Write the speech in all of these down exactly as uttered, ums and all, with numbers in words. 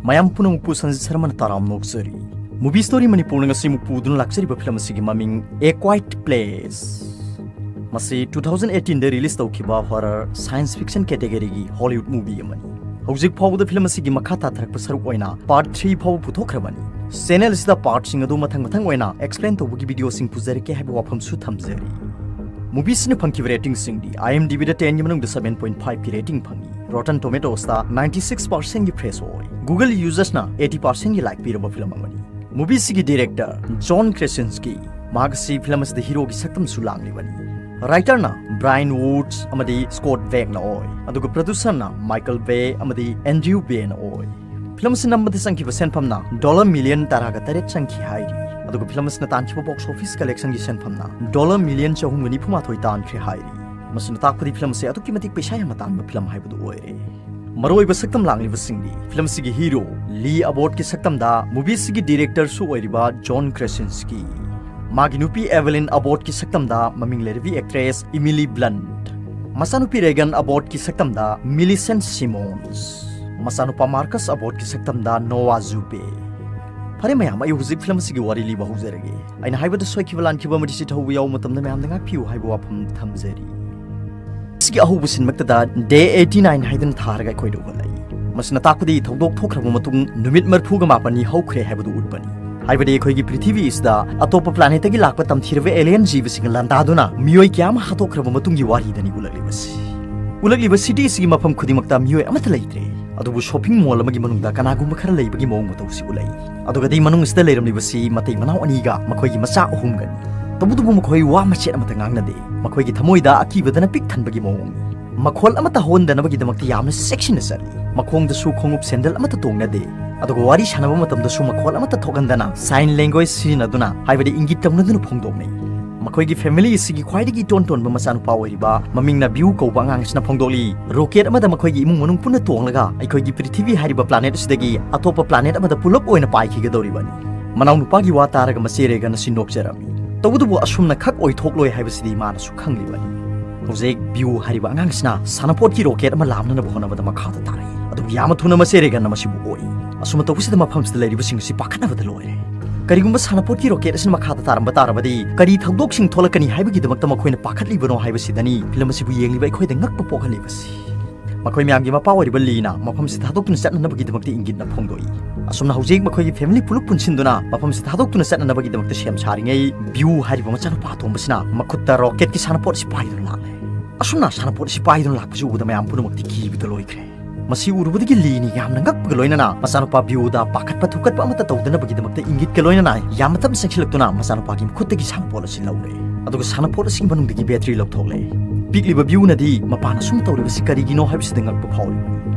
ꯃꯌꯥꯝ ꯄꯨꯝꯅꯃꯛꯄꯨ ꯁꯟꯖꯤꯠ ꯁꯔꯃꯅ ꯇꯔꯥꯝꯅ ꯑꯣꯛꯆꯔꯤ꯫ ꯃꯨꯚꯤ ꯁ꯭ꯇꯣꯔꯤ ꯃꯅꯤꯄꯨꯔꯅ ꯉꯁꯤꯃꯨꯛ ꯄꯨꯗꯨꯅ ꯂꯥꯛꯆꯔꯤꯕ ꯐꯤꯂꯝ ꯑꯁꯤꯒꯤ ꯃꯃꯤꯡ A Quiet Place꯫ ꯃꯁꯤ two thousand eighteen ꯗ ꯔꯤꯂꯤꯁ ꯇꯧꯈꯤꯕ ꯍꯣꯔꯔ ꯁꯥꯏꯟꯁ ꯐꯤꯛꯁꯟ ꯀꯦꯇꯦꯒꯣꯔꯤꯒꯤ ꯍꯣꯂꯤꯋꯨꯗ ꯃꯨꯚꯤ ꯑꯃꯅꯤ꯫ ꯍꯧꯖꯤꯛ ꯐꯥꯎꯕꯗ ꯐꯤꯂꯝ ꯑꯁꯤꯒꯤ ꯃꯈꯥ ꯇꯥꯊꯔꯛꯄ ꯁꯔꯨꯛ ꯑꯣꯏꯅ ꯄꯥꯔꯠ ꯊ꯭ꯔꯤ ꯐꯥꯎꯕ ꯄꯨꯊꯣꯛꯈ꯭ꯔꯕꯅꯤ꯫ ꯆꯦꯅꯦꯜ ꯑꯁꯤꯗ ꯄꯥꯔꯠꯁꯤꯡ ꯑꯗꯨ ꯃꯊꯪ ꯃꯊꯪ ꯑꯣꯏꯅ ꯑꯦꯛꯁꯄ꯭ꯂꯦꯟ ꯇꯧꯕꯒꯤ ꯚꯤꯗꯤꯑꯣꯁꯤꯡ ꯄꯨꯖꯔꯛꯀꯦ ꯍꯥꯏꯕ ꯋꯥꯐꯝꯁꯨ ꯊꯝꯖꯔꯤ꯫ ꯃꯨꯚꯤꯁꯤꯅ ꯐꯪꯈꯤꯕ ꯔꯦꯇꯤꯡꯁꯤꯡꯗꯤ IMDb ꯗ ꯇꯦꯟꯒꯤ ꯃꯅꯨꯡꯗ seven point five ꯀꯤ ꯔꯦꯇꯤꯡ ꯐꯪꯏ꯫ Rotten Tomatoes ꯇ ninety six percent ꯒꯤ ꯐ꯭ꯔꯦꯁ ꯑꯣꯏ꯫ Google ꯌꯨꯖꯔꯁꯅ eighty percent ꯒꯤ ꯂꯥꯏꯛ ꯄꯤꯔꯕ ꯐꯤꯂꯝ ꯑꯃꯅꯤ꯫ ꯃꯨꯚꯤꯁꯤꯒꯤ ꯗꯤꯔꯦꯛꯇꯔ ꯖꯣꯟ ꯀ꯭ꯔꯦꯁꯤꯟꯁꯀꯤ, ꯃꯍꯥꯛ ꯑꯁꯤ ꯐꯤꯂꯝ ꯑꯁꯤꯗ ꯍꯤꯔꯣꯒꯤ ꯁꯛꯇꯝꯁꯨ ꯂꯥꯡꯂꯤꯕꯅꯤ꯫ ꯔꯥꯏꯇꯔꯅ ꯕ꯭ꯔꯥꯏꯟ ꯋꯨꯗꯁ ꯑꯃꯗꯤ ꯁ꯭ꯀꯣꯠ ꯕꯦꯛꯅ ꯑꯣꯏ, ꯑꯗꯨꯒ ꯄ꯭ꯔꯣꯗ꯭ꯌꯨꯁꯔꯅ ꯃꯥꯏꯀꯜ ꯕꯦ ꯑꯃꯗꯤ ꯑꯦꯟꯗ꯭ꯔꯤꯌꯨ ꯕꯦꯅ ꯑꯣꯏ꯫ ꯐꯤꯂꯝ ꯑꯁꯤ ꯅꯝꯕꯗ ꯆꯪꯈꯤꯕ ꯁꯦꯟꯐꯝꯅ ꯗꯣꯂꯔ ꯃꯤꯂꯤꯌꯟ ꯇꯔꯥꯒ ꯇꯔꯦꯠ ꯆꯪꯈꯤ ꯍꯥꯏꯔꯤ꯫ ꯑꯗꯨꯒ ꯐꯤꯂꯝ ꯑꯁꯤꯅ ꯇꯥꯟꯈꯤꯕ ꯕꯣꯛꯁ ꯑꯣꯐꯤꯁ ꯀꯂꯦꯛꯁꯟꯒꯤ ꯁꯦꯟꯐꯝꯅ ꯗꯣꯂꯔ ꯃꯤꯂꯤꯌꯟ ꯆꯍꯨꯝꯒ ꯅꯤꯐꯨ ꯃꯥꯊꯣꯏ ꯇꯥꯟꯈ꯭ꯔꯦ ꯍꯥꯏꯔꯤ꯫ ꯃꯁꯤꯅ ꯇꯥꯛꯄꯗꯤ ꯐꯤꯂꯝ ꯑꯁꯤ ꯑꯗꯨꯛꯀꯤ ꯃꯇꯤꯛ ꯄꯩꯁꯥ ꯌꯥꯝꯅ ꯇꯥꯟꯕ ꯐꯤꯂꯝ ꯍꯥꯏꯕꯗꯨ ꯑꯣꯏꯔꯦ꯫ ꯃꯔꯨꯑꯣꯏꯕ ꯁꯛꯇꯝ ꯂꯥꯡꯂꯤꯕꯁꯤꯡꯗꯤ ꯐꯤꯂꯝ ꯑꯁꯤꯒꯤ ꯍꯤꯔꯣ ꯂꯤ ꯑꯕꯣꯠꯀꯤ ꯁꯛꯇꯝꯗ ꯃꯨꯚꯤ ꯑꯁꯤꯒꯤ ꯗꯤꯔꯦꯛꯇꯔꯁꯨ ꯑꯣꯏꯔꯤꯕ ꯖꯣꯟ ꯀ꯭ꯔꯦꯁꯤꯟꯁꯀꯤ, ꯃꯥꯒꯤ ꯅꯨꯄꯤ ꯑꯦꯚꯦꯂꯤꯟ ꯑꯕꯣꯠꯀꯤ ꯁꯛꯇꯝꯗ ꯃꯃꯤꯡ ꯂꯩꯔꯕꯤ ꯑꯦꯛꯇ꯭ꯔꯦꯁ ꯏꯃꯤꯂꯤ ꯕ꯭ꯂꯟꯠ, ꯃꯆꯥꯅꯨꯄꯤ ꯔꯦꯒꯟ ꯑꯕꯣꯠꯀꯤ ꯁꯛꯇꯝꯗ ꯃꯤꯂꯤꯁꯦꯟ ꯁꯤꯃꯣꯟꯁ, ꯃꯆꯥꯅꯨꯄꯥ ꯃꯥꯔꯀꯁ ꯑꯕꯣꯠꯀꯤ ꯁꯛꯇꯝꯗ ꯅꯣꯋꯥ ꯖꯨꯕꯦ꯫ ꯐꯔꯦ ꯃꯌꯥꯝ, ꯑꯩ ꯍꯧꯖꯤꯛ ꯐꯤꯂꯝ ꯑꯁꯤꯒꯤ ꯋꯥꯔꯤ ꯂꯤꯕ ꯍꯧꯖꯔꯒꯦ꯫ ꯑꯩꯅ ꯍꯥꯏꯕꯗ ꯁꯣꯏꯈꯤꯕ ꯂꯥꯟꯈꯤꯕ ꯑꯃꯗꯤ ꯆꯤꯠ ꯍꯧꯕ ꯌꯥꯎꯕ ꯃꯇꯝꯗ ꯃꯌꯥꯝꯅ ꯉꯥꯛꯄꯤꯌꯨ ꯍꯥꯏꯕ ꯋꯥꯐꯝ ꯊꯝꯖꯔꯤ꯫ ꯁꯤꯒꯤ ꯑꯍꯧꯕ ꯁꯤꯟꯃꯛꯇꯗ ꯗꯦ eighty nine ꯍꯥꯏꯗꯨꯅ ꯊꯥꯔꯒ ꯑꯩꯈꯣꯏꯗ ꯎꯍꯜꯂꯛꯏ꯫ ꯃꯁꯤꯅ ꯇꯥꯛꯄꯗꯤ ꯊꯧꯗꯣꯛ ꯊꯣꯛꯈ꯭ꯔꯕ ꯃꯇꯨꯡ ꯅꯨꯃꯤꯠ ꯃꯔꯤꯐꯨꯒ ꯃꯥꯄꯟꯅꯤ ꯍꯧꯈ꯭ꯔꯦ ꯍꯥꯏꯕꯗꯨ ꯎꯠꯄꯅꯤ꯫ ꯍꯥꯏꯕꯗꯤ ꯑꯩꯈꯣꯏꯒꯤ ꯄ꯭ꯔꯤꯊꯤꯕꯤ ꯑꯁꯤꯗ ꯑꯇꯣꯞꯄ ꯄ꯭ꯂꯥꯅꯦꯠꯇꯒꯤ ꯂꯥꯛꯄ ꯇꯝꯊꯤꯔꯕ ꯑꯦꯂꯤꯌꯟ ꯖꯤꯕꯁꯤꯡꯅ ꯂꯥꯟꯗꯥꯗꯨꯅ ꯃꯤꯑꯣꯏ ꯀꯌꯥ ꯑꯃ ꯍꯥꯠꯇꯣꯛꯈ꯭ꯔꯕ ꯃꯇꯨꯡꯒꯤ ꯋꯥꯔꯤꯗꯅꯤ ꯎꯠꯂꯛꯂꯤꯕꯁꯤ꯫ ꯎꯠꯂꯛꯂꯤꯕ ꯁꯤꯇꯤ ꯑꯁꯤꯒꯤ ꯃꯐꯝ ꯈꯨꯗꯤꯡꯃꯛꯇ ꯃꯤꯑꯣꯏ ꯑꯃꯠꯇ ꯂꯩꯇ꯭ꯔꯦ꯫ ꯑꯗꯨꯕꯨ ꯁꯣꯞꯄꯤꯡ ꯃꯣꯜ ꯑꯃꯒꯤ ꯃꯅꯨꯡꯗ ꯀꯅꯥꯒꯨꯝꯕ ꯈꯔ ꯂꯩꯕꯒꯤ ꯃꯑꯣꯡ ꯃꯇꯧꯁꯤ ꯎꯠꯂꯛꯏ꯫ ꯑꯗꯨꯒꯗꯤ ꯃꯅꯨꯡ ꯑꯁꯤꯗ ꯂꯩꯔꯝꯂꯤꯕꯁꯤ ꯃꯇꯩ ꯃꯅꯥꯎ ꯑꯅꯤꯒ ꯃꯈꯣꯏꯒꯤ ꯃꯆꯥ ꯑꯍꯨꯝꯒꯅꯤ꯫ ꯇꯧꯕꯇꯕꯨ ꯃꯈꯣꯏ ꯋꯥ ꯃꯆꯦꯠ ꯑꯃꯠꯇ ꯉꯥꯡꯅꯗꯦ꯫ ꯃꯈꯣꯏꯒꯤ ꯊꯃꯣꯏꯗ ꯑꯀꯤꯕꯗꯅ ꯄꯤꯛ ꯊꯟꯕꯒꯤ ꯃꯑꯣꯡꯅꯤ꯫ ꯃꯈꯣꯜ ꯑꯃꯠꯇ ꯍꯧꯍꯟꯗꯅꯕꯒꯤꯗꯃꯛꯇ ꯌꯥꯝꯅ ꯆꯦꯛꯁꯤꯟꯅ ꯆꯠꯂꯤ꯫ ꯃꯈꯣꯡꯗꯁꯨ ꯈꯣꯡꯎꯞ ꯁꯦꯟꯗꯜ ꯑꯃꯠꯇ ꯇꯣꯡꯅꯗꯦ꯫ ꯑꯗꯨꯒ ꯋꯥꯔꯤ ꯁꯥꯟꯅꯕ ꯃꯇꯝꯗꯁꯨ ꯃꯈꯣꯜ ꯑꯃꯠꯇ ꯊꯣꯛꯍꯟꯗꯅ ꯁꯥꯏꯟ ꯂꯦꯡꯒ꯭ꯋꯦꯖ ꯁꯤꯖꯤꯟꯅꯗꯨꯅ, ꯍꯥꯏꯕꯗꯤ ꯏꯪꯒꯤꯠ ꯇꯧꯅꯗꯨꯅ ꯐꯣꯡꯗꯣꯛꯅꯩ꯫ ꯃꯈꯣꯏꯒꯤ ꯐꯦꯃꯤꯂꯤ ꯑꯁꯤꯒꯤ ꯈ꯭ꯋꯥꯏꯗꯒꯤ ꯏꯇꯣꯟ ꯇꯣꯟꯕ ꯃꯆꯥꯅꯨꯄꯥ ꯑꯣꯏꯔꯤꯕ ꯃꯃꯤꯡꯅ ꯕ꯭ꯌꯨ ꯀꯧꯕ ꯑꯉꯥꯡ ꯑꯁꯤꯅ ꯐꯣꯡꯗꯣꯛꯂꯤ, ꯔꯣꯀꯦꯠ ꯑꯃꯗ ꯃꯈꯣꯏꯒꯤ ꯏꯃꯨꯡ ꯃꯅꯨꯡ ꯄꯨꯟꯅ ꯇꯣꯡꯂꯒ ꯑꯩꯈꯣꯏꯒꯤ ꯄ꯭ꯔꯤꯊꯤꯕꯤ ꯍꯥꯏꯔꯤꯕ ꯄ꯭ꯂꯥꯅꯦꯠ ꯑꯁꯤꯗꯒꯤ ꯑꯇꯣꯞꯄ ꯄ꯭ꯂꯥꯅꯦꯠ ꯑꯃꯗ ꯄꯨꯂꯞ ꯑꯣꯏꯅ ꯄꯥꯏꯈꯤꯒꯗꯧꯔꯤꯕꯅꯤ꯫ ꯃꯅꯥꯎꯅꯨꯄꯥꯒꯤ ꯋꯥ ꯇꯥꯔꯒ ꯃꯆꯦ ꯔꯦꯒꯟ ꯑꯁꯤ ꯅꯣꯛꯆꯔꯝꯃꯤ꯫ ꯇꯧꯕꯇꯕꯨ ꯑꯁꯨꯝꯅ ꯈꯛ ꯑꯣꯏꯊꯣꯛꯂꯣꯏ ꯍꯥꯏꯕꯁꯤꯗꯤ ꯃꯥꯅꯁꯨ ꯈꯪꯂꯤꯕꯅꯤ꯫ ꯍꯧꯖꯤꯛ ꯕ꯭ꯌꯨ ꯍꯥꯏꯔꯤꯕ ꯑꯉꯥꯡꯁꯤꯅ ꯁꯥꯟꯅꯄꯣꯠꯀꯤ ꯔꯣꯀꯦꯠ ꯑꯃ ꯂꯥꯝꯅꯅꯕ ꯍꯣꯠꯅꯕꯗ ꯃꯈꯥꯗ ꯇꯥꯔꯛꯏ꯫ ꯑꯗꯨꯕꯨ ꯌꯥꯝꯅ ꯊꯨꯅ ꯃꯆꯦ ꯔꯦꯒꯟꯅ ꯃꯁꯤꯕꯨ ꯑꯣꯛꯏ꯫ ꯑꯁꯨꯝꯅ ꯇꯧꯕꯁꯤꯗ ꯃꯐꯝꯁꯤꯗ ꯂꯩꯔꯤꯕꯁꯤꯡ ꯑꯁꯤ ꯄꯥꯈꯠꯅꯕꯗ ꯂꯣꯏꯔꯦ꯫ ꯀꯔꯤꯒꯨꯝꯕ ꯁꯥꯟꯅꯄꯣꯠꯀꯤ ꯔꯣꯀꯦꯠ ꯑꯁꯤꯅ ꯃꯈꯥꯗ ꯇꯥꯔꯝꯕ ꯇꯥꯔꯕꯗꯤ ꯀꯔꯤ ꯊꯧꯗꯣꯛꯁꯤꯡ ꯊꯣꯛꯂꯛꯀꯅꯤ ꯍꯥꯏꯕꯒꯤꯗꯃꯛꯇ ꯃꯈꯣꯏꯅ ꯄꯥꯈꯠꯂꯤꯕꯅꯣ ꯍꯥꯏꯕꯁꯤꯗꯅꯤ ꯐꯤꯂꯝ ꯑꯁꯤꯕꯨ ꯌꯦꯡꯂꯤꯕ ꯑꯩꯈꯣꯏꯗ ꯉꯛꯄ ꯄꯣꯛꯍꯜꯂꯤꯕꯁꯤ꯫ ꯃꯈꯣꯏ ꯃꯌꯥꯝꯒꯤ ꯃꯄꯥ ꯑꯣꯏꯔꯤꯕ ꯂꯤꯅ ꯃꯐꯝꯁꯤ ꯊꯥꯗꯣꯛꯇꯨꯅ ꯆꯠꯅꯅꯕꯒꯤꯗꯃꯛꯇ ꯏꯪꯒꯤꯠꯅ ꯐꯣꯡꯗꯣꯛꯏ꯫ ꯑꯁꯨꯝꯅ ꯍꯧꯖꯤꯛ ꯃꯈꯣꯏꯒꯤ ꯐꯦꯃꯤꯂꯤ ꯄꯨꯂꯞ ꯄꯨꯟꯁꯤꯟꯗꯨꯅ ꯃꯐꯝꯁꯤ ꯊꯥꯗꯣꯛꯇꯨꯅ ꯆꯠꯅꯅꯕꯒꯤꯗꯃꯛꯇ ꯁꯦꯝ ꯁꯥꯔꯤꯉꯩ, ꯕ꯭ꯌꯨ ꯍꯥꯏꯔꯤꯕ ꯃꯆꯥꯅꯨꯄꯥ ꯑꯇꯣꯝꯕꯁꯤꯅ ꯃꯈꯨꯠꯇ ꯔꯣꯀꯦꯠꯀꯤ ꯁꯥꯟꯅꯄꯣꯠ ꯑꯁꯤ ꯄꯥꯏꯗꯨꯅ ꯂꯥꯛꯂꯦ꯫ ꯑꯁꯨꯝꯅ ꯁꯥꯟꯅꯄꯣꯠ ꯑꯁꯤ ꯄꯥꯏꯗꯨꯅ ꯂꯥꯛꯄꯁꯤ ꯎꯕꯗ ꯃꯌꯥꯝ ꯄꯨꯝꯅꯃꯛꯇꯤ ꯀꯤꯕꯗ ꯂꯣꯏꯈ꯭ꯔꯦ꯫ ꯃꯁꯤ ꯎꯔꯨꯕꯗꯒꯤ ꯂꯤꯅꯤ ꯌꯥꯝꯅ ꯉꯛꯄꯒ ꯂꯣꯏꯅꯅ ꯃꯆꯥꯅꯨꯄꯥ ꯕ꯭ꯌꯨꯗ ꯄꯥꯈꯠꯄ ꯊꯨꯀꯠꯄ ꯑꯃꯠꯇ ꯇꯧꯗꯅꯕꯒꯤꯗꯃꯛꯇ ꯏꯪꯒꯤꯠꯀ ꯂꯣꯏꯅꯅ ꯌꯥꯝꯅ ꯇꯞꯅ ꯆꯪꯁꯤꯜꯂꯛꯇꯨꯅ ꯃꯆꯥꯅꯨꯄꯥꯒꯤ ꯃꯈꯨꯠꯇꯒꯤ ꯁꯥꯟꯅꯄꯣꯠ ꯑꯁꯤ ꯂꯧꯔꯦ꯫ ꯑꯗꯨꯒ ꯁꯥꯟꯅꯄꯣꯠ ꯑꯁꯤꯒꯤ ꯃꯅꯨꯡꯗꯒꯤ ꯕꯦꯇ꯭ꯔꯤ ꯂꯧꯊꯣꯛꯂꯦ꯫ ꯄꯤꯛꯂꯤꯕ ꯕ꯭ꯌꯨꯅꯗꯤ ꯃꯄꯥꯅ ꯁꯨꯝ ꯇꯧꯔꯤꯕꯁꯤ ꯀꯔꯤꯒꯤꯅꯣ ꯍꯥꯏꯕꯁꯤꯗ ꯉꯛꯄ ꯐꯥꯎꯔꯤ꯫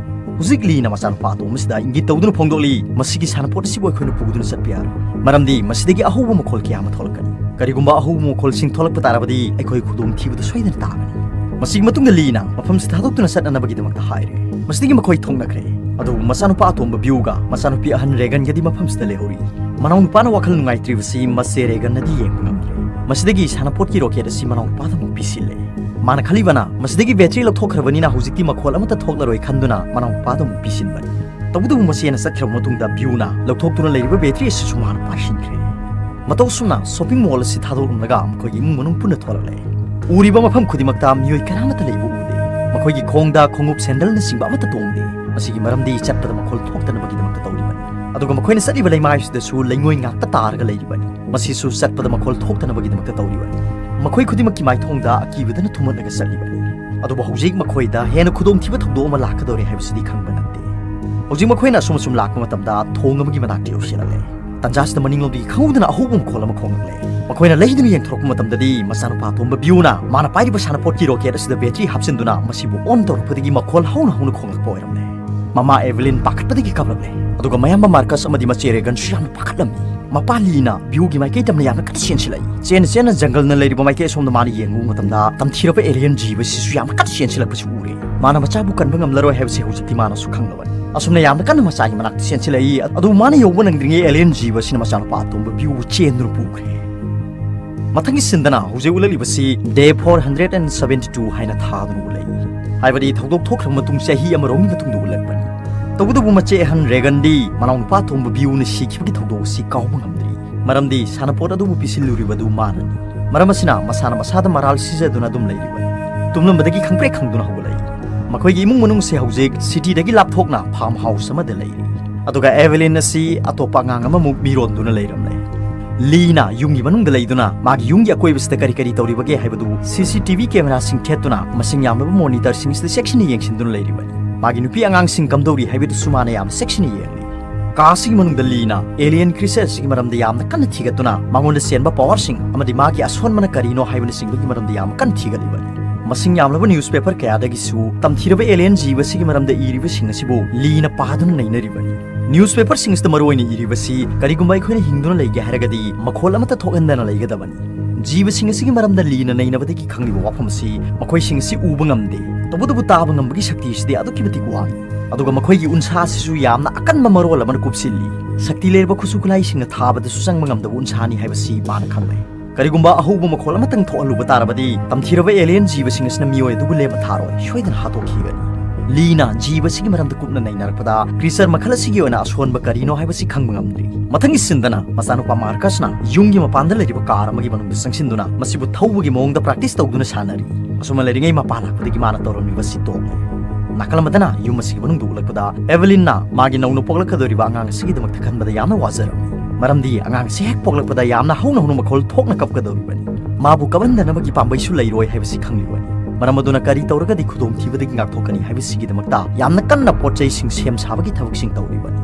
ꯍꯧꯖꯤꯛ ꯂꯤꯅ ꯃꯆꯥꯅꯨꯄꯥ ꯑꯇꯣꯝꯕꯁꯤꯗ ꯏꯪꯒꯤꯠ ꯇꯧꯗꯨꯅ ꯐꯣꯡꯗꯣꯛꯂꯤ, "ꯃꯁꯤꯒꯤ ꯁꯥꯟꯅꯄꯣꯠ ꯑꯁꯤꯕꯨ ꯑꯩꯈꯣꯏꯅ ꯄꯨꯗꯨꯅ ꯆꯠꯄ ꯌꯥꯔꯣꯏ, ꯃꯔꯝꯗꯤ ꯃꯁꯤꯗꯒꯤ ꯑꯍꯧꯕ ꯃꯈꯣꯜ ꯀꯌꯥ ꯑꯃ ꯊꯣꯛꯂꯛꯀꯅꯤ꯫ ꯀꯔꯤꯒꯨꯝꯕ ꯑꯍꯧꯕ ꯃꯈꯣꯜꯁꯤꯡ ꯊꯣꯛꯂꯛꯄ ꯇꯥꯔꯕꯗꯤ ꯑꯩꯈꯣꯏ ꯈꯨꯗꯣꯡꯊꯤꯕꯗ ꯁꯣꯏꯗꯅ ꯇꯥꯒꯅꯤ꯫" ꯃꯁꯤꯒꯤ ꯃꯇꯨꯡꯗ ꯂꯤꯅ ꯃꯐꯝꯁꯤ ꯊꯥꯗꯣꯛꯇꯨꯅ ꯆꯠꯅꯅꯕꯒꯤꯗꯃꯛꯇ ꯍꯥꯏꯔꯦ꯫ ꯃꯁꯤꯗꯒꯤ ꯃꯈꯣꯏ ꯊꯣꯛꯅꯈ꯭ꯔꯦ꯫ ꯑꯗꯨꯕꯨ ꯃꯆꯥꯅꯨꯄꯥ ꯑꯇꯣꯝꯕ ꯕ꯭ꯌꯨꯒ ꯃꯆꯥꯅꯨꯄꯤ ꯑꯍꯟ ꯔꯦꯒꯟꯒꯗꯤ ꯃꯐꯝꯁꯤꯗ ꯂꯩꯍꯧꯔꯤ꯫ ꯃꯅꯥꯎꯅꯨꯄꯥꯅ ꯋꯥꯈꯜ ꯅꯨꯡꯉꯥꯏꯇ꯭ꯔꯤꯕꯁꯤ ꯃꯆꯦ ꯔꯦꯒꯟꯅꯗꯤ ꯌꯦꯡꯕ ꯉꯝꯗ꯭ꯔꯦ꯫ ꯃꯁꯤꯗꯒꯤ ꯁꯥꯟꯅꯄꯣꯠꯀꯤ ꯔꯣꯀꯦꯠ ꯑꯁꯤ ꯃꯅꯥꯎꯅꯨꯄꯥꯗ ꯑꯃꯨꯛ ꯄꯤꯁꯤꯜꯂꯦ꯫ ꯃꯥꯅ ꯈꯜꯂꯤꯕꯅ ꯃꯁꯤꯗꯒꯤ ꯕꯦꯇ꯭ꯔꯤ ꯂꯧꯊꯣꯛꯈ꯭ꯔꯕꯅꯤꯅ ꯍꯧꯖꯤꯛꯇꯤ ꯃꯈꯣꯜ ꯑꯃꯠꯇ ꯊꯣꯛꯂꯔꯣꯏ ꯈꯟꯗꯨꯅ ꯃꯅꯥꯎꯅꯨꯄꯥꯗ ꯑꯃꯨꯛ ꯄꯤꯁꯤꯟꯕꯅꯤ꯫ ꯇꯧꯕꯇꯕꯨ ꯃꯆꯦꯅ ꯆꯠꯈ꯭ꯔꯕ ꯃꯇꯨꯡꯗ ꯕ꯭ꯌꯨꯅ ꯂꯧꯊꯣꯛꯇꯨꯅ ꯂꯩꯔꯤꯕ ꯕꯦꯇ꯭ꯔꯤ ꯑꯁꯤꯁꯨ ꯃꯥꯅ ꯄꯥꯏꯁꯤꯟꯈ꯭ꯔꯦ꯫ ꯃꯇꯧ ꯑꯁꯨꯝꯅ ꯁꯣꯄꯤꯡ ꯃꯣꯜ ꯑꯁꯤ ꯊꯥꯗꯣꯛꯂꯝꯂꯒ ꯃꯈꯣꯏꯒꯤ ꯏꯃꯨꯡ ꯃꯅꯨꯡ ꯄꯨꯟꯅ ꯊꯣꯛꯂꯛꯂꯦ꯫ ꯎꯔꯤꯕ ꯃꯐꯝ ꯈꯨꯗꯤꯡꯃꯛꯇ ꯃꯤꯑꯣꯏ ꯀꯅꯥꯃꯠꯇ ꯂꯩꯕ ꯎꯗꯦ꯫ ꯃꯈꯣꯏꯒꯤ ꯈꯣꯡꯗ ꯈꯣꯡꯎꯞ ꯁꯦꯟꯗꯜꯅꯆꯤꯡꯕ ꯑꯃꯠꯇ ꯇꯣꯡꯗꯦ꯫ ꯃꯁꯤꯒꯤ ꯃꯔꯝꯗꯤ ꯆꯠꯄꯗ ꯃꯈꯣꯜ ꯊꯣꯛꯇꯅꯕꯒꯤꯗꯃꯛꯇ ꯇꯧꯔꯤꯕꯅꯤ꯫ ꯑꯗꯨꯒ ꯃꯈꯣꯏꯅ ꯆꯠꯂꯤꯕ ꯂꯩꯃꯥꯏꯁꯤꯗꯁꯨ ꯂꯩꯉꯣꯏ ꯉꯥꯛꯇ ꯇꯥꯔꯒ ꯂꯩꯔꯤꯕꯅꯤ꯫ ꯃꯁꯤꯁꯨ ꯆꯠꯄꯗ ꯃꯈꯣꯜ ꯊꯣꯛꯇꯅꯕꯒꯤꯗꯃꯛꯇ ꯇꯧꯔꯤꯕꯅꯤ꯫ ꯃꯈꯣꯏ ꯈꯨꯗꯤꯡꯃꯛꯀꯤ ꯃꯥꯏꯊꯣꯡꯗ ꯑꯀꯤꯕꯗꯅ ꯊꯨꯝꯍꯠꯂꯒ ꯆꯠꯂꯤꯕꯅꯤ꯫ ꯑꯗꯨꯕꯨ ꯍꯧꯖꯤꯛ ꯃꯈꯣꯏꯗ ꯍꯦꯟꯅ ꯈꯨꯗꯣꯡꯊꯤꯕ ꯊꯧꯗꯣꯛ ꯑꯃ ꯂꯥꯛꯀꯗꯧꯔꯦ ꯍꯥꯏꯕꯁꯤꯗꯤ ꯈꯪꯕ ꯅꯠꯇꯦ꯫ ꯍꯧꯖꯤꯛ ꯃꯈꯣꯏꯅ ꯑꯁꯨꯝ ꯑꯁꯨꯝ ꯂꯥꯛꯄ ꯃꯇꯝꯗ ꯊꯣꯡ ꯑꯃꯒꯤ ꯃꯅꯥꯛꯇ ꯌꯧꯁꯤꯜꯂꯛꯂꯦ꯫ ꯇꯟꯖꯥꯁꯤꯗ ꯃꯅꯤꯡꯂꯣꯝꯗꯒꯤ ꯈꯪꯍꯧꯗꯅ ꯑꯍꯧꯕ ꯃꯈꯣꯜ ꯑꯃ ꯈꯣꯡꯂꯛꯂꯦ꯫ ꯃꯈꯣꯏꯅ ꯂꯩꯗꯨꯅ ꯌꯦꯡꯊꯣꯔꯛꯄ ꯃꯇꯝꯗꯗꯤ ꯃꯆꯥꯅꯨꯄꯥ ꯑꯇꯣꯝꯕ ꯕ꯭ꯌꯨꯅ ꯃꯥꯅ ꯄꯥꯏꯔꯤꯕ ꯁꯥꯟꯅꯄꯣꯠꯀꯤ ꯔꯣꯀꯦꯠ ꯑꯁꯤꯗ ꯕꯦꯇ꯭ꯔꯤ ꯍꯥꯞꯆꯤꯟꯗꯨꯅ ꯃꯁꯤꯕꯨ ꯑꯣꯟ ꯇꯧꯔꯛꯄꯗꯒꯤ ꯃꯈꯣꯜ ꯍꯧꯅ ꯍꯧꯅ ꯈꯣꯡꯂꯛꯄ ꯑꯣꯏꯔꯝꯂꯦ꯫ ꯃꯃꯥ ꯑꯦꯚꯦꯂꯤꯟ ꯄꯥꯈꯠꯄꯗꯒꯤ ꯀꯞꯂꯛꯂꯦ꯫ ꯑꯗꯨꯒ ꯃꯌꯥꯝꯕ ꯃꯥꯔꯀꯁ ꯑꯃꯗꯤ ꯃꯆꯦ ꯔꯦꯒꯟꯁꯨ ꯌꯥꯝꯅ ꯄꯥꯈꯠꯂꯝꯃꯤ꯫ ꯃꯄꯥ ꯂꯤꯅ ꯕ꯭ꯌꯨꯒꯤ ꯃꯥꯏꯀꯩ ꯇꯝꯅ ꯌꯥꯝꯅ ꯀꯟꯅ ꯆꯦꯟꯁꯤꯜꯂꯛꯏ꯫ ꯆꯦꯟꯅ ꯆꯦꯟꯅ ꯖꯪꯒꯜꯅ ꯂꯩꯔꯤꯕ ꯃꯥꯏꯀꯩ ꯑꯁꯣꯝꯗ ꯃꯥꯅ ꯌꯦꯡꯉꯨꯕ ꯃꯇꯝꯗ ꯇꯝꯊꯤꯔꯕ ꯑꯦꯂꯤꯌꯟ ꯖꯤꯕꯁꯤꯁꯨ ꯌꯥꯝꯅ ꯀꯟꯅ ꯆꯦꯟꯁꯤꯜꯂꯛꯄꯁꯤ ꯎꯔꯦ꯫ ꯃꯥꯅ ꯃꯆꯥꯕꯨ ꯀꯟꯕ ꯉꯝꯂꯔꯣꯏ ꯍꯥꯏꯕꯁꯤ ꯍꯧꯖꯤꯛꯇꯤ ꯃꯥꯅꯁꯨ ꯈꯪꯂꯕꯅꯤ꯫ ꯑꯁꯨꯝꯅ ꯌꯥꯝꯅ ꯀꯟꯅ ꯃꯆꯥꯒꯤ ꯃꯅꯥꯛꯇ ꯆꯦꯟꯁꯤꯜꯂꯛꯏ꯫ ꯑꯗꯨꯕꯨ ꯃꯥꯅ ꯌꯧꯕ ꯅꯪꯗ꯭ꯔꯤꯉꯩ ꯑꯦꯂꯤꯌꯟ ꯖꯤꯕꯁꯤꯅ ꯃꯆꯥꯅꯨꯄꯥ ꯑꯇꯣꯝꯕ ꯕ꯭ꯌꯨꯕꯨ ꯆꯦꯟꯗꯨꯅ ꯄꯨꯈ꯭ꯔꯦ꯫ ꯃꯊꯪꯒꯤ ꯁꯤꯟꯗꯅ ꯍꯧꯖꯤꯛ ꯎꯠꯂꯛꯂꯤꯕꯁꯤ day four hundred and seventy two ꯍꯥꯏꯅ ꯊꯥꯗꯨꯅ ꯎꯠꯂꯛꯏ꯫ ꯍꯥꯏꯕꯗꯤ ꯊꯧꯗꯣꯛ ꯊꯣꯛꯈ꯭ꯔꯕ ꯃꯇꯨꯡ ꯆꯍꯤ ꯑꯃꯔꯣꯝꯒꯤ ꯃꯇꯨꯡꯗ ꯎꯠꯂꯛꯄꯅꯤ꯫ ꯇꯧꯕꯇꯕꯨ ꯃꯆꯦ ꯑꯍꯟ ꯔꯦꯒꯟꯗꯤ ꯃꯅꯥꯎꯅꯨꯄꯥ ꯑꯇꯣꯝꯕ ꯕꯤꯌꯨꯅ ꯁꯤꯈꯤꯕꯒꯤ ꯊꯧꯗꯣꯛ ꯑꯁꯤ ꯀꯥꯎꯕ ꯉꯝꯗ꯭ꯔꯤ꯫ ꯃꯔꯝꯗꯤ ꯁꯥꯟꯅꯄꯣꯠ ꯑꯗꯨꯕꯨ ꯄꯤꯁꯤꯜꯂꯨꯔꯤꯕꯗꯨ ꯃꯥꯅꯅꯤ꯫ ꯃꯔꯝ ꯑꯁꯤꯅ ꯃꯁꯥꯅ ꯃꯁꯥꯗ ꯃꯔꯥꯜ ꯁꯤꯖꯗꯨꯅ ꯑꯗꯨꯝ ꯂꯩꯔꯤꯕꯅꯤ꯫ ꯇꯨꯝꯂꯝꯕꯗꯒꯤ ꯈꯪꯄ꯭ꯔꯦꯛ ꯈꯪꯗꯨꯅ ꯍꯧꯒꯠꯂꯛꯏ꯫ ꯃꯈꯣꯏꯒꯤ ꯏꯃꯨꯡ ꯃꯅꯨꯡꯁꯦ ꯍꯧꯖꯤꯛ ꯁꯤꯇꯤꯗꯒꯤ ꯂꯥꯞꯊꯣꯛꯅ ꯐꯥꯔꯝ ꯍꯥꯎꯁ ꯑꯃꯗ ꯂꯩꯔꯤ꯫ ꯑꯗꯨꯒ ꯑꯦꯚꯦꯂꯤꯟ ꯑꯁꯤ ꯑꯇꯣꯞꯄ ꯑꯉꯥꯡ ꯑꯃꯃꯨꯛ ꯃꯤꯔꯣꯟꯗꯨꯅ ꯂꯩꯔꯝꯂꯦ꯫ ꯂꯤꯅ ꯌꯨꯝꯒꯤ ꯃꯅꯨꯡꯗ ꯂꯩꯗꯨꯅ ꯃꯥꯒꯤ ꯌꯨꯝꯒꯤ ꯑꯀꯣꯏꯕꯁꯤꯗ ꯀꯔꯤ ꯀꯔꯤ ꯇꯧꯔꯤꯕꯒꯦ ꯍꯥꯏꯕꯗꯨ ꯁꯤ ꯁꯤ ꯇꯤ ꯚꯤ ꯀꯦꯃꯦꯔꯥꯁꯤꯡ ꯊꯦꯠꯇꯨꯅ ꯃꯁꯤꯡ ꯌꯥꯝꯂꯕ ꯃꯣꯅꯤꯇꯔꯁꯤꯡ ꯑꯁꯤꯗ ꯆꯦꯛꯁꯤꯟꯅ ꯌꯦꯡꯁꯤꯟꯗꯨꯅ ꯂꯩꯔꯤꯕꯅꯤ꯫ ꯃꯥꯒꯤ ꯅꯨꯄꯤ ꯑꯉꯥꯡꯁꯤꯡ ꯀꯝꯗꯧꯔꯤ ꯍꯥꯏꯕꯗꯨꯁꯨ ꯃꯥꯅ ꯌꯥꯝꯅ ꯆꯦꯛꯁꯤꯟꯅ ꯌꯦꯡꯂꯤ꯫ ꯀꯥ ꯑꯁꯤꯒꯤ ꯃꯅꯨꯡꯗ ꯂꯤꯅ ꯑꯦꯂꯤꯌꯟ ꯀ꯭ꯔꯤꯆꯔ ꯑꯁꯤꯒꯤ ꯃꯔꯝꯗ ꯌꯥꯝꯅ ꯀꯟꯅ ꯊꯤꯒꯠꯇꯨꯅ ꯃꯉꯣꯟꯗ ꯆꯦꯟꯕ ꯄꯋꯥꯔꯁꯤꯡ ꯑꯃꯗꯤ ꯃꯥꯒꯤ ꯑꯁꯣꯟꯕꯅ ꯀꯔꯤꯅꯣ ꯍꯥꯏꯕꯅꯆꯤꯡꯕꯒꯤ ꯃꯔꯝꯗ ꯌꯥꯝꯅ ꯀꯟꯅ ꯊꯤꯒꯠꯂꯤꯕꯅꯤ꯫ ꯃꯁꯤꯡ ꯌꯥꯝꯂꯕ ꯅ꯭ꯌꯨꯁꯄꯦꯄꯔ ꯀꯌꯥꯗꯒꯤꯁꯨ ꯇꯝꯊꯤꯔꯕ ꯑꯦꯂꯤꯌꯟ ꯖꯤꯕꯁꯤꯒꯤ ꯃꯔꯝꯗ ꯏꯔꯤꯕꯁꯤꯡ ꯑꯁꯤꯕꯨ ꯂꯤꯅ ꯄꯥꯗꯨꯅ ꯅꯩꯅꯔꯤꯕꯅꯤ꯫ ꯅ꯭ꯌꯨꯁꯄꯦꯄꯔꯁꯤꯡ ꯑꯁꯤꯗ ꯃꯔꯨꯑꯣꯏꯅ ꯏꯔꯤꯕꯁꯤ ꯀꯔꯤꯒꯨꯝꯕ ꯑꯩꯈꯣꯏꯅ ꯍꯤꯡꯗꯨꯅ ꯂꯩꯒꯦ ꯍꯥꯏꯔꯒꯗꯤ ꯃꯈꯣꯜ ꯑꯃꯠꯇ ꯊꯣꯛꯍꯟꯗꯅ ꯂꯩꯒꯗꯕꯅꯤ꯫ ꯖꯤꯕꯁꯤꯡ ꯑꯁꯤꯒꯤ ꯃꯔꯝꯗ ꯂꯤꯅ ꯅꯩꯅꯕꯗꯒꯤ ꯈꯪꯂꯤꯕ ꯋꯥꯐꯝ ꯑꯁꯤ ꯃꯈꯣꯏꯁꯤꯡ ꯑꯁꯤ ꯎꯕ ꯉꯝꯗꯦ, ꯇꯧꯕꯇꯕꯨ ꯇꯥꯕ ꯉꯝꯕꯒꯤ ꯁꯛꯇꯤ ꯑꯁꯤꯗꯤ ꯑꯗꯨꯛꯀꯤ ꯃꯇꯤꯛ ꯋꯥꯡꯏ꯫ ꯑꯗꯨꯒ ꯃꯈꯣꯏꯒꯤ ꯎꯟꯁꯥ ꯑꯁꯤꯁꯨ ꯌꯥꯝꯅ ꯑꯀꯟꯕ ꯃꯔꯣꯜ ꯑꯃꯅ ꯀꯨꯞꯁꯤꯜꯂꯤ꯫ ꯁꯛꯇꯤ ꯂꯩꯔꯕ ꯈꯨꯠꯁꯨ ꯈꯨꯠꯂꯥꯏꯁꯤꯡꯅ ꯊꯥꯕꯗꯁꯨ ꯆꯪꯕ ꯉꯝꯗꯕ ꯎꯟꯁꯥꯅꯤ ꯍꯥꯏꯕꯁꯤ ꯃꯥꯅ ꯈꯪꯂꯦ꯫ ꯀꯔꯤꯒꯨꯝꯕ ꯑꯍꯧꯕ ꯃꯈꯣꯜ ꯑꯃꯇꯪ ꯊꯣꯛꯍꯜꯂꯨꯕ ꯇꯥꯔꯕꯗꯤ ꯇꯝꯊꯤꯔꯕ ꯑꯦꯂꯤꯌꯟ ꯖꯤꯕꯁꯤꯡ ꯑꯁꯤꯅ ꯃꯤꯑꯣꯏ ꯑꯗꯨꯕꯨ ꯂꯦꯝꯕ ꯊꯥꯔꯣꯏ, ꯁꯣꯏꯗꯅ ꯍꯥꯠꯇꯣꯛꯈꯤꯒꯅꯤ꯫ ꯂꯤꯅ ꯖꯤꯕꯁꯤꯒꯤ ꯃꯔꯝꯗ ꯀꯨꯞꯅ ꯅꯩꯅꯔꯛꯄꯗ ꯀ꯭ꯔꯤꯆꯔ ꯃꯈꯜ ꯑꯁꯤꯒꯤ ꯑꯣꯏꯅ ꯑꯁꯣꯟꯕ ꯀꯔꯤꯅꯣ ꯍꯥꯏꯕꯁꯤ ꯈꯪꯕ ꯉꯝꯗ꯭ꯔꯤ꯫ ꯃꯊꯪꯒꯤ ꯁꯤꯟꯗꯅ ꯃꯆꯥꯅꯨꯄꯥ ꯃꯥꯔꯀꯁꯅ ꯌꯨꯝꯒꯤ ꯃꯄꯥꯟꯗ ꯂꯩꯔꯤꯕ ꯀꯥꯔ ꯑꯃꯒꯤ ꯃꯅꯨꯡꯗ ꯆꯪꯁꯤꯟꯗꯨꯅ ꯃꯁꯤꯕꯨ ꯊꯧꯕꯒꯤ ꯃꯑꯣꯡꯗ ꯄ꯭ꯔꯦꯛꯇꯤꯁ ꯇꯧꯗꯨꯅ ꯁꯥꯟꯅꯔꯤ꯫ ꯑꯁꯨꯝꯅ ꯂꯩꯔꯤꯉꯩ ꯃꯄꯥ ꯂꯥꯛꯄꯗꯒꯤ ꯃꯥꯅ ꯇꯧꯔꯝꯃꯤꯕꯁꯤ ꯇꯣꯛꯂꯦ꯫ ꯅꯥꯀꯜ ꯑꯃꯗꯅ ꯌꯨꯝ ꯑꯁꯤꯒꯤ ꯃꯅꯨꯡꯗ ꯎꯠꯂꯛꯄꯗ ꯑꯦꯚꯦꯂꯤꯟꯅ ꯃꯥꯒꯤ ꯅꯧꯅ ꯄꯣꯛꯂꯛꯀꯗꯧꯔꯤꯕ ꯑꯉꯥꯡ ꯑꯁꯤꯒꯤꯗꯃꯛꯇ ꯈꯟꯕꯗ ꯌꯥꯝꯅ ꯋꯥꯖꯔꯝꯃꯤ꯫ ꯃꯔꯝꯗꯤ ꯑꯉꯥꯡ ꯑꯁꯤ ꯍꯦꯛ ꯄꯣꯛꯂꯛꯄꯗ ꯌꯥꯝꯅ ꯍꯧꯅ ꯍꯧꯅ ꯃꯈꯣꯜ ꯊꯣꯛꯅ ꯀꯞꯀꯗꯧꯔꯤꯕꯅꯤ꯫ ꯃꯥꯕꯨ ꯀꯞꯍꯟꯗꯅꯕꯒꯤ ꯄꯥꯝꯕꯩꯁꯨ ꯂꯩꯔꯣꯏ ꯍꯥꯏꯕꯁꯤ ꯈꯪꯂꯤꯕꯅꯤ꯫ ꯃꯔꯝ ꯑꯗꯨꯅ ꯀꯔꯤ ꯇꯧꯔꯒꯗꯤ ꯈꯨꯗꯣꯡꯊꯤꯕꯗꯒꯤ ꯉꯥꯛꯊꯣꯛꯀꯅꯤ ꯍꯥꯏꯕꯁꯤꯒꯤꯗꯃꯛꯇ ꯌꯥꯝꯅ ꯀꯟꯅ ꯄꯣꯠ ꯆꯩꯁꯤꯡ ꯁꯦꯝ ꯁꯥꯕꯒꯤ ꯊꯕꯛꯁꯤꯡ ꯇꯧꯔꯤꯕꯅꯤ꯫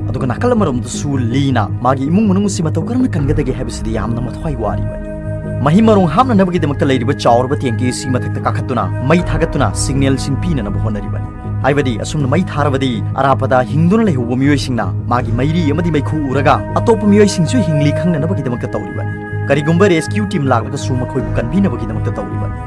ꯑꯗꯨꯒ ꯅꯥꯀꯜ ꯑꯃꯔꯣꯝꯗꯁꯨ ꯂꯤꯅ ꯃꯥꯒꯤ ꯏꯃꯨꯡ ꯃꯅꯨꯡ ꯑꯁꯤ ꯃꯇꯧ ꯀꯔꯝꯅ ꯀꯟꯒꯗꯒꯦ ꯍꯥꯏꯕꯁꯤꯗ ꯌꯥꯝꯅ ꯃꯊ꯭ꯋꯥꯏ ꯋꯥꯔꯤꯕꯅꯤ꯫ ꯃꯍꯤ ꯃꯔꯣꯡ ꯍꯥꯞꯅꯅꯕꯒꯤꯗꯃꯛꯇ ꯂꯩꯔꯤꯕ ꯆꯥꯎꯔꯕ ꯇꯦꯡꯀꯤ ꯑꯁꯤ ꯃꯊꯛꯇ ꯀꯥꯈꯠꯇꯨꯅ ꯃꯩ ꯊꯥꯒꯠꯇꯨꯅ ꯁꯤꯒꯅꯦꯜꯁꯤꯡ ꯄꯤꯅꯅꯕ ꯍꯣꯠꯅꯔꯤꯕꯅꯤ꯫ ꯍꯥꯏꯕꯗꯤ ꯑꯁꯨꯝꯅ ꯃꯩ ꯊꯥꯔꯕꯗꯤ ꯑꯔꯥꯞꯄꯗ ꯍꯤꯡꯗꯨꯅ ꯂꯩꯍꯧꯕ ꯃꯤꯑꯣꯏꯁꯤꯡꯅ ꯃꯥꯒꯤ ꯃꯩꯔꯤ ꯑꯃꯗꯤ ꯃꯩꯈꯨ ꯎꯔꯒ ꯑꯇꯣꯞꯄ ꯃꯤꯑꯣꯏꯁꯤꯡꯁꯨ ꯍꯤꯡꯂꯤ ꯈꯪꯅꯅꯕꯒꯤꯗꯃꯛꯇ ꯇꯧꯔꯤꯕꯅꯤ꯫ ꯀꯔꯤꯒꯨꯝꯕ ꯔꯦꯁꯀ꯭ꯌꯨ ꯇꯤꯝ ꯂꯥꯛꯂꯒꯁꯨ ꯃꯈꯣꯏꯕꯨ ꯀꯟꯕꯤꯅꯕꯒꯤꯗꯃꯛꯇ ꯇꯧꯔꯤꯕꯅꯤ꯫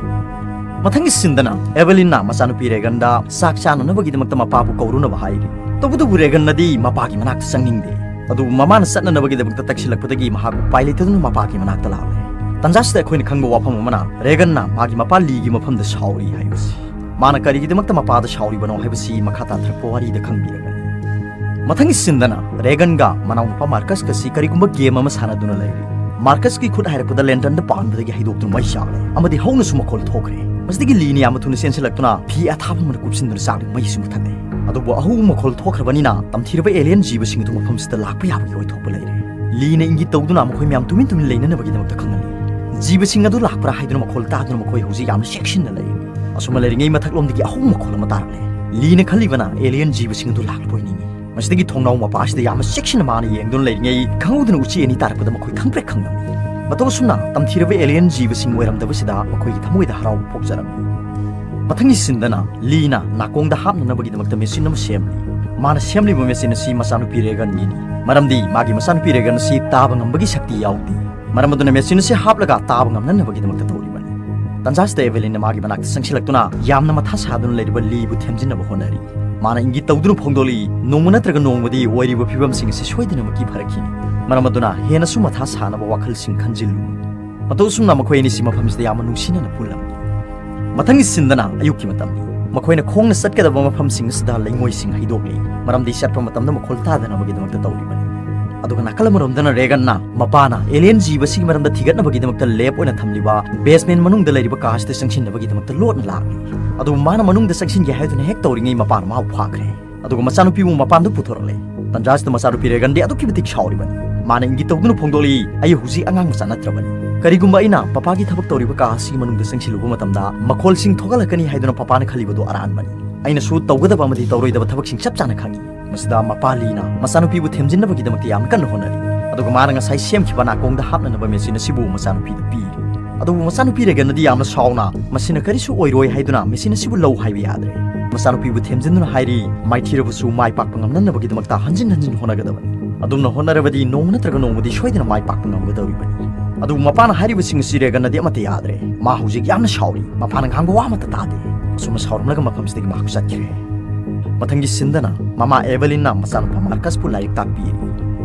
ꯃꯊꯪꯒꯤ ꯁꯤꯟꯗꯅ ꯑꯦꯚꯦꯂꯤꯟꯅ ꯃꯆꯥꯅꯨꯄꯤ ꯔꯦꯒꯟꯗ ꯆꯥꯛ ꯆꯥꯅꯅꯕꯒꯤꯗꯃꯛꯇ ꯃꯄꯥꯕꯨ ꯀꯧꯔꯨꯅꯕ ꯍꯥꯏꯔꯤ꯫ ꯇꯧꯕꯇꯕꯨ ꯔꯦꯒꯟꯅꯗꯤ ꯃꯄꯥꯒꯤ ꯃꯅꯥꯛꯇ ꯆꯪꯅꯤꯡꯗꯦ꯫ ꯑꯗꯨꯕꯨ ꯃꯃꯥꯅ ꯆꯠꯅꯅꯕꯒꯤꯗꯃꯛꯇ ꯇꯛꯁꯤꯜꯂꯛꯄꯗꯒꯤ ꯃꯍꯥꯛ ꯎꯄꯥꯏ ꯂꯩꯇꯗꯨꯅ ꯃꯄꯥꯒꯤ ꯃꯅꯥꯛꯇ ꯂꯥꯛꯂꯦ꯫ ꯇꯟꯖꯥꯁꯤꯗ ꯑꯩꯈꯣꯏꯅ ꯈꯪꯕ ꯋꯥꯐꯝ ꯑꯃꯅ ꯔꯦꯒꯟꯅ ꯃꯥꯒꯤ ꯃꯄꯥ ꯂꯤꯒꯤ ꯃꯐꯝꯗ ꯁꯥꯎꯔꯤ ꯍꯥꯏꯕꯁꯤ꯫ ꯃꯥꯅ ꯀꯔꯤꯒꯤꯗꯃꯛꯇ ꯃꯄꯥꯗ ꯁꯥꯎꯔꯤꯕꯅꯣ ꯍꯥꯏꯕꯁꯤ ꯃꯈꯥ ꯇꯥꯊꯔꯛꯄ ꯋꯥꯔꯤꯗ ꯈꯪꯕꯤꯔꯒꯅꯤ꯫ ꯃꯊꯪꯒꯤ ꯁꯤꯟꯗꯅ ꯔꯦꯒꯟꯒ ꯃꯅꯥꯎꯅꯨꯄꯥ ꯃꯥꯔꯀꯁꯀꯁꯤ ꯀꯔꯤꯒꯨꯝꯕ ꯒꯦꯝ ꯑꯃ ꯁꯥꯟꯅꯗꯨꯅ ꯂꯩꯔꯤ꯫ ꯃꯥꯔꯀꯁꯀꯤ ꯈꯨꯠ ꯍꯥꯏꯔꯛꯄꯗ ꯂꯦꯟꯇꯟꯗ ꯄꯥꯟꯕꯗꯒꯤ ꯍꯩꯗꯣꯛꯇꯨꯅ ꯃꯩ ꯆꯥꯛꯂꯦ ꯑꯃꯗꯤ ꯍꯧꯅꯁꯨ ꯃꯈꯣꯜ ꯊꯣꯛꯈ꯭ꯔꯦ꯫ ꯃꯁꯤꯗꯒꯤ ꯂꯤꯅ ꯌꯥꯝꯅ ꯊꯨꯅ ꯆꯦꯟꯁꯤꯜꯂꯛꯇꯨꯅ ꯐꯤ ꯑꯊꯥꯕ ꯑꯃꯅ ꯀꯨꯞꯁꯤꯟꯗꯨꯅ ꯆꯥꯛꯂꯤ ꯃꯩꯁꯨ ꯃꯨꯊꯠꯂꯦ꯫ ꯑꯗꯨꯕꯨ ꯑꯍꯧꯕ ꯃꯈꯣꯜ ꯊꯣꯛꯈ꯭ꯔꯕꯅꯤꯅ ꯇꯝꯊꯤꯔꯕ ꯑꯦꯂꯤꯌꯟ ꯖꯤꯕꯁꯤꯡ ꯑꯗꯨ ꯃꯐꯝꯁꯤꯗ ꯂꯥꯛꯄ ꯌꯥꯕꯒꯤ ꯑꯣꯏꯊꯣꯛꯄ ꯂꯩꯔꯦ꯫ ꯂꯤꯅ ꯏꯪꯒꯤꯠ ꯇꯧꯗꯨꯅ ꯃꯈꯣꯏ ꯃꯌꯥꯝ ꯇꯨꯃꯤꯟ ꯇꯨꯃꯤꯟ ꯂꯩꯅꯅꯕꯒꯤꯗꯃꯛꯇ ꯈꯪꯍꯜꯂꯤ꯫ ꯖꯤꯕꯁꯤꯡ ꯑꯗꯨ ꯂꯥꯛꯄ꯭ꯔꯥ ꯍꯥꯏꯗꯨꯅ ꯃꯈꯣꯜ ꯇꯥꯗꯨꯅ ꯃꯈꯣꯏ ꯍꯧꯖꯤꯛ ꯌꯥꯝꯅ ꯆꯦꯛꯁꯤꯟꯅ ꯂꯩꯔꯤ꯫ ꯑꯁꯨꯝꯅ ꯂꯩꯔꯤꯉꯩ ꯃꯊꯛꯂꯣꯝꯗꯒꯤ ꯑꯍꯧꯕ ꯃꯈꯣꯜ ꯑꯃ ꯇꯥꯔꯛꯂꯦ꯫ ꯂꯤꯅ ꯈꯜꯂꯤꯕꯅ ꯑꯦꯂꯤꯌꯟ ꯖꯤꯕꯁꯤꯡ ꯑꯗꯨ ꯂꯥꯛꯂꯕꯣꯏ ꯅꯤꯡꯏ꯫ ꯃꯁꯤꯗꯒꯤ ꯊꯣꯡꯅꯥꯎ ꯃꯄꯥ ꯑꯁꯤꯗ ꯌꯥꯝꯅ ꯆꯦꯛꯁꯤꯟꯅ ꯃꯥꯅ ꯌꯦꯡꯗꯨꯅ ꯂꯩꯔꯤꯉꯩ ꯈꯪꯍꯧꯗꯅ ꯎꯆꯤ ꯑꯅꯤ ꯇꯥꯔꯛꯄꯗ ꯃꯈꯣꯏ ꯈꯪꯄ꯭ꯔꯦꯛ ꯈꯪꯂꯝꯃꯤ꯫ ꯃꯇꯧ ꯑꯁꯨꯝꯅ ꯇꯝꯊꯤꯔꯕ ꯑꯦꯂꯤꯌꯟ ꯖꯤꯕꯁꯤꯡ ꯑꯣꯏꯔꯝꯗꯕꯁꯤꯗ ꯃꯈꯣꯏꯒꯤ ꯊꯃꯣꯏꯗ ꯍꯔꯥꯎꯕ ꯄꯣꯛꯆꯔꯝꯃꯤ꯫ ꯃꯊꯪꯒꯤ ꯁꯤꯟꯗꯅ ꯂꯤꯅ ꯅꯥꯀꯣꯡꯗ ꯍꯥꯞꯅꯅꯕꯒꯤꯗꯃꯛꯇ ꯃꯦꯆꯤꯟ ꯑꯃ ꯁꯦꯝꯂꯤ꯫ ꯃꯥꯅ ꯁꯦꯝꯂꯤꯕ ꯃꯦꯆꯤꯟ ꯑꯁꯤ ꯃꯆꯥꯅꯨꯄꯤ ꯔꯦꯒꯟꯒꯤꯅꯤ꯫ ꯃꯔꯝꯗꯤ ꯃꯥꯒꯤ ꯃꯆꯥꯅꯨꯄꯤ ꯔꯦꯒꯟ ꯑꯁꯤ ꯇꯥꯕ ꯉꯝꯕꯒꯤ ꯁꯛꯇꯤ ꯌꯥꯎꯗꯦ꯫ ꯃꯔꯝ ꯑꯗꯨꯅ ꯃꯦꯆꯤꯟ ꯑꯁꯤ ꯍꯥꯞꯂꯒ ꯇꯥꯕ ꯉꯝꯅꯅꯕꯒꯤꯗꯃꯛꯇ ꯇꯧꯔꯤꯕꯅꯤ꯫ ꯇꯟꯖꯥꯁꯤꯗ ꯑꯦꯚꯦꯂꯤꯟꯅ ꯃꯥꯒꯤ ꯃꯅꯥꯛꯇ ꯆꯪꯁꯤꯜꯂꯛꯇꯨꯅ ꯌꯥꯝꯅ ꯃꯊꯥ ꯁꯥꯗꯨꯅ ꯂꯩꯔꯤꯕ ꯂꯤꯕꯨ ꯊꯦꯝꯖꯤꯟꯅꯕ ꯍꯣꯠꯅꯔꯤ꯫ ꯃꯥꯅ ꯏꯪꯒꯤꯠ ꯇꯧꯗꯨꯅ ꯐꯣꯡꯗꯣꯛꯂꯤ, "ꯅꯣꯡꯃ ꯅꯠꯇ꯭ꯔꯒ ꯅꯣꯡꯃꯗꯤ ꯑꯣꯏꯔꯤꯕ ꯐꯤꯕꯝꯁꯤꯡ ꯑꯁꯤ ꯁꯣꯏꯗꯅꯃꯛꯀꯤ ꯐꯔꯛꯈꯤꯅꯤ꯫ ꯃꯔꯝ ꯑꯗꯨꯅ ꯍꯦꯟꯅꯁꯨ ꯃꯊꯥ ꯁꯥꯅꯕ ꯋꯥꯈꯜꯁꯤꯡ ꯈꯟꯖꯤꯜꯂꯨ"꯫ ꯃꯇꯧ ꯑꯁꯨꯝꯅ ꯃꯈꯣꯏ ꯑꯅꯤꯁꯤ ꯃꯐꯝꯁꯤꯗ ꯌꯥꯝꯅ ꯅꯨꯡꯁꯤꯅꯅ ꯄꯨꯜꯂꯝꯃꯤ꯫ ꯃꯊꯪꯒꯤ ꯁꯤꯟꯗꯅ ꯑꯌꯨꯛꯀꯤ ꯃꯇꯝꯅꯤ꯫ ꯃꯈꯣꯏꯅ ꯈꯣꯡꯅ ꯆꯠꯀꯗꯕ ꯃꯐꯝꯁꯤꯡ ꯑꯁꯤꯗ ꯂꯩꯉꯣꯏꯁꯤꯡ ꯍꯩꯗꯣꯛꯂꯤ, ꯃꯔꯝꯗꯤ ꯆꯠꯄ ꯃꯇꯝꯗ ꯃꯈꯣꯜ ꯇꯥꯗꯅꯕꯒꯤꯗꯃꯛꯇ ꯇꯧꯔꯤꯕꯅꯤ꯫ ꯑꯗꯨꯒ ꯅꯥꯀꯜ ꯑꯃꯔꯣꯝꯗꯅ ꯔꯦꯒꯟꯅ ꯃꯄꯥꯅ ꯑꯦꯂꯤꯌꯟ ꯖꯤꯕꯁꯤꯒꯤ ꯃꯔꯝꯗ ꯊꯤꯒꯠꯅꯕꯒꯤꯗꯃꯛꯇ ꯂꯦꯞ ꯑꯣꯏꯅ ꯊꯝꯂꯤꯕ ꯕꯦꯁꯃꯦꯟ ꯃꯅꯨꯡꯗ ꯂꯩꯔꯤꯕ ꯀꯥ ꯑꯁꯤꯗ ꯆꯪꯁꯤꯟꯅꯕꯒꯤꯗꯃꯛꯇ ꯂꯣꯠꯅ ꯂꯥꯛꯂꯤ꯫ ꯑꯗꯨꯕꯨ ꯃꯥꯅ ꯃꯅꯨꯡꯗ ꯆꯪꯁꯤꯟꯒꯦ ꯍꯥꯏꯗꯨꯅ ꯍꯦꯛ ꯇꯧꯔꯤꯉꯩ ꯃꯄꯥꯅ ꯃꯥꯕꯨ ꯐꯥꯈ꯭ꯔꯦ꯫ ꯑꯗꯨꯒ ꯃꯆꯥꯅꯨꯄꯤꯕꯨ ꯃꯄꯥꯟꯗ ꯄꯨꯊꯣꯔꯛꯂꯦ꯫ ꯇꯟꯖꯥꯁꯤꯗ ꯃꯆꯥꯅꯨꯄꯤ ꯔꯦꯒꯟꯗꯤ ꯑꯗꯨꯛꯀꯤ ꯃꯇꯤꯛ ꯁꯥꯎꯔꯤꯕꯅꯤ꯫ ꯃꯥꯅ ꯏꯪꯒꯤꯠ ꯇꯧꯗꯨꯅ ꯐꯣꯡꯗꯣꯛꯂꯤ, "ꯑꯩ ꯍꯧꯖꯤꯛ ꯑꯉꯥꯡ ꯃꯆꯥ ꯅꯠꯇ꯭ꯔꯕꯅꯤ꯫ ꯀꯔꯤꯒꯨꯝꯕ ꯑꯩꯅ ꯄꯄꯥꯒꯤ ꯊꯕꯛ ꯇꯧꯔꯤꯕ ꯀꯥ ꯑꯁꯤꯒꯤ ꯃꯅꯨꯡꯗ ꯆꯪꯁꯤꯜꯂꯨꯕ ꯃꯇꯝꯗ ꯃꯈꯣꯜꯁꯤꯡ ꯊꯣꯛꯍꯜꯂꯛꯀꯅꯤ ꯍꯥꯏꯗꯨꯅ ꯄꯄꯥꯅ ꯈꯜꯂꯤꯕꯗꯨ ꯑꯔꯥꯟꯕꯅꯤ꯫ ꯑꯩꯅꯁꯨ ꯇꯧꯒꯗꯕ ꯑꯃꯗꯤ ꯇꯧꯔꯣꯏꯗꯕ ꯊꯕꯛꯁꯤꯡ ꯆꯞ ꯆꯥꯅ ꯈꯪꯏ"꯫ ꯃꯁꯤꯗ ꯃꯄꯥ ꯂꯤꯅ ꯃꯆꯥꯅꯨꯄꯤꯕꯨ ꯊꯦꯝꯖꯤꯟꯅꯕꯒꯤꯗꯃꯛꯇ ꯌꯥꯝꯅ ꯀꯟꯅ ꯍꯣꯠꯅꯔꯤ꯫ ꯑꯗꯨꯒ ꯃꯥꯅ ꯉꯁꯥꯏ ꯁꯦꯝꯈꯤꯕ ꯅꯥꯀꯣꯡꯗ ꯍꯥꯞꯅꯅꯕ ꯃꯦꯆꯤꯟ ꯑꯁꯤꯕꯨ ꯃꯆꯥꯅꯨꯄꯤꯗ ꯄꯤꯔꯤ꯫ ꯑꯗꯨꯕꯨ ꯃꯆꯥꯅꯨꯄꯤ ꯔꯦꯒꯟꯅꯗꯤ ꯌꯥꯝꯅ ꯁꯥꯎꯅ, "ꯃꯁꯤꯅ ꯀꯔꯤꯁꯨ ꯑꯣꯏꯔꯣꯏ" ꯍꯥꯏꯗꯨꯅ ꯃꯦꯆꯤꯟ ꯑꯁꯤꯕꯨ ꯂꯧ ꯍꯥꯏꯕ ꯌꯥꯗ꯭ꯔꯦ꯫ ꯃꯆꯥꯅꯨꯄꯤꯕꯨ ꯊꯦꯝꯖꯤꯟꯗꯨꯅ ꯍꯥꯏꯔꯤ, "ꯃꯥꯏꯊꯤꯔꯕꯁꯨ ꯃꯥꯏ ꯄꯥꯛꯄ ꯉꯝꯅꯅꯕꯒꯤꯗꯃꯛꯇ ꯍꯟꯖꯤꯟ ꯍꯟꯖꯤꯟ ꯍꯣꯠꯅꯒꯗꯕꯅꯤ꯫ ꯑꯗꯨꯝꯅ ꯍꯣꯠꯅꯔꯕꯗꯤ ꯅꯣꯡꯃ ꯅꯠꯇ꯭ꯔꯒ ꯅꯣꯡꯃꯗꯤ ꯁꯣꯏꯗꯅ ꯃꯥꯏ ꯄꯥꯛꯄ ꯉꯝꯒꯗꯧꯔꯤꯕꯅꯤ"꯫ ꯑꯗꯨꯕꯨ ꯃꯄꯥꯅ ꯍꯥꯏꯔꯤꯕꯁꯤꯡ ꯑꯁꯤ ꯔꯦꯒꯟꯅꯗꯤ ꯑꯃꯠꯇ ꯌꯥꯗ꯭ꯔꯦ꯫ ꯃꯥ ꯍꯧꯖꯤꯛ ꯌꯥꯝꯅ ꯁꯥꯎꯔꯤ꯫ ꯃꯄꯥꯅ ꯉꯥꯡꯕ ꯋꯥ ꯑꯃꯠꯇ ꯇꯥꯗꯦ꯫ ꯑꯁꯨꯝꯅ ꯁꯥꯎꯔꯝꯂꯒ ꯃꯐꯝꯁꯤꯗꯒꯤ ꯃꯍꯥꯛ ꯆꯠꯈ꯭ꯔꯦ꯫ ꯃꯊꯪꯒꯤ ꯁꯤꯟꯗꯅ ꯃꯃꯥ ꯑꯦꯚꯦꯂꯤꯟꯅ ꯃꯆꯥꯅꯨꯄꯥ ꯃꯥꯔꯀꯁꯄꯨ ꯂꯥꯏꯔꯤꯛ ꯇꯥꯛꯄꯤꯔꯤ꯫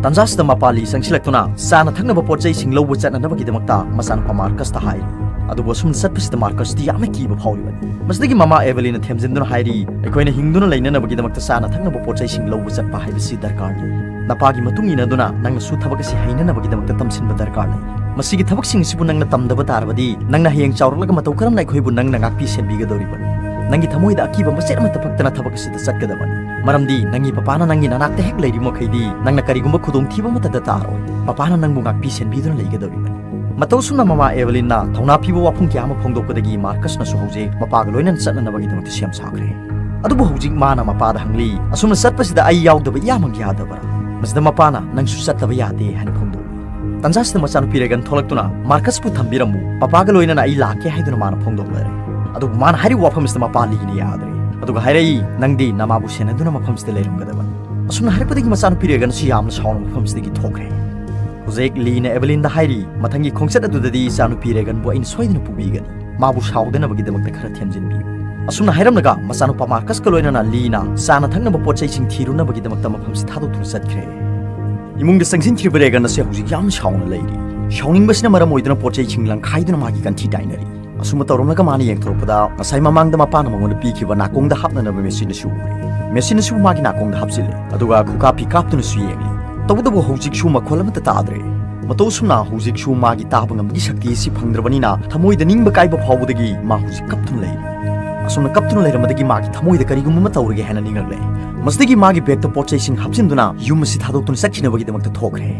ꯇꯟꯖꯥꯁꯤꯗ ꯃꯄꯥ ꯂꯤ ꯆꯪꯁꯤꯜꯂꯛꯇꯨꯅ ꯆꯥꯅ ꯊꯛꯅꯕ ꯄꯣꯠ ꯆꯩꯁꯤꯡ ꯂꯧꯕ ꯆꯠꯅꯅꯕꯒꯤꯗꯃꯛꯇ ꯃꯆꯥꯅꯨꯄꯥ ꯃꯥꯔꯀꯁꯇ ꯍꯥꯏꯔꯤ꯫ ꯑꯗꯨꯕꯨ ꯑꯁꯨꯝꯅ ꯆꯠꯄꯁꯤꯗ ꯃꯥꯔꯀꯁꯇꯤ ꯌꯥꯝꯅ ꯀꯤꯕ ꯐꯥꯎꯔꯤꯕꯅꯤ꯫ ꯃꯁꯤꯗꯒꯤ ꯃꯃꯥ ꯑꯦꯚꯦꯂꯤꯟꯅ ꯊꯦꯝꯖꯤꯟꯗꯨꯅ ꯍꯥꯏꯔꯤ, "ꯑꯩꯈꯣꯏꯅ ꯍꯤꯡꯗꯨꯅ ꯂꯩꯅꯅꯕꯒꯤꯗꯃꯛꯇ ꯆꯥꯅ ꯊꯛꯅꯕ ꯄꯣꯠ ꯆꯩꯁꯤꯡ ꯂꯧꯕ ꯆꯠꯄ ꯍꯥꯏꯕꯁꯤ ꯗꯔꯀꯥꯔ ꯂꯩ꯫ ꯅꯄꯥꯒꯤ ꯃꯇꯨꯡ ꯏꯟꯅꯗꯨꯅ ꯅꯪꯅꯁꯨ ꯊꯕꯛ ꯑꯁꯤ ꯍꯩꯅꯅꯕꯒꯤꯗꯃꯛꯇ ꯇꯝꯁꯤꯟꯕ ꯗꯔꯀꯥꯔ ꯂꯩ꯫ ꯃꯁꯤꯒꯤ ꯊꯕꯛꯁꯤꯡ ꯑꯁꯤꯕꯨ ꯅꯪꯅ ꯇꯝꯗꯕ ꯇꯥꯔꯕꯗꯤ ꯅꯪꯅ ꯍꯌꯦꯡ ꯆꯥꯎꯔꯛꯂꯒ ꯃꯇꯧ ꯀꯔꯝꯅ ꯑꯩꯈꯣꯏꯕꯨ ꯅꯪꯅ ꯉꯥꯛꯄꯤ ꯁꯦꯟꯕꯤꯒꯗꯧꯔꯤꯕꯅꯣ? ꯅꯪꯒꯤ ꯊꯃꯣꯏꯗ ꯑꯀꯤꯕ ꯃꯆꯦꯠ ꯑꯃꯠꯇ ꯐꯛꯇꯅ ꯊꯕꯛ ꯑꯁꯤꯗ ꯆꯠꯀꯗꯕꯅꯤ꯫ ꯃꯔꯝꯗꯤ ꯅꯪꯒꯤ ꯄꯄꯥꯅ ꯅꯪꯒꯤ ꯅꯅꯥꯛꯇ ꯍꯦꯛ ꯂꯩꯔꯤꯕ ꯃꯈꯩꯗꯤ ꯅꯪꯅ ꯀꯔꯤꯒꯨꯝꯕ ꯈꯨꯗꯣꯡꯊꯤꯕ ꯑꯃꯠꯇꯗ ꯇꯥꯔꯣꯏ꯫ ꯄꯄꯥꯅ ꯅꯪꯕꯨ ꯉꯥꯛꯄꯤ ꯁꯦꯟꯕꯤꯗꯨꯅ ꯂꯩꯒꯗꯧꯔꯤꯕꯅꯤ꯫" ꯃꯇꯧ ꯑꯁꯨꯝꯅ ꯃꯃꯥ ꯑꯦꯚꯦꯂꯤꯟꯅ ꯊꯧꯅꯥ ꯄꯤꯕ ꯋꯥꯐꯝ ꯀꯌꯥ ꯑꯃ ꯐꯣꯡꯗꯣꯛꯄꯗꯒꯤ ꯃꯥꯔꯀꯁꯅꯁꯨ ꯍꯧꯖꯤꯛ ꯃꯄꯥꯒ ꯂꯣꯏꯅꯅ ꯆꯠꯅꯅꯕꯒꯤꯗꯃꯛꯇ ꯁꯦꯝ ꯁꯥꯈ꯭ꯔꯦ꯫ ꯑꯗꯨꯕꯨ ꯍꯧꯖꯤꯛ ꯃꯥꯅ ꯃꯄꯥꯗ ꯍꯪꯂꯤ, "ꯑꯁꯨꯝꯅ ꯆꯠꯄꯁꯤꯗ ꯑꯩ ꯌꯥꯎꯗꯕ ꯏꯌꯥꯃꯛ ꯌꯥꯗꯕ꯭ꯔꯥ?" ꯃꯁꯤꯗ ꯃꯄꯥꯅ, "ꯅꯪꯁꯨ ꯆꯠꯇꯕ ꯌꯥꯗꯦ" ꯍꯥꯏꯅ ꯐꯣꯡꯗꯣꯛꯏ꯫ ꯇꯟꯖꯥꯁꯤꯗ ꯃꯆꯥꯅꯨꯄꯤ ꯔꯦꯒꯟ ꯊꯣꯛꯂꯛꯇꯨꯅ, "ꯃꯥꯔꯀꯁꯄꯨ ꯊꯝꯕꯤꯔꯝꯃꯨ, ꯄꯄꯥꯒ ꯂꯣꯏꯅꯅ ꯑꯩ ꯂꯥꯛꯀꯦ" ꯍꯥꯏꯗꯨꯅ ꯃꯥꯅ ꯐꯣꯡꯗꯣꯛꯂꯔꯦ꯫ ꯑꯗꯨꯕꯨ ꯃꯥꯅ ꯍꯥꯏꯔꯤꯕ ꯋꯥꯐꯝ ꯑꯁꯤꯗ ꯃꯄꯥ ꯂꯤꯅ ꯌꯥꯗ꯭ꯔꯦ꯫ ꯑꯗꯨꯒ ꯍꯥꯏꯔꯛꯏ, "ꯅꯪꯗꯤ ꯅꯃꯥꯕꯨ ꯁꯦꯟꯅꯗꯨꯅ ꯃꯐꯝꯁꯤꯗ ꯂꯩꯔꯝꯒꯗꯕꯅꯤ꯫" ꯑꯁꯨꯝꯅ ꯍꯥꯏꯔꯛꯄꯗꯒꯤ ꯃꯆꯥꯅꯨꯄꯤ ꯔꯦꯒꯟ ꯑꯁꯤ ꯌꯥꯝꯅ ꯁꯥꯎꯅ ꯃꯐꯝꯁꯤꯗꯒꯤ ꯊꯣꯛꯈ꯭ꯔꯦ꯫ ꯍꯧꯖꯤꯛ ꯂꯤꯅ ꯑꯦꯚꯦꯂꯤꯟꯗ ꯍꯥꯏꯔꯤ, "ꯃꯊꯪꯒꯤ ꯈꯣꯡꯆꯠ ꯑꯗꯨꯗꯗꯤ ꯏꯆꯥꯅꯨꯄꯤ ꯔꯦꯒꯟꯕꯨ ꯑꯩꯅ ꯁꯣꯏꯗꯅ ꯄꯨꯕꯤꯒꯅꯤ꯫ ꯃꯥꯕꯨ ꯁꯥꯎꯗꯅꯕꯒꯤꯗꯃꯛꯇ ꯈꯔ ꯊꯦꯝꯖꯤꯟꯕꯤꯌꯨ꯫" ꯑꯁꯨꯝꯅ ꯍꯥꯏꯔꯝꯂꯒ ꯃꯆꯥꯅꯨꯄꯥ ꯃꯥꯔꯀꯁꯀ ꯂꯣꯏꯅꯅ ꯂꯤꯅ ꯆꯥꯅ ꯊꯛꯅꯕ ꯄꯣꯠ ꯆꯩꯁꯤꯡ ꯊꯤꯔꯨꯅꯕꯒꯤꯗꯃꯛꯇ ꯃꯐꯝꯁꯤ ꯊꯥꯗꯣꯛꯇꯨꯅ ꯆꯠꯈ꯭ꯔꯦ꯫ ꯏꯃꯨꯡꯗ ꯆꯪꯁꯤꯟꯈ꯭ꯔꯤꯕ ꯔꯦꯒꯟ ꯑꯁꯤ ꯍꯧꯖꯤꯛ ꯌꯥꯝ ꯁꯥꯎꯅ ꯂꯩꯔꯤ꯫ ꯁꯥꯎꯅꯤꯡꯕꯁꯤꯅ ꯃꯔꯝ ꯑꯣꯏꯗꯨꯅ ꯄꯣꯠ ꯆꯩꯁꯤꯡ ꯂꯪꯈꯥꯏꯗꯨꯅ ꯃꯥꯒꯤ ꯀꯟꯊꯤ ꯇꯥꯏꯅꯔꯤ꯫ ꯑꯁꯨꯝꯅ ꯇꯧꯔꯝꯂꯒ ꯃꯥꯅ ꯌꯦꯡꯊꯣꯔꯛꯄꯗ ꯉꯁꯥꯏ ꯃꯃꯥꯡꯗ ꯃꯄꯥꯅ ꯃꯉꯣꯟꯗ ꯄꯤꯈꯤꯕ ꯅꯥꯀꯣꯡꯗ ꯍꯥꯞꯅꯅꯕ ꯃꯦꯆꯤꯟ ꯑꯁꯤ ꯎꯔꯦ꯫ ꯃꯦꯆꯤꯟ ꯑꯁꯤꯕꯨ ꯃꯥꯒꯤ ꯅꯥꯀꯣꯡꯗ ꯍꯥꯞꯆꯤꯜꯂꯦ, ꯑꯗꯨꯒ ꯈꯨꯀꯥꯞꯄꯤ ꯀꯥꯞꯇꯨꯅꯁꯨ ꯌꯦꯡꯂꯤ꯫ ꯇꯧꯕꯇꯕꯨ ꯍꯧꯖꯤꯛꯁꯨ ꯃꯈꯣꯜ ꯑꯃꯠꯇ ꯇꯥꯗ꯭ꯔꯦ꯫ ꯃꯇꯧ ꯑꯁꯨꯝꯅ ꯍꯧꯖꯤꯛꯁꯨ ꯃꯥꯒꯤ ꯇꯥꯕ ꯉꯝꯕꯒꯤ ꯁꯛꯇꯤ ꯑꯁꯤ ꯐꯪꯗ꯭ꯔꯕꯅꯤꯅ ꯊꯃꯣꯏꯗ ꯅꯤꯡꯕ ꯀꯥꯏꯕ ꯐꯥꯎꯕꯗꯒꯤ ꯃꯥ ꯍꯧꯖꯤꯛ ꯀꯞꯇꯨꯅ ꯂꯩꯔꯤ꯫ ꯑꯁꯨꯝꯅ ꯀꯞꯇꯨꯅ ꯂꯩꯔꯝꯕꯗꯒꯤ ꯃꯥꯒꯤ ꯊꯃꯣꯏꯗ ꯀꯔꯤꯒꯨꯝꯕ ꯑꯃ ꯇꯧꯔꯒꯦ ꯍꯥꯏꯅ ꯅꯤꯡꯂꯛꯂꯦ꯫ ꯃꯁꯤꯗꯒꯤ ꯃꯥꯒꯤ ꯕꯦꯒꯇ ꯄꯣꯠ ꯆꯩꯁꯤꯡ ꯍꯥꯞꯆꯤꯟꯗꯨꯅ ꯌꯨꯝ ꯑꯁꯤ ꯊꯥꯗꯣꯛꯇꯨꯅ ꯆꯠꯈꯤꯅꯕꯒꯤꯗꯃꯛꯇ ꯊꯣꯛꯈ꯭ꯔꯦ꯫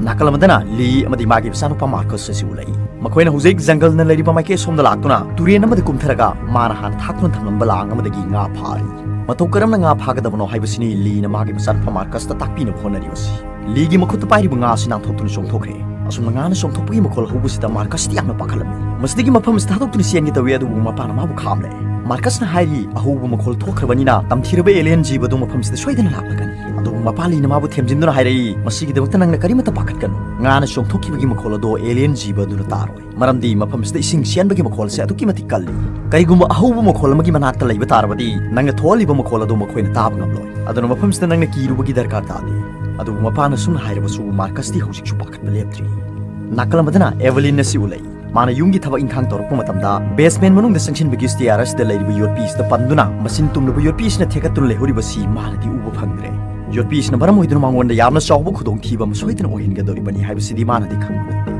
ꯅꯥꯀꯜ ꯑꯃꯗꯅ ꯂꯤ ꯑꯃꯗꯤ ꯃꯥꯒꯤ ꯃꯆꯥꯅꯨꯄꯥ ꯃꯥꯔꯀꯁ ꯑꯁꯤ ꯎꯠꯂꯛꯏ꯫ ꯃꯈꯣꯏꯅ ꯍꯧꯖꯤꯛ ꯖꯪꯒꯜꯅ ꯂꯩꯔꯤꯕ ꯃꯥꯏꯀꯩ ꯑꯁꯣꯝꯗ ꯂꯥꯛꯇꯨꯅ ꯇꯨꯔꯦꯟ ꯑꯃꯗ ꯀꯨꯝꯊꯔꯒ ꯃꯥꯅ ꯍꯥꯟꯅ ꯊꯥꯛꯇꯨꯅ ꯊꯝꯂꯝꯕ ꯂꯥꯡ ꯑꯃꯗꯒꯤ ꯉꯥ ꯐꯥꯔꯤ꯫ ꯃꯇꯧ ꯀꯔꯝꯅ ꯉꯥ ꯐꯥꯒꯗꯕꯅꯣ ꯍꯥꯏꯕꯁꯤꯅꯤ ꯂꯤꯅ ꯃꯥꯒꯤ ꯃꯆꯥꯅꯨꯄꯥ ꯃꯥꯔꯀꯁꯇ ꯇꯥꯛꯄꯤꯅꯕ ꯍꯣꯠꯅꯔꯤꯕꯁꯤ꯫ ꯂꯤꯒꯤ ꯃꯈꯨꯠꯇ ꯄꯥꯏꯔꯤꯕ ꯉꯥ ꯑꯁꯤ ꯅꯥꯟꯊꯣꯛꯇꯨꯅ ꯆꯣꯡꯊꯣꯛꯈ꯭ꯔꯦ꯫ ꯑꯁꯨꯝꯅ ꯉꯥꯅ ꯆꯣꯡꯊꯣꯛꯄꯒꯤ ꯃꯈꯣꯜ ꯍꯧꯕꯁꯤꯗ ꯃꯥꯔꯀꯁꯇꯤ ꯌꯥꯝꯅ ꯄꯥꯈꯠꯂꯝꯃꯤ꯫ ꯃꯁꯤꯗꯒꯤ ꯃꯐꯝ ꯑꯁꯤꯗ ꯊꯥꯗꯣꯛꯇꯨꯅ ꯆꯦꯟꯒꯦ ꯇꯧꯏ, ꯑꯗꯨꯕꯨ ꯃꯄꯥꯅ ꯃꯥꯕꯨ ꯈꯥꯝꯂꯦ꯫ ꯃꯥꯔꯀꯁꯅ ꯍꯥꯏꯔꯤ, "ꯑꯍꯧꯕ ꯃꯈꯣꯜ ꯊꯣꯛꯈ꯭ꯔꯕꯅꯤꯅ ꯇꯝꯊꯤꯔꯕ ꯑꯦꯂꯤꯌꯟ ꯖꯤꯕ ꯑꯗꯨ ꯃꯐꯝꯁꯤꯗ ꯁꯣꯏꯗꯅ ꯂꯥꯛꯂꯒꯅꯤ꯫" ꯑꯗꯨꯕꯨ ꯃꯄꯥ ꯂꯤꯅ ꯃꯥꯕꯨ ꯊꯦꯝꯖꯤꯟꯗꯨꯅ ꯍꯥꯏꯔꯛꯏ, "ꯃꯁꯤꯒꯤꯗꯃꯛꯇ ꯅꯪꯅ ꯀꯔꯤꯃꯠꯇ ꯄꯥꯈꯠꯀꯅꯨ꯫ ꯉꯥꯅ ꯆꯣꯡꯊꯣꯛꯈꯤꯕꯒꯤ ꯃꯈꯣꯜ ꯑꯗꯣ ꯑꯦꯂꯤꯌꯟ ꯖꯤꯕ ꯑꯗꯨꯅ ꯇꯥꯔꯣꯏ꯫ ꯃꯔꯝꯗꯤ ꯃꯐꯝꯁꯤꯗ ꯏꯁꯤꯡ ꯆꯦꯟꯕꯒꯤ ꯃꯈꯣꯜꯁꯦ ꯑꯗꯨꯛꯀꯤ ꯃꯇꯤꯛ ꯀꯜꯂꯤ꯫ ꯀꯔꯤꯒꯨꯝꯕ ꯑꯍꯧꯕ ꯃꯈꯣꯜ ꯑꯃꯒꯤ ꯃꯅꯥꯛꯇ ꯂꯩꯕ ꯇꯥꯔꯕꯗꯤ ꯅꯪꯅ ꯊꯣꯛꯍꯜꯂꯤꯕ ꯃꯈꯣꯜ ꯑꯗꯨ ꯃꯈꯣꯏꯅ ꯇꯥꯕ ꯉꯝꯂꯣꯏ꯫ ꯑꯗꯨꯅ ꯃꯐꯝꯁꯤꯗ ꯅꯪꯅ ꯀꯤꯔꯨꯕꯒꯤ ꯗꯔꯀꯥꯔ ꯇꯥꯗꯦ꯫" ꯑꯗꯨꯕꯨ ꯃꯄꯥꯅ ꯁꯨꯝꯅ ꯍꯥꯏꯔꯕꯁꯨ ꯃꯥꯔꯀꯁꯇꯤ ꯍꯧꯖꯤꯛꯁꯨ ꯄꯥꯈꯠꯄ ꯂꯦꯞꯇ꯭ꯔꯤ꯫ ꯅꯥꯀꯜ ꯑꯃꯗꯅ ꯑꯦꯚꯦꯂꯤꯟ ꯑꯁꯤ ꯎꯠꯂꯛꯏ꯫ ꯃꯥꯅ ꯌꯨꯝꯒꯤ ꯊꯕꯛ ꯏꯪꯈꯥꯡ ꯇꯧꯔꯛꯄ ꯃꯇꯝꯗ basement ꯃꯅꯨꯡꯗ ꯆꯪꯁꯤꯟꯕꯒꯤ stair ꯑꯁꯤꯗ ꯂꯩꯔꯤꯕ ꯌꯣꯠꯄꯤ ꯑꯁꯤꯗ ꯄꯟꯗꯨꯅ ꯃꯆꯤꯟ ꯇꯨꯝꯂꯕ ꯌꯣꯠꯄꯤ ꯑꯁꯤꯅ ꯊꯦꯛꯀꯠꯇꯨꯅ ꯂꯩꯍꯧꯔꯤꯕꯁꯤ ꯃꯥꯅꯗꯤ ꯎꯕ ꯐꯪꯗ꯭ꯔꯦ꯫ ꯌꯣꯠꯄꯤ ꯑꯁꯤꯅ ꯃꯔꯝ ꯑꯣꯏꯗꯨꯅ ꯃꯉꯣꯟꯗ ꯌꯥꯝꯅ ꯆꯥꯎꯕ ꯈꯨꯗꯣꯡꯊꯤꯕ ꯑꯃ ꯁꯣꯏꯗꯅ ꯑꯣꯏꯍꯟꯒꯗꯧꯔꯤꯕꯅꯤ ꯍꯥꯏꯕꯁꯤꯗꯤ ꯃꯥꯅꯗꯤ ꯈꯪꯕ ꯅꯠꯇꯦ꯫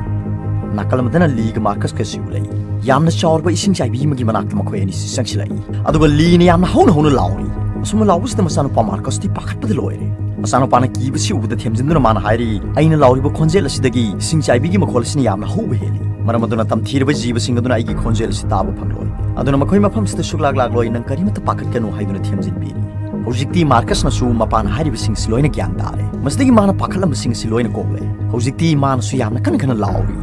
ꯅꯥꯀꯜ ꯑꯃꯗꯅ ꯂꯤꯒ ꯃꯥꯔꯀꯁꯀꯁꯨ ꯂꯩ꯫ ꯌꯥꯝꯅ ꯆꯥꯎꯔꯕ ꯏꯁꯤꯡ ꯆꯥꯏꯕꯤ ꯑꯃꯒꯤ ꯃꯅꯥꯛꯇ ꯃꯈꯣꯏ ꯑꯅꯤꯁꯤ ꯆꯪꯁꯤꯜꯂꯛꯏ꯫ ꯑꯗꯨꯒ ꯂꯤꯅ ꯌꯥꯝꯅ ꯍꯧꯅ ꯍꯧꯅ ꯂꯥꯎꯔꯤ꯫ ꯑꯁꯨꯝꯅ ꯂꯥꯎꯕꯁꯤꯗ ꯃꯆꯥꯅꯨꯄꯥ ꯃꯥꯔꯀꯁꯇꯤ ꯄꯥꯈꯠꯄꯗ ꯂꯣꯏꯔꯦ꯫ ꯃꯆꯥꯅꯨꯄꯥꯅ ꯀꯤꯕꯁꯤ ꯎꯕꯗ ꯊꯦꯝꯖꯤꯟꯗꯨꯅ ꯃꯥꯅ ꯍꯥꯏꯔꯤ, "ꯑꯩꯅ ꯂꯥꯎꯔꯤꯕ ꯈꯣꯟꯖꯦꯜ ꯑꯁꯤꯗꯒꯤ ꯏꯁꯤꯡ ꯆꯥꯏꯕꯤꯒꯤ ꯃꯈꯣꯜ ꯑꯁꯤꯅ ꯌꯥꯝꯅ ꯍꯧꯕ ꯍꯦꯜꯂꯤ꯫ ꯃꯔꯝ ꯑꯗꯨꯅ ꯇꯝꯊꯤꯔꯕ ꯖꯤꯕꯁꯤꯡ ꯑꯗꯨꯅ ꯑꯩꯒꯤ ꯈꯣꯟꯖꯦꯜ ꯑꯁꯤ ꯇꯥꯕ ꯐꯪꯂꯣꯏ꯫ ꯑꯗꯨꯅ ꯃꯈꯣꯏ ꯃꯐꯝꯁꯤꯗ ꯁꯨꯛꯂꯥꯛ ꯂꯥꯛꯂꯣꯏ꯫ ꯅꯪ ꯀꯔꯤꯃꯠꯇ ꯄꯥꯈꯠꯀꯅꯨ" ꯍꯥꯏꯗꯨꯅ ꯊꯦꯝꯖꯤꯟꯕꯤꯔꯤ꯫ ꯍꯧꯖꯤꯛꯇꯤ ꯃꯥꯔꯀꯁꯅꯁꯨ ꯃꯄꯥꯅ ꯍꯥꯏꯔꯤꯕꯁꯤꯡꯁꯤ ꯂꯣꯏꯅ ꯒ꯭ꯌꯥꯟ ꯇꯥꯔꯦ꯫ ꯃꯁꯤꯗꯒꯤ ꯃꯥꯅ ꯄꯥꯈꯠꯂꯝꯕꯁꯤꯡ ꯑꯁꯤ ꯂꯣꯏꯅ ꯀꯣꯛꯂꯦ꯫ ꯍꯧꯖꯤꯛꯇꯤ ꯃꯥꯅꯁꯨ ꯌꯥꯝꯅ ꯀꯟꯅ ꯀꯟꯅ ꯂꯥꯎꯔꯤ꯫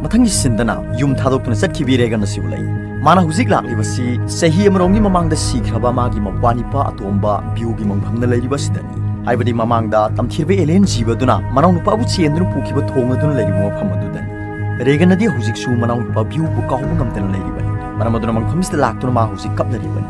ꯃꯊꯪꯒꯤ ꯁꯤꯟꯗꯅ ꯌꯨꯝ ꯊꯥꯗꯣꯛꯇꯨꯅ ꯆꯠꯈꯤꯕꯤ ꯔꯦꯒꯟ ꯑꯁꯤ ꯎꯠꯂꯛꯏ꯫ ꯃꯥꯅ ꯍꯧꯖꯤꯛ ꯂꯥꯛꯂꯤꯕꯁꯤ ꯆꯍꯤ ꯑꯃꯔꯣꯝꯒꯤ ꯃꯃꯥꯡꯗ ꯁꯤꯈ꯭ꯔꯕ ꯃꯥꯒꯤ ꯃꯄ꯭ꯋꯥꯅꯤꯄꯥ ꯑꯇꯣꯝꯕ ꯕ꯭ꯌꯨꯒꯤ ꯃꯪꯐꯝꯗ ꯂꯩꯔꯤꯕ ꯑꯁꯤꯗꯅꯤ꯫ ꯍꯥꯏꯕꯗꯤ ꯃꯃꯥꯡꯗ ꯇꯝꯊꯤꯔꯕ alien ꯖꯤꯕ ꯑꯗꯨꯅ ꯃꯅꯥꯎꯅꯨꯄꯥꯕꯨ ꯆꯦꯟꯗꯨꯅ ꯄꯨꯈꯤꯕ ꯊꯣꯡ ꯑꯗꯨꯅ ꯂꯩꯔꯤꯕ ꯃꯐꯝ ꯑꯗꯨꯗꯅꯤ꯫ ꯔꯦꯒꯟꯅꯗꯤ ꯍꯧꯖꯤꯛꯁꯨ ꯃꯅꯥꯎꯅꯨꯄꯥ ꯕ꯭ꯌꯨꯕꯨ ꯀꯥꯎꯕ ꯉꯝꯗꯅ ꯂꯩꯔꯤꯕꯅꯤ꯫ ꯃꯔꯝ ꯑꯗꯨꯅ ꯃꯪꯐꯝꯁꯤꯗ ꯂꯥꯛꯇꯨꯅ ꯃꯥ ꯍꯧꯖꯤꯛ ꯀꯞꯂꯔꯤꯕꯅꯤ꯫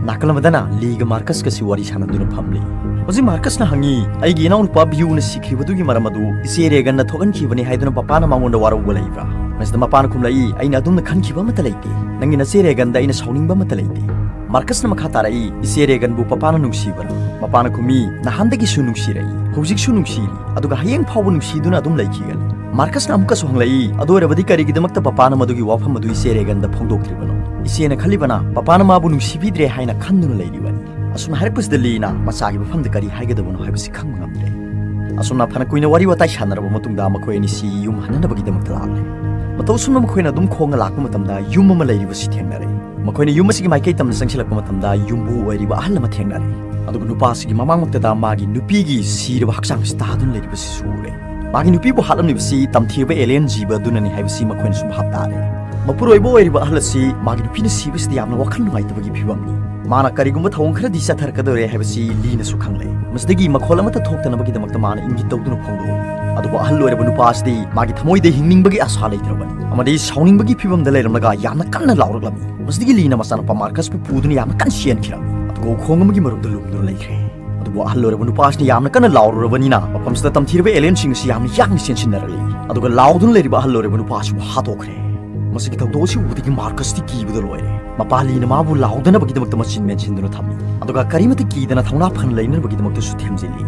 ꯅꯥꯀꯜ ꯑꯃꯗꯅ ꯂꯤꯒ ꯃꯥꯔꯀꯁꯀꯁꯤ ꯋꯥꯔꯤ ꯁꯥꯟꯅꯗꯨꯅ ꯐꯝꯂꯤ꯫ ꯍꯧꯖꯤꯛ ꯃꯥꯔꯀꯁꯅ ꯍꯪꯉꯤ, "ꯑꯩꯒꯤ ꯏꯅꯥꯎꯅꯨꯄꯥ ꯕ꯭ꯌꯨꯅ ꯁꯤꯈ꯭ꯔꯤꯕꯗꯨꯒꯤ ꯃꯔꯝ ꯑꯗꯨ ꯏꯆꯦ ꯔꯦꯒꯟꯅ ꯊꯣꯛꯍꯟꯈꯤꯕꯅꯤ ꯍꯥꯏꯗꯨꯅ ꯄꯄꯥꯅ ꯃꯉꯣꯟꯗ ꯋꯥꯔꯧꯕ ꯂꯩꯕ꯭ꯔꯥ?" ꯃꯁꯤꯗ ꯃꯄꯥꯅ ꯈꯨꯝꯂꯛꯏ, "ꯑꯩꯅ ꯑꯗꯨꯝꯅ ꯈꯟꯈꯤꯕ ꯑꯃꯠꯇ ꯂꯩꯇꯦ꯫ ꯅꯪꯒꯤ ꯅꯆꯦ ꯔꯦꯒꯟꯗ ꯑꯩꯅ ꯁꯥꯎꯅꯤꯡꯕ ꯑꯃꯠꯇ ꯂꯩꯇꯦ꯫" ꯃꯥꯔꯀꯁꯅ ꯃꯈꯥ ꯇꯥꯔꯛꯏ, "ꯏꯆꯦ ꯔꯦꯒꯟꯕꯨ ꯄꯄꯥꯅ ꯅꯨꯡꯁꯤꯕ꯭ꯔꯥ?" ꯃꯄꯥꯅ ꯈꯨꯝꯃꯤ, "ꯅꯍꯥꯟꯗꯒꯤꯁꯨ ꯅꯨꯡꯁꯤꯔꯛꯏ, ꯍꯧꯖꯤꯛꯁꯨ ꯅꯨꯡꯁꯤꯔꯤ, ꯑꯗꯨꯒ ꯍꯌꯦꯡ ꯐꯥꯎꯕ ꯅꯨꯡꯁꯤꯗꯨꯅ ꯑꯗꯨꯝ ꯂꯩꯈꯤꯒꯅꯤ꯫" ꯃꯥꯔꯀꯁꯅ ꯑꯃꯨꯛꯀꯁꯨ ꯍꯪꯂꯛꯏ, "ꯑꯗꯨ ꯑꯣꯏꯔꯕꯗꯤ ꯀꯔꯤꯒꯤꯗꯃꯛꯇ ꯄꯄꯥꯅ ꯃꯗꯨꯒꯤ ꯋꯥꯐꯝ ꯑꯗꯨ ꯏꯆꯦ ꯔꯦꯒꯟꯗ ꯐꯣꯡꯗꯣꯛꯇ꯭ꯔꯤꯕꯅꯣ? ꯏꯆꯦꯅ ꯈꯜꯂꯤꯕꯅ ꯄꯄꯥꯅ ꯃꯥꯕꯨ ꯅꯨꯡꯁꯤꯕꯤꯗ꯭ꯔꯦ ꯍꯥꯏꯅ ꯈꯟꯗꯨꯅ ꯂꯩꯔꯤꯕꯅꯤ꯫" ꯑꯁꯨꯝꯅ ꯍꯥꯏꯔꯛꯄꯁꯤꯗ ꯂꯤꯅ ꯃꯆꯥꯒꯤ ꯃꯐꯝꯗ ꯀꯔꯤ ꯍꯥꯏꯒꯗꯕꯅꯣ ꯍꯥꯏꯕꯁꯤ ꯈꯪꯕ ꯉꯝꯗ꯭ꯔꯦ꯫ ꯑꯁꯨꯝꯅ ꯐꯅ ꯀꯨꯏꯅ ꯋꯥꯔꯤ ꯋꯥꯇꯥꯏ ꯁꯥꯟꯅꯔꯕ ꯃꯇꯨꯡꯗ ꯃꯈꯣꯏ ꯑꯅꯤꯁꯤ ꯌꯨꯝ ꯍꯟꯅꯅꯕꯒꯤꯗꯃꯛꯇ ꯂꯥꯛꯂꯦ꯫ ꯃꯇꯧ ꯑꯁꯨꯝꯅ ꯃꯈꯣꯏꯅ ꯑꯗꯨꯝ ꯈꯣꯡꯅ ꯂꯥꯛꯄ ꯃꯇꯝꯗ ꯌꯨꯝ ꯑꯃ ꯂꯩꯔꯤꯕꯁꯤ ꯊꯦꯡꯅꯔꯦ꯫ ꯃꯈꯣꯏꯅ ꯌꯨꯝ ꯑꯁꯤꯒꯤ ꯃꯥꯏꯀꯩ ꯇꯝꯅ ꯆꯪꯁꯤꯜꯂꯛꯄ ꯃꯇꯝꯗ ꯌꯨꯝꯕꯨ ꯑꯣꯏꯔꯤꯕ ꯑꯍꯜ ꯑꯃ ꯊꯦꯡꯅꯔꯦ꯫ ꯑꯗꯨꯒ ꯅꯨꯄꯥꯁꯤꯒꯤ ꯃꯃꯥꯡꯃꯛꯇꯗ ꯃꯥꯒꯤ ꯅꯨꯄꯤꯒꯤ ꯁꯤꯔꯕ ꯍꯛꯆꯥꯡꯁꯤ ꯇꯥꯗꯨꯅ ꯂꯩꯔꯤꯕꯁꯤꯁꯨ ꯎꯔꯦ꯫ ꯃꯥꯒꯤ ꯅꯨꯄꯤꯕꯨ ꯍꯥꯠꯂꯝꯂꯤꯕꯁꯤ ꯇꯝꯊꯤꯔꯕ alien ꯖꯤꯕ ꯑꯗꯨꯅꯅꯤ ꯍꯥꯏꯕꯁꯤ ꯃꯈꯣꯏꯅꯁꯨ ꯚꯥꯞ ꯇꯥꯔꯦ꯫ ꯃꯄꯨꯔꯣꯏꯕ ꯑꯣꯏꯔꯤꯕ ꯑꯍꯜ ꯑꯁꯤ ꯃꯥꯒꯤ ꯅꯨꯄꯤꯅ ꯁꯤꯕꯁꯤꯗ ꯌꯥꯝꯅ ꯋꯥꯈꯜ ꯅꯨꯡꯉꯥꯏꯇꯕꯒꯤ ꯐꯤꯕꯝꯅꯤ꯫ ꯃꯥꯅ ꯀꯔꯤꯒꯨꯝꯕ ꯊꯧꯑꯣꯡ ꯈꯔꯗꯤ ꯆꯠꯊꯔꯛꯀꯗꯧꯔꯦ ꯍꯥꯏꯕꯁꯤ ꯂꯤꯅꯁꯨ ꯈꯪꯂꯦ꯫ ꯃꯁꯤꯗꯒꯤ ꯃꯈꯣꯜ ꯑꯃꯠꯇ ꯊꯣꯛꯇꯅꯕꯒꯤꯗꯃꯛꯇ ꯃꯥꯅ ꯏꯪꯒꯤꯠ ꯇꯧꯗꯨꯅ ꯐꯣꯡꯗꯣꯛꯏ꯫ ꯑꯗꯨꯕꯨ ꯑꯍꯜ ꯑꯣꯏꯔꯕ ꯅꯨꯄꯥ ꯑꯁꯤꯗꯤ ꯃꯥꯒꯤ ꯊꯃꯣꯏꯗ ꯍꯤꯡꯅꯤꯡꯕꯒꯤ ꯑꯥꯁꯥ ꯂꯩꯇ꯭ꯔꯕꯅꯤ ꯑꯃꯗꯤ ꯁꯥꯎꯅꯤꯡꯕꯒꯤ ꯐꯤꯕꯝꯗ ꯂꯩꯔꯝꯂꯒ ꯌꯥꯝꯅ ꯀꯟꯅ ꯂꯥꯎꯔꯛꯂꯝꯃꯤ꯫ ꯃꯁꯤꯗꯒꯤ ꯂꯤꯅ ꯃꯆꯥꯅꯨꯄꯥ ꯃꯥꯔꯀꯁꯄꯨ ꯄꯨꯗꯨꯅ ꯌꯥꯝꯅ ꯀꯟꯅ ꯆꯦꯟꯈꯤꯔꯝꯃꯤ꯫ ꯑꯗꯨꯒ ꯎꯈꯣꯡ ꯑꯃꯒꯤ ꯃꯔꯨꯝꯗ ꯂꯨꯝꯗꯨꯅ ꯂꯩꯈ꯭ꯔꯦ꯫ ꯑꯗꯨꯕꯨ ꯑꯍꯜ ꯑꯣꯏꯔꯕ ꯅꯨꯄꯥ ꯑꯁꯤꯅ ꯌꯥꯝꯅ ꯀꯟꯅ ꯂꯥꯎꯔꯨꯔꯕꯅꯤꯅ ꯃꯐꯝꯁꯤꯗ ꯇꯝꯊꯤꯔꯕ alienꯁꯤꯡ ꯑꯁꯤ ꯌꯥꯝꯅ ꯌꯥꯡꯅ ꯆꯦꯟꯁꯤꯟꯅꯔꯛꯂꯤ꯫ ꯑꯗꯨꯒ ꯂꯥꯎꯗꯨꯅ ꯂꯩꯔꯤꯕ ꯑꯍꯜ ꯑꯣꯏꯔꯕ ꯅꯨꯄꯥ ꯑꯁꯤꯕꯨ ꯍꯥꯠꯇꯣꯛꯈ꯭ꯔꯦ꯫ ꯃꯁꯤꯒꯤ ꯊꯧꯗꯣꯛ ꯑꯁꯤ ꯎꯕꯗꯒꯤ ꯃꯥꯔꯀꯁꯇꯤ ꯀꯤꯕꯗ ꯂꯣꯏꯔꯦ꯫ ꯃꯄꯥ ꯂꯤꯅ ꯃꯥꯕꯨ ꯂꯥꯎꯗꯅꯕꯒꯤꯗꯃꯛꯇ ꯃꯆꯤꯟ ꯃꯦꯟꯁꯤꯟꯗꯨꯅ ꯊꯝꯃꯤ꯫ ꯑꯗꯨꯒ ꯀꯔꯤꯃꯠꯇ ꯀꯤꯗꯅ ꯊꯧꯅꯥ ꯐꯅ ꯂꯩꯅꯅꯕꯒꯤꯗꯃꯛꯇꯁꯨ ꯊꯦꯝꯖꯤꯜꯂꯤ꯫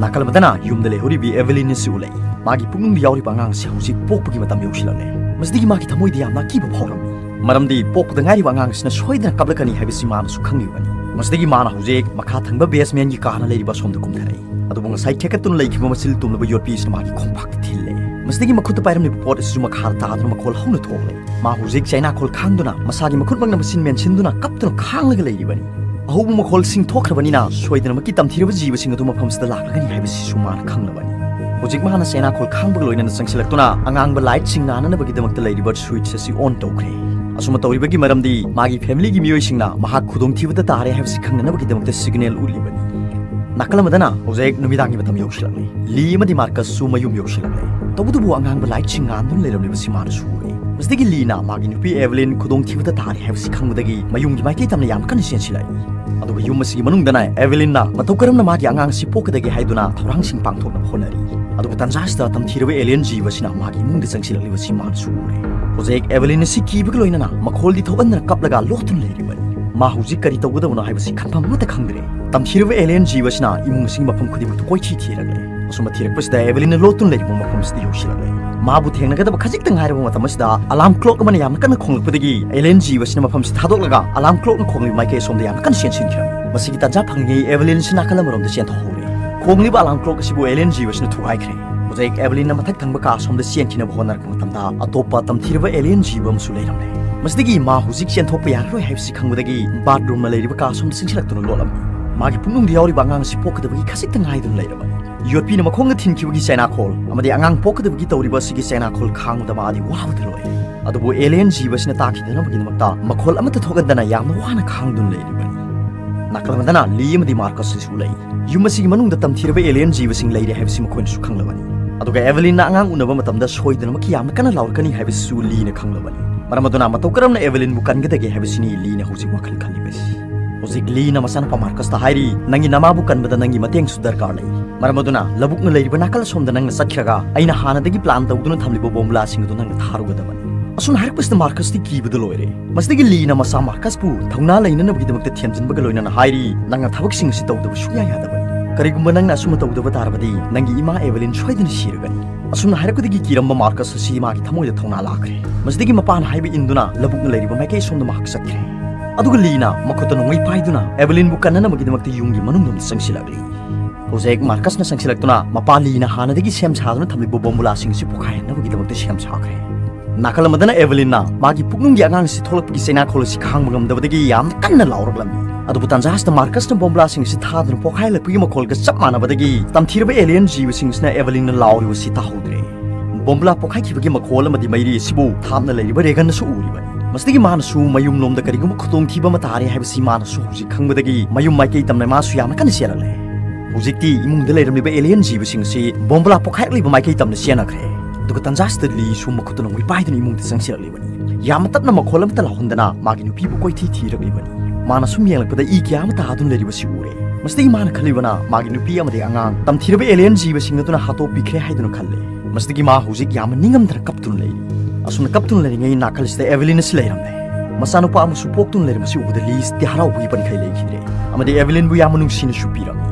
ꯅꯥꯀꯜ ꯑꯃꯗꯅ ꯌꯨꯝꯗ ꯂꯩꯍꯧꯔꯤꯕꯤ ꯑꯦꯚꯦꯂꯤꯟ ꯑꯁꯤ ꯎꯠꯂꯛꯏ꯫ ꯃꯥꯒꯤ ꯄꯨꯛꯅꯨꯡꯗ ꯌꯥꯎꯔꯤꯕ ꯑꯉꯥꯡ ꯑꯁꯤ ꯍꯧꯖꯤꯛ ꯄꯣꯛꯄꯒꯤ ꯃꯇꯝ ꯌꯧꯁꯤꯜꯂꯛꯂꯦ꯫ ꯃꯁꯤꯗꯒꯤ ꯃꯥꯒꯤ ꯊꯃꯣꯏꯗ ꯌꯥꯝꯅ ꯑꯀꯤꯕ ꯐꯥꯎꯔꯝꯃꯤ꯫ ꯃꯔꯝꯗꯤ ꯄꯣꯛꯄꯗ ꯉꯥꯏꯔꯤꯕ ꯑꯉꯥꯡ ꯑꯁꯤꯅ ꯁꯣꯏꯗꯅ ꯀꯞꯂꯛꯀꯅꯤ ꯍꯥꯏꯕꯁꯤ ꯃꯥꯅꯁꯨ ꯈꯪꯂꯤꯕꯅꯤ꯫ ꯃꯁꯤꯗꯒꯤ ꯃꯥꯅ ꯍꯧꯖꯤꯛ ꯃꯈꯥ ꯊꯪꯕ ꯕꯦꯁꯃꯦꯟꯒꯤ ꯀꯥꯅ ꯂꯩꯔꯤꯕ ꯑꯁꯣꯝꯗ ꯀꯨꯝꯊꯔꯛꯏ꯫ ꯑꯗꯨꯕꯨ ꯉꯁꯥꯏ ꯊꯦꯛꯀꯠꯇꯨꯅ ꯂꯩꯈꯤꯕ ꯃꯆꯤꯜ ꯇꯨꯝꯂꯕ ꯌꯣꯠꯄꯤ ꯑꯁꯤꯅ ꯃꯥꯒꯤ ꯈꯣꯡꯄꯥꯛꯇ ꯊꯤꯜꯂꯦ꯫ ꯃꯁꯤꯗꯒꯤ ꯃꯈꯨꯠꯇ ꯄꯥꯏꯔꯝꯂꯤꯕ ꯄꯣꯠ ꯑꯁꯤꯁꯨ ꯃꯈꯥꯗ ꯇꯥꯗꯨꯅ ꯃꯈꯣꯜ ꯍꯧꯅ ꯊꯣꯛꯂꯦ꯫ ꯃꯥ ꯍꯧꯖꯤꯛ ꯆꯩꯅꯥꯈꯣꯜ ꯈꯥꯡꯗꯨꯅ ꯃꯁꯥꯒꯤ ꯃꯈꯨꯠꯃꯛꯅ ꯃꯆꯤꯟ ꯃꯦꯟꯁꯤꯟꯗꯨꯅ ꯀꯞꯇꯨꯅ ꯈꯥꯡꯂꯒ ꯂꯩꯔꯤꯕꯅꯤ꯫ ꯑꯍꯧꯕ ꯃꯈꯣꯜꯁꯤꯡ ꯊꯣꯛꯈ꯭ꯔꯕꯅꯤꯅ ꯁꯣꯏꯗꯅꯃꯛꯀꯤ ꯇꯝꯊꯤꯔꯕ ꯖꯤꯕꯁꯤꯡ ꯑꯗꯨ ꯃꯐꯝꯁꯤꯗ ꯂꯥꯛꯂꯒꯅꯤ ꯍꯥꯏꯕꯁꯤꯁꯨ ꯃꯥꯅ ꯈꯪꯂꯕꯅꯤ꯫ ꯍꯧꯖꯤꯛ ꯃꯥꯅ ꯆꯩꯅꯥꯈꯣꯜ ꯈꯥꯡꯕꯒ ꯂꯣꯏꯅꯅ ꯆꯪꯁꯤꯜꯂꯛꯇꯨꯅ ꯑꯉꯥꯡꯕ ꯂꯥꯏꯠꯁꯤꯡ ꯉꯥꯟꯅꯅꯕꯒꯤꯗꯃꯛꯇ ꯂꯩꯔꯤꯕ ꯁ꯭ꯋꯤꯠꯆ ꯑꯁꯤ ꯑꯣꯟ ꯇꯧꯈ꯭ꯔꯦ꯫ ꯑꯁꯨꯝꯅ ꯇꯧꯔꯤꯕꯒꯤ ꯃꯔꯝꯗꯤ ꯃꯥꯒꯤ ꯐꯦꯃꯤꯂꯤꯒꯤ ꯃꯤꯑꯣꯏꯁꯤꯡꯅ ꯃꯍꯥꯛ ꯈꯨꯗꯣꯡꯊꯤꯕꯗ ꯇꯥꯔꯦ ꯍꯥꯏꯕꯁꯤ ꯈꯪꯅꯅꯕꯒꯤꯗꯃꯛꯇ ꯁꯤꯒꯅꯦꯜ ꯎꯠꯂꯤꯕꯅꯤ꯫ ꯅꯥꯀꯜ ꯑꯃꯗꯅ ꯍꯧꯖꯤꯛ ꯅꯨꯃꯤꯗꯥꯡꯒꯤ ꯃꯇꯝ ꯌꯧꯁꯤꯜꯂꯛꯂꯦ꯫ ꯂꯤ ꯑꯃꯗꯤ ꯃꯥꯔꯀꯁꯁꯨ ꯃꯌꯨꯝ ꯌꯧꯁꯤꯜꯂꯛꯂꯦ꯫ ꯇꯧꯕꯇꯕꯨ ꯑꯉꯥꯡꯕ ꯂꯥꯏꯠꯁꯤꯡ ꯉꯥꯟꯗꯨꯅ ꯂꯩꯔꯝꯂꯤꯕꯁꯤ ꯃꯥꯅꯁꯨ ꯎꯔꯦ꯫ ꯃꯁꯤꯗꯒꯤ ꯂꯤꯅ ꯃꯥꯒꯤ ꯅꯨꯄꯤ ꯑꯦꯚꯦꯂꯤꯟ ꯈꯨꯗꯣꯡꯊꯤꯕꯗ ꯇꯥꯔꯦ ꯍꯥꯏꯕꯁꯤ ꯈꯪꯕꯗꯒꯤ ꯃꯌꯨꯝꯒꯤ ꯃꯥꯏꯀꯩ ꯇꯝꯅ ꯌꯥꯝꯅ ꯀꯟꯅ ꯆꯦꯟꯁꯤꯜꯂꯛꯏ꯫ ꯑꯗꯨꯒ ꯌꯨꯝ ꯑꯁꯤꯒꯤ ꯃꯅꯨꯡꯗꯅ ꯑꯦꯚꯦꯂꯤꯟꯅ ꯃꯇꯧ ꯀꯔꯝꯅ ꯃꯥꯒꯤ ꯑꯉꯥꯡ ꯑꯁꯤ ꯄꯣꯛꯀꯗꯒꯦ ꯍꯥꯏꯗꯨꯅ ꯊꯧꯔꯥꯡꯁꯤꯡ ꯄꯥꯡꯊꯣꯛꯅꯕ ꯍꯣꯠꯅꯔꯤ꯫ ꯑꯗꯨꯕꯨ ꯇꯟꯖꯥ ꯑꯁꯤꯗ ꯇꯝꯊꯤꯔꯕ ꯑꯦꯂꯤꯌꯟ ꯖꯤꯕ ꯑꯁꯤꯅ ꯃꯥꯒꯤ ꯏꯃꯨꯡꯗ ꯆꯪꯁꯤꯜꯂꯛꯂꯤꯕꯁꯤ ꯃꯥꯅꯁꯨ ꯎꯔꯦ꯫ ꯍꯧꯖꯤꯛ ꯑꯦꯚꯦꯂꯤꯟ ꯑꯁꯤ ꯀꯤꯕꯒ ꯂꯣꯏꯅꯅ ꯃꯈꯣꯜꯗꯤ ꯊꯣꯛꯍꯟꯗꯅ ꯀꯞꯂꯒ ꯂꯣꯠꯇꯨꯅ ꯂꯩꯔꯤꯕꯅꯤ꯫ ꯃꯥ ꯍꯧꯖꯤꯛ ꯀꯔꯤ ꯇꯧꯒꯗꯕꯅꯣ ꯍꯥꯏꯕꯁꯤ ꯈꯟꯐꯝ ꯑꯃꯠꯇ ꯈꯪꯗ꯭ꯔꯦ꯫ ꯇꯝꯊꯤꯔꯕ ꯑꯦꯂꯤꯌꯟ ꯖꯤꯕ ꯑꯁꯤꯅ ꯏꯃꯨꯡ ꯑꯁꯤꯒꯤ ꯃꯐꯝ ꯈꯨꯗꯤꯡꯃꯛꯇ ꯀꯣꯏꯊꯤ ꯊꯤꯔꯛꯂꯦ꯫ ꯑꯁꯨꯝꯅ ꯊꯤꯔꯛꯄꯁꯤꯗ ꯑꯦꯚꯦꯂꯤꯟꯅ ꯂꯣꯠꯇꯨꯅ ꯂꯩꯔꯤꯕ ꯃꯐꯝ ꯑꯁꯤꯗ ꯌꯧꯁꯤꯜꯂꯛꯂꯦ꯫ ꯃꯥꯕꯨ ꯊꯦꯡꯅꯒꯗꯕ ꯈꯖꯤꯛꯇ ꯉꯥꯏꯔꯕ ꯃꯇꯝ ꯑꯁꯤꯗ ꯑꯂꯥꯔꯝ ꯀ꯭ꯂꯣꯛ ꯑꯃꯅ ꯌꯥꯝꯅ ꯀꯟꯅ ꯈꯣꯡꯂꯛꯄꯗꯒꯤ ꯑꯦꯂꯤꯌꯟ ꯖꯤꯕ ꯑꯁꯤꯅ ꯃꯐꯝꯁꯤ ꯊꯥꯗꯣꯛꯂꯒ ꯑꯂꯥꯔꯝ ꯀ꯭ꯂꯣꯛꯅ ꯈꯣꯡꯂꯤꯕ ꯃꯥꯏꯀꯩ ꯑꯁꯣꯝꯗ ꯌꯥꯝꯅ ꯀꯟꯅ ꯆꯦꯟꯁꯤꯟꯈ꯭ꯔꯦ꯫ ꯃꯁꯤꯒꯤ ꯇꯥꯟꯖꯥ ꯐꯪꯂꯤꯉꯩ ꯑꯦꯚꯦꯂꯤꯟ ꯑꯁꯤ ꯅꯥꯀꯜ ꯑꯃꯔꯣꯝꯗ ꯆꯦꯟꯊꯣꯛꯍꯧꯔꯦ꯫ ꯈꯣꯡꯂꯤꯕ ꯑꯂꯥꯔꯝ ꯀ꯭ꯂꯣꯛ ꯑꯁꯤꯕꯨ ꯑꯦꯂꯤꯌꯟ ꯖꯤꯕ ꯑꯁꯤꯅ ꯊꯨꯒꯥꯏꯈ꯭ꯔꯦ꯫ ꯍꯧꯖꯤꯛ ꯑꯦꯚꯦꯂꯤꯟꯅ ꯃꯊꯛ ꯊꯪꯕ ꯀꯥ ꯑꯁꯣꯝꯗ ꯆꯦꯟꯈꯤꯅꯕ ꯍꯣꯠꯅꯔꯛꯄ ꯃꯇꯝꯗ ꯑꯇꯣꯞꯄ ꯇꯝꯊꯤꯔꯕ ꯑꯦꯂꯤꯌꯟ ꯖꯤꯕ ꯑꯃꯁꯨ ꯂꯩꯔꯝꯂꯦ꯫ ꯃꯁꯤꯗꯒꯤ ꯃꯥ ꯍꯧꯖꯤꯛ ꯆꯦꯟꯊꯣꯛꯄ ꯌꯥꯔꯔꯣꯏ ꯍꯥꯏꯕꯁꯤ ꯈꯪꯕꯗꯒꯤ ꯕꯥꯠꯔꯨꯝꯅ ꯂꯩꯔꯤꯕ ꯀꯥ ꯑꯁꯣꯝꯗ ꯆꯪꯁꯤꯜꯂꯛꯇꯨꯅ ꯂꯣꯠꯂꯝꯃꯤ꯫ ꯃꯥꯒꯤ ꯄꯨꯛꯅꯨꯡꯗ ꯌꯥꯎꯔꯤꯕ ꯑꯉꯥꯡ ꯑꯁꯤ ꯄꯣꯛꯀꯗꯕꯒꯤ ꯈꯖꯤꯛꯇ ꯉꯥꯏꯗꯨꯅ ꯂꯩꯔꯕꯅꯤ꯫ ꯌꯣꯠꯄꯤꯅ ꯃꯈꯣꯡꯗ ꯊꯤꯟꯈꯤꯕꯒꯤ ꯆꯩꯅꯥꯈꯣꯜ ꯑꯃꯗꯤ ꯑꯉꯥꯡ ꯄꯣꯛꯀꯗꯕꯒꯤ ꯇꯧꯔꯤꯕ ꯑꯁꯤꯒꯤ ꯆꯩꯅꯥꯈꯣꯜ ꯈꯥꯡꯕꯗ ꯃꯥꯗꯤ ꯋꯥꯕꯗ ꯂꯣꯏꯔꯦ꯫ ꯑꯗꯨꯕꯨ ꯑꯦꯂꯤꯌꯟ ꯖꯤꯕ ꯑꯁꯤꯅ ꯇꯥꯈꯤꯗꯅꯕꯒꯤꯗꯃꯛꯇ ꯃꯈꯣꯜ ꯑꯃꯠꯇ ꯊꯣꯛꯍꯟꯗꯅ ꯌꯥꯝꯅ ꯋꯥꯅ ꯈꯥꯡꯗꯨꯅ ꯂꯩꯔꯤꯕꯅꯤ꯫ ꯅꯥꯀꯜ ꯑꯃꯗꯅ ꯂꯤ ꯑꯃꯗꯤ ꯃꯥꯔꯀꯁ ꯑꯁꯤꯁꯨ ꯂꯩ꯫ ꯌꯨꯝ ꯑꯁꯤꯒꯤ ꯃꯅꯨꯡꯗ ꯇꯝꯊꯤꯔꯕ ꯑꯦꯂꯤꯌꯟ ꯖꯤꯕꯁꯤꯡ ꯂꯩꯔꯦ ꯍꯥꯏꯕꯁꯤ ꯃꯈꯣꯏꯅꯁꯨ ꯈꯪꯂꯕꯅꯤ꯫ ꯑꯗꯨꯒ ꯑꯦꯚꯦꯂꯤꯟꯅ ꯑꯉꯥꯡ ꯎꯅꯕ ꯃꯇꯝꯗ ꯁꯣꯏꯗꯅꯃꯛꯀꯤ ꯌꯥꯝꯅ ꯀꯟꯅ ꯂꯥꯎꯔꯛꯀꯅꯤ ꯍꯥꯏꯕꯁꯤꯁꯨ ꯂꯤꯅ ꯈꯪꯂꯕꯅꯤ꯫ ꯃꯔꯝ ꯑꯗꯨꯅ ꯃꯇꯧ ꯀꯔꯝꯅ ꯑꯦꯚꯦꯂꯤꯟꯕꯨ ꯀꯟꯒꯗꯒꯦ ꯍꯥꯏꯕꯁꯤꯅꯤ ꯂꯤꯅ ꯍꯧꯖꯤꯛ ꯋꯥꯈꯜ ꯈꯜꯂꯤꯕꯁꯤ꯫ ꯍꯧꯖꯤꯛ ꯂꯤꯅ ꯃꯆꯥꯅꯨꯄꯥ ꯃꯥꯔꯀꯁꯇ ꯍꯥꯏꯔꯤ, "ꯅꯪꯒꯤ ꯅꯃꯥꯕꯨ ꯀꯟꯕꯗ ꯅꯪꯒꯤ ꯃꯇꯦꯡꯁꯨ ꯗꯔꯀꯥꯔ ꯂꯩ꯫ ꯃꯔꯝ ꯑꯗꯨꯅ ꯂꯧꯕꯨꯛꯅ ꯂꯩꯔꯤꯕ ꯅꯥꯀꯜ ꯑꯁꯣꯝꯗ ꯅꯪꯅ ꯆꯠꯈ꯭ꯔꯒ ꯑꯩꯅ ꯍꯥꯟꯅꯗꯒꯤ ꯄ꯭ꯂꯥꯟ ꯇꯧꯗꯨꯅ ꯊꯝꯂꯤꯕ ꯕꯣꯝꯕꯨꯂꯥꯁꯤꯡ ꯑꯗꯨ ꯅꯪꯅ ꯊꯥꯔꯨꯒꯗꯕꯅꯤ꯫" ꯑꯁꯨꯝꯅ ꯍꯥꯏꯔꯛꯄꯁꯤꯗ ꯃꯥꯔꯀꯁꯇꯤ ꯀꯤꯕꯗ ꯂꯣꯏꯔꯦ꯫ ꯃꯁꯤꯗꯒꯤ ꯂꯤꯅ ꯃꯆꯥ ꯃꯥꯔꯀꯁꯄꯨ ꯊꯧꯅꯥ ꯂꯩꯅꯅꯕꯒꯤꯗꯃꯛꯇ ꯊꯦꯝꯖꯤꯟꯕꯒ ꯂꯣꯏꯅꯅ ꯍꯥꯏꯔꯤ, "ꯅꯪꯅ ꯊꯕꯛꯁꯤꯡ ꯑꯁꯤ ꯇꯧꯗꯕ ꯁꯨꯡꯌꯥ ꯌꯥꯗꯕꯅꯤ꯫ ꯀꯔꯤꯒꯨꯝꯕ ꯅꯪꯅ ꯑꯁꯨꯝꯅ ꯇꯧꯗꯕ ꯇꯥꯔꯕꯗꯤ ꯅꯪꯒꯤ ꯏꯃꯥ ꯑꯦꯚꯦꯂꯤꯟ ꯁꯣꯏꯗꯅ ꯁꯤꯔꯒꯅꯤ꯫" ꯑꯁꯨꯝꯅ ꯍꯥꯏꯔꯛꯄꯗꯒꯤ ꯀꯤꯔꯝꯕ ꯃꯥꯔꯀꯁ ꯑꯁꯤ ꯃꯥꯒꯤ ꯊꯃꯣꯏꯗ ꯊꯧꯅꯥ ꯂꯥꯛꯈ꯭ꯔꯦ꯫ ꯃꯁꯤꯗꯒꯤ ꯃꯄꯥꯅ ꯍꯥꯏꯕ ꯏꯟꯗꯨꯅ ꯂꯧꯕꯨꯛꯅ ꯂꯩꯔꯤꯕ ꯃꯥꯏꯀꯩ ꯑꯁꯣꯝꯗ ꯃꯍꯥꯛ ꯆꯠꯈ꯭ꯔꯦ꯫ ꯑꯗꯨꯒ ꯂꯤꯅ ꯃꯈꯨꯠꯇ ꯅꯣꯡꯃꯩ ꯄꯥꯏꯗꯨꯅ ꯑꯦꯚꯦꯂꯤꯟꯕꯨ ꯀꯟꯅꯅꯕꯒꯤꯗꯃꯛꯇ ꯌꯨꯝꯒꯤ ꯃꯅꯨꯡꯗ ꯑꯃꯨꯛ ꯆꯪꯁꯤꯜꯂꯛꯂꯤ꯫ ꯍꯧꯖꯤꯛ ꯃꯥꯔꯀꯁꯅ ꯆꯪꯁꯤꯜꯂꯛꯇꯨꯅ ꯃꯄꯥ ꯂꯤꯅ ꯍꯥꯟꯅꯗꯒꯤ ꯁꯦꯝ ꯁꯥꯗꯨꯅ ꯊꯝꯂꯤꯕ ꯕꯣꯝꯕꯨꯂꯥꯁꯤꯡ ꯑꯁꯤ ꯄꯣꯈꯥꯏꯍꯟꯅꯕꯒꯤꯗꯃꯛꯇ ꯁꯦꯝ ꯁꯥꯈ꯭ꯔꯦ꯫ ꯅꯥꯀꯜ ꯑꯃꯗꯅ ꯑꯦꯚꯦꯂꯤꯟꯅ ꯃꯥꯒꯤ ꯄꯨꯛꯅꯨꯡꯒꯤ ꯑꯉꯥꯡ ꯑꯁꯤ ꯊꯣꯛꯂꯛꯄꯒꯤ ꯆꯩꯅꯥꯈꯣꯜ ꯑꯁꯤ ꯈꯥꯡꯕ ꯉꯝꯗꯕꯗꯒꯤ ꯌꯥꯝꯅ ꯀꯟꯅ ꯂꯥꯎꯔꯛꯂꯝꯃꯤ꯫ ꯑꯗꯨꯕꯨ ꯇꯥꯟꯖꯥ ꯑꯁꯤꯗ ꯃꯥꯔꯀꯁꯅ ꯕꯣꯝꯕꯨꯂꯥꯁꯤꯡ ꯑꯁꯤ ꯊꯥꯗꯨꯅ ꯄꯣꯈꯥꯏꯍꯜꯂꯛꯄꯒꯤ ꯃꯈꯣꯜꯒ ꯆꯞ ꯃꯥꯟꯅꯕꯗꯒꯤ ꯇꯝꯊꯤꯔꯕ ꯑꯦꯂꯤꯌꯟ ꯖꯤꯕꯁꯤꯡ ꯑꯁꯤꯅ ꯑꯦꯚꯦꯂꯤꯟꯅ ꯂꯥꯎꯔꯤꯕ ꯑꯁꯤ ꯇꯥꯍꯧꯗ꯭ꯔꯦ꯫ ꯕꯣꯝꯕꯨꯂꯥ ꯄꯣꯈꯥꯏꯈꯤꯕꯒꯤ ꯃꯈꯣꯜ ꯑꯃꯗꯤ ꯃꯩꯔꯤ ꯑꯁꯤꯕꯨ ꯊꯥꯞꯅ ꯂꯩꯔꯤꯕ ꯔꯦꯒꯟꯅꯁꯨ ꯎꯔꯤꯕꯅꯤ꯫ ꯃꯁꯤꯗꯒꯤ ꯃꯥꯅꯁꯨ ꯃꯌꯨꯝꯂꯣꯝꯗ ꯀꯔꯤꯒꯨꯝꯕ ꯈꯨꯗꯣꯡꯊꯤꯕ ꯑꯃ ꯇꯥꯔꯦ ꯍꯥꯏꯕꯁꯤ ꯃꯥꯅꯁꯨ ꯍꯧꯖꯤꯛ ꯈꯪꯕꯗꯒꯤ ꯃꯌꯨꯝ ꯃꯥꯏꯀꯩ ꯇꯝꯅ ꯃꯥꯁꯨ ꯌꯥꯝꯅ ꯀꯟꯅ ꯆꯦꯜꯂꯛꯂꯦ꯫ ꯍꯧꯖꯤꯛꯇꯤ ꯏꯃꯨꯡꯗ ꯂꯩꯔꯝꯂꯤꯕ ꯑꯦꯂꯤꯌꯟ ꯖꯤꯕꯁꯤꯡ ꯑꯁꯤ ꯕꯣꯝꯕꯨꯂꯥ ꯄꯣꯈꯥꯏꯔꯛꯂꯤꯕ ꯃꯥꯏꯀꯩ ꯇꯝꯅ ꯆꯦꯟꯅꯈ꯭ꯔꯦ꯫ ꯑꯗꯨꯒ ꯇꯟꯖꯥꯁꯤꯗ ꯂꯤꯁꯨ ꯃꯈꯨꯠꯇ ꯅꯣꯡꯃꯩ ꯄꯥꯏꯗꯨꯅ ꯏꯃꯨꯡꯗ ꯆꯪꯁꯤꯜꯂꯛꯂꯤꯕꯅꯤ꯫ ꯌꯥꯝꯅ ꯇꯞꯅ ꯃꯈꯣꯜ ꯑꯃꯠꯇ ꯂꯥꯎꯍꯟꯗꯅ ꯃꯥꯒꯤ ꯅꯨꯄꯤꯕꯨ ꯀꯣꯏꯊꯤ ꯊꯤꯔꯛꯂꯤꯕꯅꯤ꯫ ꯃꯥꯅ ꯁꯨꯝ ꯌꯦꯡꯂꯛꯄꯗ ꯏ ꯀꯌꯥ ꯑꯃ ꯇꯥꯗꯨꯅ ꯂꯩꯔꯤꯕꯁꯤ ꯎꯔꯦ꯫ ꯃꯁꯤꯗꯒꯤ ꯃꯥꯅ ꯈꯜꯂꯤꯕꯅ ꯃꯥꯒꯤ ꯅꯨꯄꯤ ꯑꯃꯗꯤ ꯑꯉꯥꯡ ꯇꯝꯊꯤꯔꯕ ꯑꯦꯂꯤꯌꯟ ꯖꯤꯕꯁꯤꯡ ꯑꯗꯨꯅ ꯍꯥꯠꯇꯣꯛꯄꯤꯈ꯭ꯔꯦ ꯍꯥꯏꯗꯨꯅ ꯈꯜꯂꯦ꯫ ꯃꯁꯤꯗꯒꯤ ꯃꯥ ꯍꯧꯖꯤꯛ ꯌꯥꯝꯅ ꯅꯤꯡꯉꯝꯗꯅ ꯀꯞꯇꯨꯅ ꯂꯩꯔꯤ꯫ ꯑꯁꯨꯝꯅ ꯀꯞꯇꯨꯅ ꯂꯩꯔꯤꯉꯩ ꯅꯥꯀꯜꯁꯤꯗ ꯑꯦꯚꯦꯂꯤꯟ ꯑꯁꯤ ꯂꯩꯔꯝꯂꯦ꯫ ꯃꯆꯥꯅꯨꯄꯥ ꯑꯃꯁꯨ ꯄꯣꯛꯇꯨꯅ ꯂꯩꯔꯝꯕꯁꯤ ꯎꯕꯗ ꯂꯤꯁꯇꯤ ꯍꯔꯥꯎꯕꯒꯤ ꯄꯟꯈꯩ ꯂꯩꯈꯤꯗ꯭ꯔꯦ ꯑꯃꯗꯤ ꯑꯦꯚꯦꯂꯤꯟꯕꯨ ꯌꯥꯝꯅ ꯅꯨꯡꯁꯤꯅꯁꯨ ꯄꯤꯔꯝꯃꯤ꯫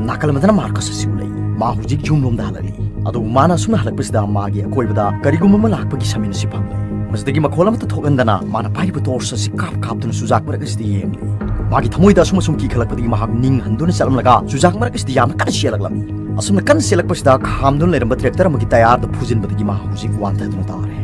ꯅꯥꯀꯜ ꯑꯃꯗꯅ ꯃꯥꯔꯀꯁ ꯑꯁꯤ ꯎꯠꯂꯛꯏ꯫ ꯃꯥ ꯍꯧꯖꯤꯛ ꯌꯨꯝꯂꯣꯝꯗ ꯍꯜꯂꯛꯂꯤ꯫ ꯑꯗꯨꯕꯨ ꯃꯥꯅ ꯑꯁꯨꯝꯅ ꯍꯜꯂꯛꯄꯁꯤꯗ ꯃꯥꯒꯤ ꯑꯀꯣꯏꯕꯗ ꯀꯔꯤꯒꯨꯝꯕ ꯑꯃ ꯂꯥꯛꯄꯒꯤ ꯁꯃꯤꯟ ꯑꯁꯤ ꯐꯪꯂꯦ꯫ ꯃꯁꯤꯗꯒꯤ ꯃꯈꯣꯜ ꯑꯃꯠꯇ ꯊꯣꯛꯍꯟꯗꯅ ꯃꯥꯅ ꯄꯥꯏꯔꯤꯕ ꯇꯣꯔꯆ ꯑꯁꯤ ꯀꯥꯞ ꯀꯥꯞꯇꯨꯅ ꯆꯨꯖꯥꯛ ꯃꯔꯛ ꯑꯁꯤꯗ ꯌꯦꯡꯂꯤ꯫ ꯃꯥꯒꯤ ꯊꯃꯣꯏꯗ ꯑꯁꯨꯝ ꯑꯁꯨꯝ ꯀꯤꯈꯠꯂꯛꯄꯗꯒꯤ ꯃꯍꯥꯛ ꯅꯤꯡ ꯍꯟꯗꯨꯅ ꯆꯠꯂꯝꯂꯒ ꯆꯨꯖꯥꯛ ꯃꯔꯛ ꯑꯁꯤꯗ ꯌꯥꯝꯅ ꯀꯟꯅ ꯆꯦꯜꯂꯛꯂꯝꯃꯤ꯫ ꯑꯁꯨꯝꯅ ꯀꯟꯅ ꯆꯦꯜꯂꯛꯄꯁꯤꯗ ꯈꯥꯝꯗꯨꯅ ꯂꯩꯔꯝꯕ ꯇ꯭ꯔꯦꯛꯇꯔ ꯑꯃꯒꯤ ꯇꯌꯥꯔꯗ ꯐꯨꯖꯤꯟꯕꯗꯒꯤ ꯃꯍꯥꯛ ꯍꯧꯖꯤꯛ ꯋꯥꯟꯊꯗꯨꯅ ꯇꯥꯔꯦ꯫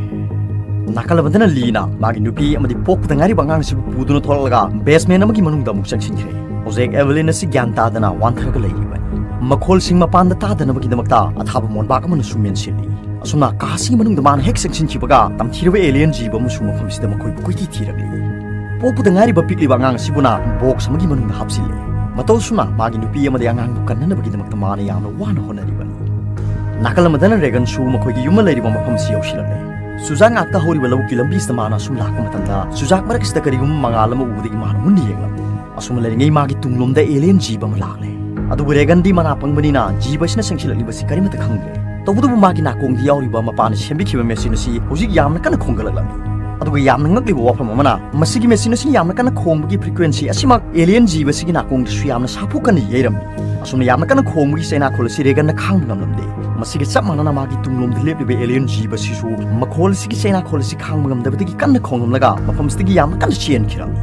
ꯅꯥꯀꯜ ꯑꯃꯗꯅ ꯂꯤꯅ ꯃꯥꯒꯤ ꯅꯨꯄꯤ ꯑꯃꯗꯤ ꯄꯣꯛꯄꯗ ꯉꯥꯏꯔꯤꯕ ꯑꯉꯥꯡꯁꯤꯕꯨ ꯄꯨꯗꯨꯅ ꯊꯣꯛꯂꯛꯂꯒ ꯕꯦꯁꯃꯦꯟ ꯑꯃꯒꯤ ꯃꯅꯨꯡꯗ ꯑꯃꯨꯛ ꯆꯪꯁꯤꯟꯈ꯭ꯔꯦ꯫ ꯍꯧꯖꯤꯛ ꯑꯦꯚꯦꯂꯤꯟ ꯑꯁꯤ ꯒ꯭ꯌꯥꯟ ꯇꯥꯗꯅ ꯋꯥꯟꯊꯔꯒ ꯂꯩꯔꯤꯕꯅꯤ꯫ ꯃꯈꯣꯜꯁꯤꯡ ꯃꯄꯥꯟꯗ ꯇꯥꯗꯅꯕꯒꯤꯗꯃꯛꯇ ꯑꯊꯥꯕ ꯃꯣꯟꯕꯥꯛ ꯑꯃꯅꯁꯨ ꯃꯦꯟꯁꯤꯜꯂꯤ꯫ ꯑꯁꯨꯝꯅ ꯀꯥ ꯑꯁꯤꯒꯤ ꯃꯅꯨꯡꯗ ꯃꯥꯅ ꯍꯦꯛ ꯆꯪꯁꯤꯟꯈꯤꯕꯒ ꯇꯝꯊꯤꯔꯕ ꯑꯦꯂꯤꯌꯟ ꯖꯤꯕ ꯑꯃꯁꯨ ꯃꯐꯝꯁꯤꯗ ꯃꯈꯣꯏꯕꯨ ꯀꯣꯏꯊꯤ ꯊꯤꯔꯛꯂꯤ꯫ ꯄꯣꯛꯄꯗ ꯉꯥꯏꯔꯤꯕ ꯄꯤꯛꯂꯤꯕ ꯑꯉꯥꯡ ꯑꯁꯤꯕꯨꯅ ꯕꯣꯛꯁ ꯑꯃꯒꯤ ꯃꯅꯨꯡꯗ ꯍꯥꯞꯆꯤꯜꯂꯤ꯫ ꯃꯇꯧ ꯑꯁꯨꯝꯅ ꯃꯥꯒꯤ ꯅꯨꯄꯤ ꯑꯃꯗꯤ ꯑꯉꯥꯡꯕꯨ ꯀꯟꯅꯅꯕꯒꯤꯗꯃꯛꯇ ꯃꯥꯅ ꯌꯥꯝꯅ ꯋꯥꯅ ꯍꯣꯠꯅꯔꯤꯕꯅꯤ꯫ ꯅꯥꯀꯜ ꯑꯃꯗꯅ ꯔꯦꯒꯟꯁꯨ ꯃꯈꯣꯏꯒꯤ ꯌꯨꯝ ꯑꯃ ꯂꯩꯔꯤꯕ ꯃꯐꯝꯁꯤ ꯌꯧꯁꯤꯜꯂꯛꯂꯦ꯫ ꯆꯨꯖꯥꯛ ꯉꯥꯛꯇ ꯍꯧꯔꯤꯕ ꯂꯧꯕꯨꯛꯀꯤ ꯂꯝꯕꯤꯁꯤꯗ ꯃꯥꯅ ꯑꯁꯨꯝ ꯂꯥꯛꯄ ꯃꯇꯝꯗ ꯆꯨꯖꯥꯛ ꯃꯔꯛꯁꯤꯗ ꯀꯔꯤꯒꯨꯝꯕ ꯃꯉꯥꯜ ꯑꯃ ꯎꯕꯗꯒꯤ ꯃꯥꯅ ꯃꯨꯟꯅ ꯌꯦꯡꯂꯝꯃꯤ꯫ ꯑꯁꯨꯝꯅ ꯂꯩꯔꯤꯉꯩ ꯃꯥꯒꯤ ꯇꯨꯡꯂꯣꯝꯗ alien ꯖꯤꯕ ꯑꯃ ꯂꯥꯛꯂꯦ꯫ ꯑꯗꯨꯕꯨ ꯔꯦꯒꯟꯗꯤ ꯃꯅꯥ ꯄꯪꯕꯅꯤꯅ ꯖꯤꯕ ꯑꯁꯤꯅ ꯆꯪꯁꯤꯜꯂꯛꯂꯤꯕꯁꯤ ꯀꯔꯤꯃꯠꯇ ꯈꯪꯗ꯭ꯔꯦ꯫ ꯇꯧꯕꯇꯕꯨ ꯃꯥꯒꯤ ꯅꯥꯀꯣꯡꯗ ꯌꯥꯎꯔꯤꯕ ꯃꯄꯥꯅ ꯁꯦꯝꯕꯤꯈꯤꯕ ꯃꯦꯆꯤꯟ ꯑꯁꯤ ꯍꯧꯖꯤꯛ ꯌꯥꯝꯅ ꯀꯟꯅ ꯈꯣꯡꯒꯠꯂꯛꯂꯝꯃꯤ꯫ ꯑꯗꯨꯒ ꯌꯥꯝꯅ ꯉꯛꯂꯤꯕ ꯋꯥꯐꯝ ꯑꯃꯅ, ꯃꯁꯤꯒꯤ ꯃꯦꯆꯤꯟ ꯑꯁꯤꯅ ꯌꯥꯝꯅ ꯀꯟꯅ ꯈꯣꯡꯕꯒꯤ frequency ꯑꯁꯤꯃꯛ alien ꯖꯤꯕꯁꯤꯒꯤ ꯅꯥꯀꯣꯡꯗꯁꯨ ꯌꯥꯝꯅ ꯁꯥꯐꯨ ꯀꯟꯅ ꯌꯩꯔꯝꯃꯤ꯫ ꯑꯁꯨꯝꯅ ꯌꯥꯝꯅ ꯀꯟꯅ ꯈꯣꯡꯕꯒꯤ ꯆꯩꯅꯥꯈꯣꯜ ꯑꯁꯤ ꯔꯦꯒꯟꯅ ꯈꯥꯡꯕ ꯉꯝꯂꯝꯗꯦ꯫ ꯃꯁꯤꯒ ꯆꯞ ꯃꯥꯟꯅꯅ ꯃꯥꯒꯤ ꯇꯨꯡꯂꯣꯝꯗ ꯂꯦꯞꯂꯤꯕ alien ꯖꯤꯕꯁꯤꯁꯨ ꯃꯈꯣꯜ ꯑꯁꯤꯒꯤ ꯆꯩꯅꯥꯈꯣꯜ ꯑꯁꯤ ꯈꯥꯡꯕ ꯉꯝꯗꯕꯗꯒꯤ ꯀꯟꯅ ꯈꯣꯡꯂꯝꯂꯒ ꯃꯐꯝꯁꯤꯗꯒꯤ ꯌꯥꯝꯅ ꯀꯟꯅ ꯆꯦꯟꯈꯤꯔꯝꯃꯤ꯫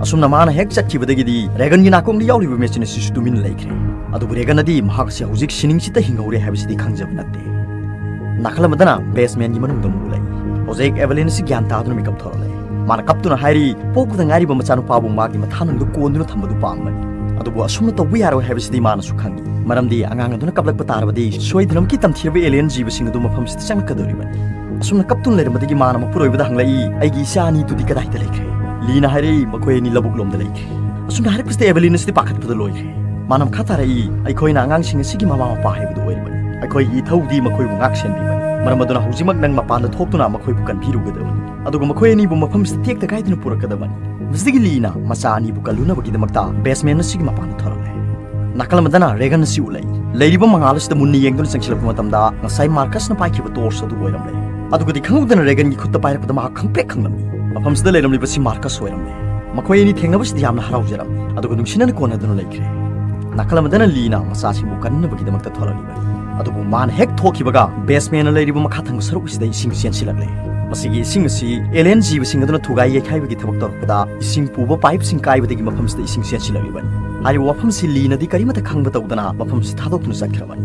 ꯑꯁꯨꯝꯅ ꯃꯥꯅ ꯍꯦꯛ ꯆꯠꯈꯤꯕꯗꯒꯤꯗꯤ ꯔꯦꯒꯟꯒꯤ ꯅꯥꯀꯣꯡꯗ ꯌꯥꯎꯔꯤꯕ ꯃꯦꯆꯤꯟ ꯑꯁꯤꯁꯨ ꯇꯨꯃꯤꯟꯅ ꯂꯩꯈ꯭ꯔꯦ꯫ ꯑꯗꯨꯕꯨ ꯔꯦꯒꯟꯅꯗꯤ ꯃꯍꯥꯛ ꯑꯁꯤ ꯍꯧꯖꯤꯛ ꯁꯤꯅꯤꯡꯁꯤꯠꯇ ꯍꯤꯡꯍꯧꯔꯦ ꯍꯥꯏꯕꯁꯤꯗꯤ ꯈꯪꯖꯕ ꯅꯠꯇꯦ꯫ ꯅꯥꯀꯜ ꯑꯃꯗꯅ basementꯒꯤ ꯃꯅꯨꯡꯗ ꯑꯃꯨꯛ ꯂꯩ꯫ ꯍꯧꯖꯤꯛ ꯑꯦꯚꯦꯂꯤꯟ ꯑꯁꯤ ꯒ꯭ꯌꯥꯟ ꯇꯥꯗꯨꯅ ꯃꯤꯀꯞ ꯊꯣꯔꯛꯂꯦ꯫ ꯃꯥꯅ ꯀꯞꯇꯨꯅ ꯍꯥꯏꯔꯤ, ꯄꯣꯛꯄꯗ ꯉꯥꯏꯔꯤꯕ ꯃꯆꯥꯅꯨꯄꯥꯕꯨ ꯃꯥꯒꯤ ꯃꯊꯥꯅꯨꯡꯗ ꯀꯣꯟꯗꯨꯅ ꯊꯝꯕꯗꯨ ꯄꯥꯝꯕꯅꯤ꯫ ꯑꯗꯨꯕꯨ ꯑꯁꯨꯝꯅ ꯇꯧꯕ ꯌꯥꯔꯣꯏ ꯍꯥꯏꯕꯁꯤꯗꯤ ꯃꯥꯅꯁꯨ ꯈꯪꯏ꯫ ꯃꯔꯝꯗꯤ ꯑꯉꯥꯡ ꯑꯗꯨꯅ ꯀꯞꯂꯛꯄ ꯇꯥꯔꯕꯗꯤ ꯁꯣꯏꯗꯅꯃꯛꯀꯤ ꯇꯝꯊꯤꯔꯕ alien ꯖꯤꯕꯁꯤꯡ ꯑꯗꯨ ꯃꯐꯝꯁꯤꯗ ꯆꯪꯂꯛꯀꯗꯧꯔꯤꯕꯅꯤ꯫ ꯑꯁꯨꯝꯅ ꯀꯞꯇꯨꯅ ꯂꯩꯔꯝꯕꯗꯒꯤ ꯃꯥꯅ ꯃꯄꯨꯔꯣꯏꯕꯗ ꯍꯪꯂꯛꯏ, "ꯑꯩꯒꯤ ꯏꯆꯥ ꯑꯅꯤꯗꯨꯗꯤ ꯀꯗꯥꯏꯗ ꯂꯩꯈ꯭ꯔꯦ?" ꯂꯤꯅ ꯍꯥꯏꯔꯛꯏ, "ꯃꯈꯣꯏ ꯑꯅꯤ ꯂꯧꯕꯨꯛ ꯂꯣꯝꯗ ꯂꯩꯈ꯭ꯔꯦ꯫" ꯑꯁꯨꯝꯅ ꯍꯥꯏꯔꯛꯄꯁꯤꯗ ꯑꯦꯚꯦꯂꯤꯟ ꯑꯁꯤꯗꯤ ꯄꯥꯈꯠꯄꯗ ꯂꯣꯏꯈ꯭ꯔꯦ꯫ ꯃꯥꯅ ꯃꯈꯥ ꯇꯥꯔꯛꯏ, "ꯑꯩꯈꯣꯏꯅ ꯑꯉꯥꯡꯁꯤꯡ ꯑꯁꯤꯒꯤ ꯃꯃꯥ ꯃꯄꯥ ꯍꯥꯏꯕꯗꯨ ꯑꯣꯏꯔꯤꯕꯅꯤ꯫ ꯑꯩꯈꯣꯏꯒꯤ ꯏꯊꯧꯗꯤ ꯃꯈꯣꯏꯕꯨ ꯉꯥꯛ ꯁꯦꯟꯕꯤꯕꯅꯤ꯫ ꯃꯔꯝ ꯑꯗꯨꯅ ꯍꯧꯖꯤꯛꯃꯛ ꯅꯪ ꯃꯄꯥꯟꯗ ꯊꯣꯛꯇꯨꯅ ꯃꯈꯣꯏꯕꯨ ꯀꯟꯕꯤꯔꯨꯒꯗꯕꯅꯤ꯫ ꯑꯗꯨꯒ ꯃꯈꯣꯏ ꯑꯅꯤꯕꯨ ꯃꯐꯝꯁꯤꯗ ꯇꯦꯛꯇ ꯀꯥꯏꯗꯅ ꯄꯨꯔꯛꯀꯗꯕꯅꯤ꯫" ꯃꯁꯤꯗꯒꯤ ꯂꯤꯅ ꯃꯆꯥ ꯑꯅꯤꯕꯨ ꯀꯜꯂꯨꯅꯕꯒꯤꯗꯃꯛꯇ basement ꯑꯁꯤꯒꯤ ꯃꯄꯥꯟꯗ ꯊꯣꯔꯛꯂꯦ꯫ ꯅꯥꯀꯜ ꯑꯃꯗꯅ ꯔꯦꯒꯟ ꯑꯁꯤ ꯎꯠꯂꯛꯏ꯫ ꯂꯩꯔꯤꯕ ꯃꯉꯥꯜ ꯑꯁꯤꯗ ꯃꯨꯟꯅ ꯌꯦꯡꯗꯨꯅ ꯆꯪꯁꯤꯜꯂꯛꯄ ꯃꯇꯝꯗ ꯉꯁꯥꯏ ꯃꯥꯔꯀꯁꯅ ꯄꯥꯏꯈꯤꯕ torch ꯑꯗꯨ ꯑꯣꯏꯔꯝꯂꯦ꯫ ꯑꯗꯨꯒꯗꯤ ꯈꯪꯍꯧꯗꯅ ꯔꯦꯒꯟꯒꯤ ꯈꯨꯠꯇ ꯄꯥꯏꯔꯛꯄꯗ ꯃꯍꯥꯛ ꯈꯪꯄ꯭ꯔꯦꯛ ꯈꯪꯂꯝꯃꯤ꯫ ꯃꯐꯝꯁꯤꯗ ꯂꯩꯔꯝꯂꯤꯕꯁꯤ ꯃꯥꯔꯀꯁ ꯑꯣꯏꯔꯝꯂꯦ꯫ ꯃꯈꯣꯏ ꯑꯅꯤ ꯊꯦꯡꯅꯕꯁꯤꯗ ꯌꯥꯝꯅ ꯍꯔꯥꯎꯖꯔꯝꯃꯤ꯫ ꯑꯗꯨꯒ ꯅꯨꯡꯁꯤꯅꯅ ꯀꯣꯟꯅꯗꯨꯅ ꯂꯩꯈ꯭ꯔꯦ꯫ ꯅꯥꯀꯜ ꯑꯃꯗꯅ ꯂꯤꯅ ꯃꯆꯥꯁꯤꯡꯕꯨ ꯀꯟꯅꯕꯒꯤꯗꯃꯛꯇ ꯊꯣꯔꯛꯂꯤꯕꯅꯤ꯫ ꯑꯗꯨꯕꯨ ꯃꯥꯅ ꯍꯦꯛ ꯊꯣꯛꯈꯤꯕꯒ basementꯅ ꯂꯩꯔꯤꯕ ꯃꯈꯥ ꯊꯪꯕ ꯁꯔꯨꯛ ꯑꯁꯤꯗ ꯏꯁꯤꯡ ꯆꯦꯟꯁꯤꯜꯂꯛꯂꯦ꯫ ꯃꯁꯤꯒꯤ ꯏꯁꯤꯡ ꯑꯁꯤ alien ꯖꯤꯕꯁꯤꯡ ꯑꯗꯨꯅ ꯊꯨꯒꯥꯏ ꯌꯩꯈꯥꯏꯕꯒꯤ ꯊꯕꯛ ꯇꯧꯔꯛꯄꯗ ꯏꯁꯤꯡ ꯄꯨꯕ pipeꯁꯤꯡ ꯀꯥꯏꯕꯗꯒꯤ ꯃꯐꯝꯁꯤꯗ ꯏꯁꯤꯡ ꯆꯦꯟꯁꯤꯜꯂꯛꯂꯤꯕꯅꯤ꯫ ꯍꯥꯏꯔꯤꯕ ꯋꯥꯐꯝꯁꯤ ꯂꯤꯅꯗꯤ ꯀꯔꯤꯃꯠꯇ ꯈꯪꯕ ꯇꯧꯗꯅ ꯃꯐꯝꯁꯤ ꯊꯥꯗꯣꯛꯇꯨꯅ ꯆꯠꯈ꯭ꯔꯕꯅꯤ꯫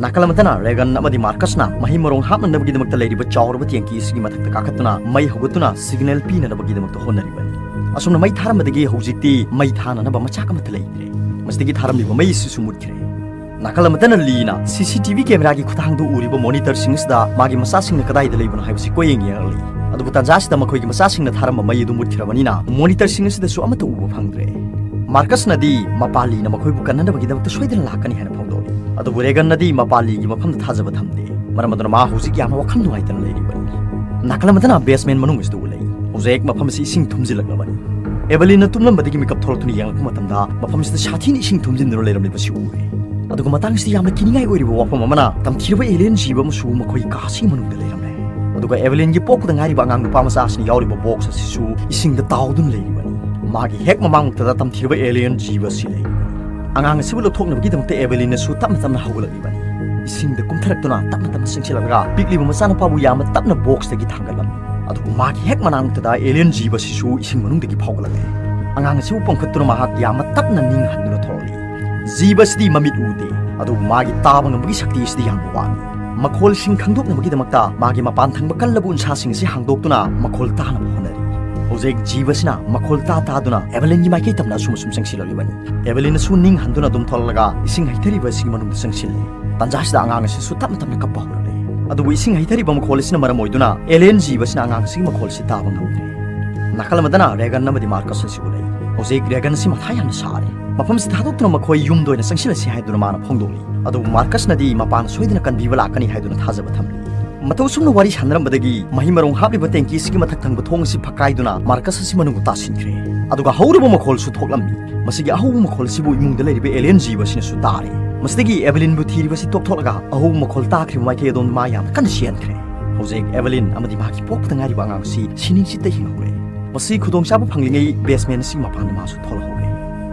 ꯅꯥꯀꯜ ꯑꯃꯗꯅ ꯔꯦꯒꯟ ꯑꯃꯗꯤ ꯃꯥꯔꯀꯁꯅ ꯃꯍꯩ ꯃꯔꯣꯡ ꯍꯥꯞꯅꯅꯕꯒꯤꯗꯃꯛꯇ ꯂꯩꯔꯤꯕ ꯆꯥꯎꯔꯕ tank ꯑꯁꯤꯒꯤ ꯃꯊꯛꯇ ꯀꯥꯈꯠꯇꯨꯅ ꯃꯩ ꯍꯧꯒꯠꯇꯨꯅ signal ꯄꯤꯅꯅꯕꯒꯤꯗꯃꯛꯇ ꯍꯣꯠꯅꯔꯤꯕꯅꯤ꯫ ꯑꯁꯨꯝꯅ ꯃꯩ ꯊꯥꯔꯝꯕꯗꯒꯤ ꯍꯧꯖꯤꯛꯇꯤ ꯃꯩ ꯊꯥꯅꯅꯕ ꯃꯆꯥꯛ ꯑꯃꯠꯇ ꯂꯩꯇ꯭ꯔꯦ꯫ ꯃꯁꯤꯗꯒꯤ ꯊꯥꯔꯝꯂꯤꯕ ꯃꯩ ꯑꯁꯤꯁꯨ ꯃꯨꯠꯈ꯭ꯔꯦ꯫ ꯅꯥꯀꯜ ꯑꯃꯗꯅ ꯂꯤꯅ CCTV cameraꯒꯤ ꯈꯨꯠꯊꯥꯡꯗ ꯎꯔꯤꯕ monitorꯁꯤꯡ ꯑꯁꯤꯗ ꯃꯥꯒꯤ ꯃꯆꯥꯁꯤꯡꯅ ꯀꯗꯥꯏꯗ ꯂꯩꯕꯅꯣ ꯍꯥꯏꯕꯁꯤ ꯀꯣꯏꯌꯦꯡ ꯌꯦꯡꯂꯛꯂꯤ꯫ ꯑꯗꯨꯕꯨ ꯇꯥꯟꯖꯥ ꯑꯁꯤꯗ ꯃꯈꯣꯏꯒꯤ ꯃꯆꯥꯁꯤꯡꯅ ꯊꯥꯔꯝꯕ ꯃꯩ ꯑꯗꯨ ꯃꯨꯠꯈ꯭ꯔꯕꯅꯤꯅ monitorꯁꯤꯡ ꯑꯁꯤꯗꯁꯨ ꯑꯃꯠꯇ ꯎꯕ ꯐꯪꯗ꯭ꯔꯦ꯫ ꯃꯥꯔꯀꯁꯅꯗꯤ ꯃꯄꯥ ꯂꯤꯅ ꯃꯈꯣꯏꯕꯨ ꯀꯟꯅꯅꯕꯒꯤꯗꯃꯛꯇ ꯁꯣꯏꯗꯅ ꯂꯥꯛꯀꯅꯤ ꯍꯥꯏꯅ ꯐꯣꯡꯗꯣꯛꯂꯤ꯫ ꯑꯗꯨꯕꯨ ꯔꯦꯒꯟꯅꯗꯤ ꯃꯄꯥ ꯂꯤꯒꯤ ꯃꯐꯝꯗ ꯊꯥꯖꯕ ꯊꯝꯗꯦ꯫ ꯃꯔꯝ ꯑꯗꯨꯅ ꯃꯥ ꯍꯧꯖꯤꯛ ꯌꯥꯝꯅ ꯋꯥꯈꯜ ꯅꯨꯡꯉꯥꯏꯇꯅ ꯂꯩꯔꯤꯕꯅꯤ꯫ ꯅꯥꯀꯜ ꯑꯃꯗꯅ basement ꯃꯅꯨꯡ ꯑꯁꯤꯗ ꯎꯠꯂꯛꯏ꯫ ꯍꯧꯖꯤꯛ ꯃꯐꯝ ꯑꯁꯤ ꯏꯁꯤꯡ ꯊꯨꯝꯖꯤꯜꯂꯛꯂꯕꯅꯤ꯫ ꯑꯦꯚꯦꯂꯤꯟꯅ ꯇꯨꯝꯂꯝꯕꯗꯒꯤ ꯃꯤꯀꯞ ꯊꯣꯛꯂꯛꯇꯨꯅ ꯌꯦꯡꯂꯛꯄ ꯃꯇꯝꯗ, ꯃꯐꯝꯁꯤꯗ ꯁꯥꯊꯤꯅ ꯏꯁꯤꯡ ꯊꯨꯝꯖꯤꯟꯗꯨꯅ ꯂꯩꯔꯝꯂꯤꯕꯁꯤ ꯎꯔꯦ꯫ ꯑꯗꯨꯒ ꯃꯇꯥꯡꯁꯤꯗ ꯌꯥꯝꯅ ꯀꯤꯅꯤꯡꯉꯥꯏ ꯑꯣꯏꯔꯤꯕ ꯋꯥꯐꯝ ꯑꯃꯅ, ꯇꯝꯊꯤꯔꯕ ꯑꯦꯂꯤꯌꯟ ꯖꯤꯕ ꯑꯃꯁꯨ ꯃꯈꯣꯏꯒꯤ ꯀꯥꯁꯤꯒꯤ ꯃꯅꯨꯡꯗ ꯂꯩꯔꯝꯂꯦ꯫ ꯑꯗꯨꯒ ꯑꯦꯚꯦꯂꯤꯟꯒꯤ ꯄꯣꯛꯄꯗ ꯉꯥꯏꯔꯤꯕ ꯑꯉꯥꯡ ꯅꯨꯄꯥ ꯃꯆꯥ ꯑꯁꯤꯅ ꯌꯥꯎꯔꯤꯕ ꯕꯣꯛꯁ ꯑꯁꯤꯁꯨ ꯏꯁꯤꯡꯗ ꯇꯥꯎꯗꯨꯅ ꯂꯩꯔꯤꯕꯅꯤ꯫ ꯃꯥꯒꯤ ꯍꯦꯛ ꯃꯃꯥꯡꯃꯛꯇꯗ ꯇꯝꯊꯤꯔꯕ ꯑꯦꯂꯤꯌꯟ ꯖꯤꯕ ꯑꯁꯤ ꯂꯩꯔꯤꯕꯅꯤ꯫ ꯑꯉꯥꯡ ꯑꯁꯤꯕꯨ ꯂꯧꯊꯣꯛꯅꯕꯒꯤꯗꯃꯛꯇ ꯑꯦꯚꯦꯂꯤꯟꯅꯁꯨ ꯇꯞꯅ ꯇꯞꯅ ꯍꯧꯒꯠꯂꯛꯂꯤꯕꯅꯤ꯫ ꯏꯁꯤꯡꯗ ꯀꯨꯝꯊꯔꯛꯇꯨꯅ ꯇꯞꯅ ꯇꯞꯅ ꯆꯪꯁꯤꯜꯂꯛꯂꯒ ꯄꯤꯛꯂꯤꯕ ꯃꯆꯥꯅꯨꯄꯥꯕꯨ ꯌꯥꯝꯅ ꯇꯞꯅ ꯕꯣꯛꯁꯇꯒꯤ ꯊꯥꯡꯒꯠꯂꯝꯃꯤ꯫ ꯑꯗꯨꯕꯨ ꯃꯥꯒꯤ ꯍꯦꯛ ꯃꯅꯥꯛꯃꯛꯇꯗ ꯑꯦꯂꯤꯌꯟ ꯖꯤꯕ ꯑꯁꯤꯁꯨ ꯏꯁꯤꯡ ꯃꯅꯨꯡꯗꯒꯤ ꯐꯥꯎꯒꯠꯂꯛꯂꯦ꯫ ꯑꯉꯥꯡ ꯑꯁꯤꯕꯨ ꯄꯣꯝꯈꯠꯇꯨꯅ ꯃꯍꯥꯛ ꯌꯥꯝꯅ ꯇꯞꯅ ꯅꯤꯡ ꯍꯟꯗꯨꯅ ꯊꯣꯛꯂꯛꯂꯤ꯫ ꯖꯤꯕ ꯑꯁꯤꯗꯤ ꯃꯃꯤꯠ ꯎꯗꯦ, ꯑꯗꯨꯕꯨ ꯃꯥꯒꯤ ꯇꯥꯕ ꯉꯝꯕꯒꯤ ꯁꯛꯇꯤ ꯑꯁꯤꯗꯤ ꯌꯥꯝꯅ ꯋꯥꯡꯏ꯫ ꯃꯈꯣꯜꯁꯤꯡ ꯈꯪꯗꯣꯛꯅꯕꯒꯤꯗꯃꯛꯇ ꯃꯥꯒꯤ ꯃꯄꯥꯟ ꯊꯪꯕ ꯀꯜꯂꯕ ꯎꯟꯁꯥꯁꯤꯡ ꯑꯁꯤ ꯍꯥꯡꯗꯣꯛꯇꯨꯅ ꯃꯈꯣꯜ ꯇꯥꯅꯕ ꯍꯣꯠꯅꯔꯤ꯫ ꯍꯧꯖꯤꯛ ꯖꯤꯕꯁꯤꯅ ꯃꯈꯣꯜ ꯇꯥ ꯇꯥꯗꯨꯅ ꯑꯦꯚꯦꯂꯤꯟꯒꯤ ꯃꯥꯏꯀꯩ ꯇꯝꯅ ꯑꯁꯨꯝ ꯑꯁꯨꯝ ꯆꯪꯁꯤꯜꯂꯛꯂꯤꯕꯅꯤ꯫ ꯑꯦꯚꯦꯂꯤꯟꯅꯁꯨ ꯅꯤꯡ ꯍꯟꯗꯨꯅ ꯑꯗꯨꯝ ꯊꯣꯛꯂꯛꯂꯒ ꯏꯁꯤꯡ ꯍꯩꯊꯔꯤꯕ ꯑꯁꯤꯒꯤ ꯃꯅꯨꯡꯗ ꯆꯪꯁꯤꯜꯂꯤ꯫ ꯇꯥꯟꯖꯥꯁꯤꯗ ꯑꯉꯥꯡ ꯑꯁꯤꯁꯨ ꯇꯞꯅ ꯇꯞꯅ ꯀꯞꯄ ꯍꯧꯔꯛꯂꯦ꯫ ꯑꯗꯨꯕꯨ ꯏꯁꯤꯡ ꯍꯩꯊꯔꯤꯕ ꯃꯈꯣꯜ ꯑꯁꯤꯅ ꯃꯔꯝ ꯑꯣꯏꯗꯨꯅ ꯑꯦꯂꯤꯌꯟ ꯖꯤꯕꯁꯤꯅ ꯑꯉꯥꯡ ꯑꯁꯤꯒꯤ ꯃꯈꯣꯜ ꯑꯁꯤ ꯇꯥꯕ ꯉꯝꯗ꯭ꯔꯦ꯫ ꯅꯥꯀꯜ ꯑꯃꯗꯅ ꯔꯦꯒꯟ ꯑꯃꯗꯤ ꯃꯥꯔꯀꯁ ꯑꯁꯤ ꯎꯔꯛꯏ꯫ ꯍꯧꯖꯤꯛ ꯔꯦꯒꯟ ꯑꯁꯤ ꯃꯊꯥ ꯌꯥꯝꯅ ꯁꯥꯔꯦ꯫ ꯃꯐꯝꯁꯤ ꯊꯥꯗꯣꯛꯇꯨꯅ ꯃꯈꯣꯏ ꯌꯨꯝꯗ ꯑꯣꯏꯅ ꯆꯪꯁꯤꯜꯂꯁꯤ ꯍꯥꯏꯗꯨꯅ ꯃꯥꯅ ꯐꯣꯡꯗꯣꯛꯂꯤ꯫ ꯑꯗꯨꯕꯨ ꯃꯥꯔꯀꯁꯅꯗꯤ ꯃꯄꯥꯅ ꯁꯣꯏꯗꯅ ꯀꯟꯕꯤꯕ ꯂꯥꯛꯀꯅꯤ ꯍꯥꯏꯗꯨꯅ ꯊꯥꯖꯕ ꯊꯝꯂꯤ꯫ ꯃꯇꯧ ꯑꯁꯨꯝꯅ ꯋꯥꯔꯤ ꯁꯥꯟꯅꯔꯝꯕꯗꯒꯤ ꯃꯍꯩ ꯃꯔꯣꯡ ꯍꯥꯞꯂꯤꯕ ꯇꯦꯡꯀꯤ ꯑꯁꯤꯒꯤ ꯃꯊꯛ ꯊꯪꯕ ꯊꯣꯡ ꯑꯁꯤ ꯐꯛꯀꯥꯏꯗꯨꯅ ꯃꯥꯔꯀꯁ ꯑꯁꯤ ꯃꯅꯨꯡꯗ ꯇꯥꯁꯤꯟꯈ꯭ꯔꯦ꯫ ꯑꯗꯨꯒ ꯍꯧꯔꯕ ꯃꯈꯣꯜꯁꯨ ꯊꯣꯛꯂꯝꯃꯤ꯫ ꯃꯁꯤꯒꯤ ꯑꯍꯧꯕ ꯃꯈꯣꯜ ꯑꯁꯤꯕꯨ ꯏꯃꯨꯡꯗ ꯂꯩꯔꯤꯕ ꯑꯦꯂꯤꯌꯟ ꯖꯤꯕ ꯑꯁꯤꯅꯁꯨ ꯇꯥꯔꯦ꯫ ꯃꯁꯤꯗꯒꯤ ꯑꯦꯚꯦꯂꯤꯟꯕꯨ ꯊꯤꯔꯤꯕ ꯑꯁꯤ ꯇꯣꯛꯊꯣꯛꯂꯒ ꯑꯍꯧꯕ ꯃꯈꯣꯜ ꯇꯥꯈ꯭ꯔꯤꯕ ꯃꯥꯏꯀꯩ ꯑꯗꯣꯝꯗ ꯃꯥ ꯌꯥꯝꯅ ꯀꯟꯅ ꯆꯦꯟꯈ꯭ꯔꯦ꯫ ꯍꯧꯖꯤꯛ ꯑꯦꯚꯦꯂꯤꯟ ꯑꯃꯗꯤ ꯃꯍꯥꯛꯀꯤ ꯄꯣꯛꯄꯗ ꯉꯥꯏꯔꯤꯕ ꯑꯉꯥꯡ ꯑꯁꯤ ꯁꯤꯅꯤꯡꯆꯤꯠꯇ ꯍꯤꯡꯍꯧꯔꯦ꯫ ꯃꯁꯤ ꯈꯨꯗꯣꯡꯆꯥꯕ ꯐꯪꯂꯤꯉꯩ ꯕꯦꯁꯃꯦꯟ ꯑꯁꯤꯒꯤ ꯃꯄꯥꯟꯗ ꯃꯥꯁꯨ ꯊꯣꯛꯂꯛꯍꯧꯔꯦ꯫